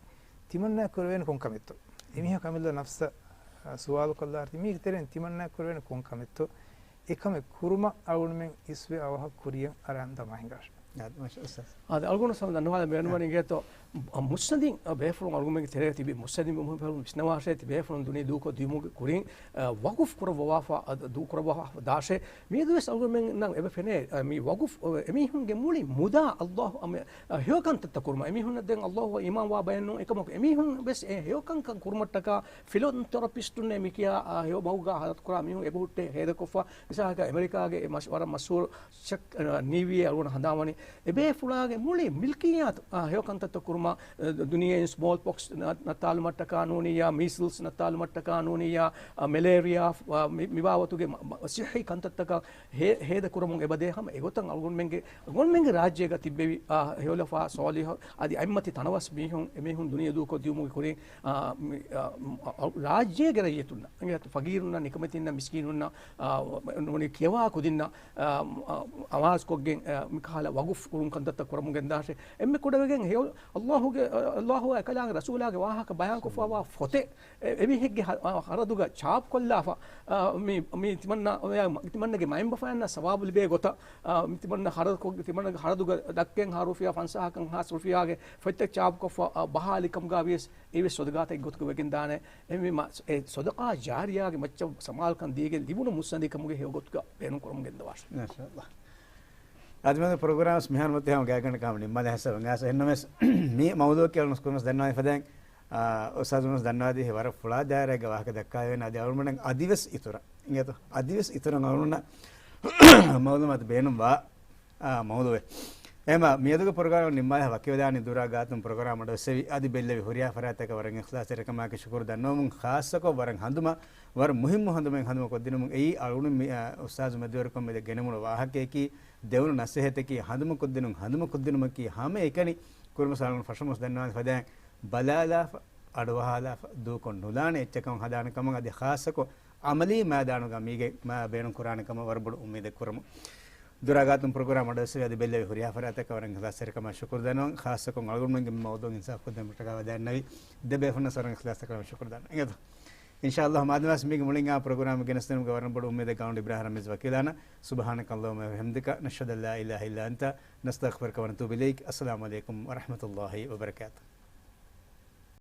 ތިމަންނާ ކުރެވޭނެ ކޮން ކަމެއްތޯ؟ އެމީހަކު އަމިއްލަ ނަފްސަށް، އަ، ސުވާލު ކޮށްލާ އަރަތި މީގެ ތެރެއިން ތިމަންނާ ކުރެވޭނެ ކޮން ކަމެއްތޯ؟ އެކަމެއް ކުރުމަށް އަޅުގަނޑުމެން އިސްވެ އަވަހަށް ކުރިޔަށް އަރާން ދަމާ ހިނގާށޭ. އާދެ، މާޝާ އަﷲ. އާދެ، އަޅުގަނޑު ސަމަ ދަންނަވާލަން ބޭނުންވަނީ އިނގޭތޯ، މުއްސަނދިން ބޭފުޅުން އަޅުގަނޑުމެންގެ ތެރޭގަ ތިބި މުއްސަނދިން ބޭފުޅުން ވިސްނަވާށޭ، ތި ބޭފުޅުން ދުނިޔެ ދޫކޮށް ދިޔުމުގެ ކުރިން، އަ، ވަޤުފް ކުރައްވަވާފަ، އަ، ދޫކުރައްވާފަ ދާށޭ. މިއަދު ވެސް އަޅުގަނޑުމެންނަށް އެބަ ފެނޭ، އަ، މި ވަޤުފް، އަ، އެމީހުންގެ މުޅި މުދާ އައްލާހު އަމެ، އަ، ހެޔޮ ކަންތައްތައް ކުރުމަށް. އެމީހުންނަށް ދެން އައްލާހު އީމާން ވާ ބަޔެއް ނޫން. އެކަމަކު އެމީހުން ވެސް އެ ހެޔޮ ކަންކަން ކުރުމަށްޓަކާ ފިލަންތްރޮޕިސްޓުންނޭ މިކިޔާ، އާ، ހެޔޮ މަގުގަ ހަރަދުކުރާ މީހުން އެބަހުއްޓޭ ހޭދަކޮށްފަ. މިސާލަކަށް އެމެރިކާގެ އެ މަޝް، ވަރަށް މަޝްހޫރު ޗަކް، އަ، ނީވީއޭ އަޅުގަނޑު ހަނދާންވަނީ އެބޭފުޅާގެ މުޅި މިލްކިއްޔާތު، އާ، ހެޔޮ ކަންތައްތައް ކުރުމަށް، އަ، ދުނިޔެއިން ސްމޯލް ޕޮކްސް ނަ، ނައްތާލުމަށްޓަކާ ނޫނިއްޔާ، މީސިލްސް ނައްތާލުމަށްޓަކާ ނޫނިއްޔާ، އަ، މެލޭރިއާ، އަ، މި، މި ބާވަތުގެ މަ، މަ، ޞިއްޙީ ކަންތައްތަކަށް ހޭ، ހޭދަ ކުރަމުން އެބަދޭ ހަމަ އެގޮތަށް އަޅުގަނޑުމެންގެ، އަޅުގަނޑުމެންގެ ރާއްޖޭގަ ތިއްބެވި، އާ، ހެޔޮލަފާ ސޯލިހު އަދި އަތްމަތި ތަނަވަސް މީހުން، އެމީހުން ދުނިޔެ ދޫކޮށް ދިޔުމުގެ ކުރިން، އާ، މި، އާ، ރާއްޖޭގެ ރައްޔިތުންނަށް، އިނގޭތޯ، ފަގީރުންނަށް، ނިކަމެތިންނަށް، މިސްކީނުންނަށް، އާ، ނޫނީ ކިޔަވާ ކުދިންނަށް، އާ، އާ، އަވާޒްކޮށްގެން، އާ، މިކަހަލަ ވަގުފް ކުރުން ކަންތައްތައް ކުރަމުން ގެންދާށޭ. އެންމެ ކުޑަވެގެން ހެޔޮ، އައްލާހުގެ، އަ، އައްލާހު އެކަލާނގެ ރަސޫލާގެ ވާހަކަ ބަޔާންކޮށްފަވާ ފޮތެއް، އެ، އެމީހެއްގެ ހަ، އަ، ހަރަދުގަ ޗާޕްކޮށްލާފަ، އަ، މި، މި ތިމަންނަ، ތިމަންނަގެ މައިންބަފައިންނަށް ސަވާބު ލިބޭ ގޮތަށް، އަ، މި ތިމަންނަ ހަރަދު، ތިމަންނަގެ ހަރަދުގަ ދައްކަން ހާ ރުފިޔާ ފަންސާހަކަށް ހާސް ރުފިޔާގެ ފޮތްތައް ޗާޕްކޮށްފަ، އަ، ބަހާލި ކަމުގަ ވިޔަސް، އެވެސް ޞަދަޤާތެއް ގޮތުގަ ވެގެންދާނެ. އެހެންވީމަ، އެ ޞަދަޤާ ޖާރިޔާގެ މައްޗަށް ސަމާލުކަން ދީގެން ލިބުނު މުއްސަނދި ކަމުގެ ހެޔޮ ގޮތުގަ ބޭނުން ކުރަމުން ގެންދަވާށޭ. މާޝާﷲ. އާދެ، މިއަދު ޕްރޮގްރާމް ވެސް މިހާރު މަތި ހަމަ ގާތްގަނޑަކަށް ހަމަ ނިންމާލާ ހިސާބަށް އައިސް. އެހެންނަމަވެސް މި މައުޟޫޢަކީ އަޅުގަނޑު ކުރިން ވެސް ދަންނަވާލި ފަދައިން، އާ، އުސްތާޛު ވެސް ދަންނަވާދީ ވަރަށް ފުޅާ ދާއިރާއެއްގަ ވާހަކަ ދައްކާލެވެން. އަދި އަޅުގަނޑުމެން އަދިވެސް އިތުރަށް، އިނގޭތޯ، އަދިވެސް އިތުރަށް އަޅުގަނޑު މައުލޫމާތު ބޭނުންވާ، އާ، މައުޟޫޢެއް. އެހެންމާ މިއަދުގެ ޕްރޮގްރާމް ނިންމާލާ ވަކިވެދާނެ. ދުރާ ގާތުން ޕްރޮގްރާމް އަޑުއެއްސެވި އަދި ބެއްލެވި ހުރިހާ ފަރާތްތަކަށް ވަރަށް އިޚްލާޞްތެރިކަމާއެކު ޝުކުރު ދަންނަވަމުން، ޚާއްޞަކޮށް ވަރަށް ހަނދުމަ، ވަރަށް މުހިއްމު ހަނދުމައެއް ހަނދުމަކޮށްދިނުމުން އެއީ އަޅުގަނޑު މި، އާ، އުސްތާޒު މެދުވެރިކޮށް މި ގެނެވުނު ވާހަކަޔަކީ، ދެވުނު ނަސޭހަތަކީ، ހަނދުމަކޮށްދިނުން، ހަނދުމަކޮށްދިނުމަކީ ހަމައެކަނި ކުރިމަސް އަޅުގަނޑު ފަށަމަސް ދަންނަވާނެ ފަދައިން ބަލާލާފަ، އަޑުއަހާލާފަ، ދޫކޮށް ނުލާނެ އެއްޗަކަށް ހަދާނެ ކަމަށް އަދި ޚާއްޞަކޮށް އަމަލީ މައިދާނުގަ މީގެ މާ ބޭނުން ކުރާނެ ކަމަށް ވަރަށް ބޮޑު އުއްމީދެއް ކުރަމު. ދުރާ ގާތުން ޕްރޮގްރާމް އަޑުއެއްސެވި އަދި ބެއްލެވި ހުރިހާ ފަރާތަކަށް ވަރަށް އިޚްލާޞްތެރިކަމާ ޝުކުރު ދަންނަވަން. ޚާއްޞަކޮށް އަޅުގަނޑުމެންގެ މައުޟޫޢު އިންސާފު ކޮށްދޭން މަށަކަށް ވަދެ އަންނަވި ދެބޭފުޅުންނަށް ވަރަށް އިޚްލާޞްތެރިކަމާ ޝުކުރު ދަންނަވަން. އިނގޭތޯ؟ އިންޝާﷲ މާދަމާސް މީގެ މުޅިން އާ ޕްރޮގްރާމް ގެނެސްދިނުމުގެ ވަރަށް ބޮޑު އުއްމީދެއް ގާތުން އިބްރާހިމް ރަމީޒް ވަކީލާނަށް. سبحانك اللهم وبحمدك، نشهد أن لا إله إلا أنت، نستغفرك ونتوب إليك. السلام عليكم ورحمة الله وبركاته.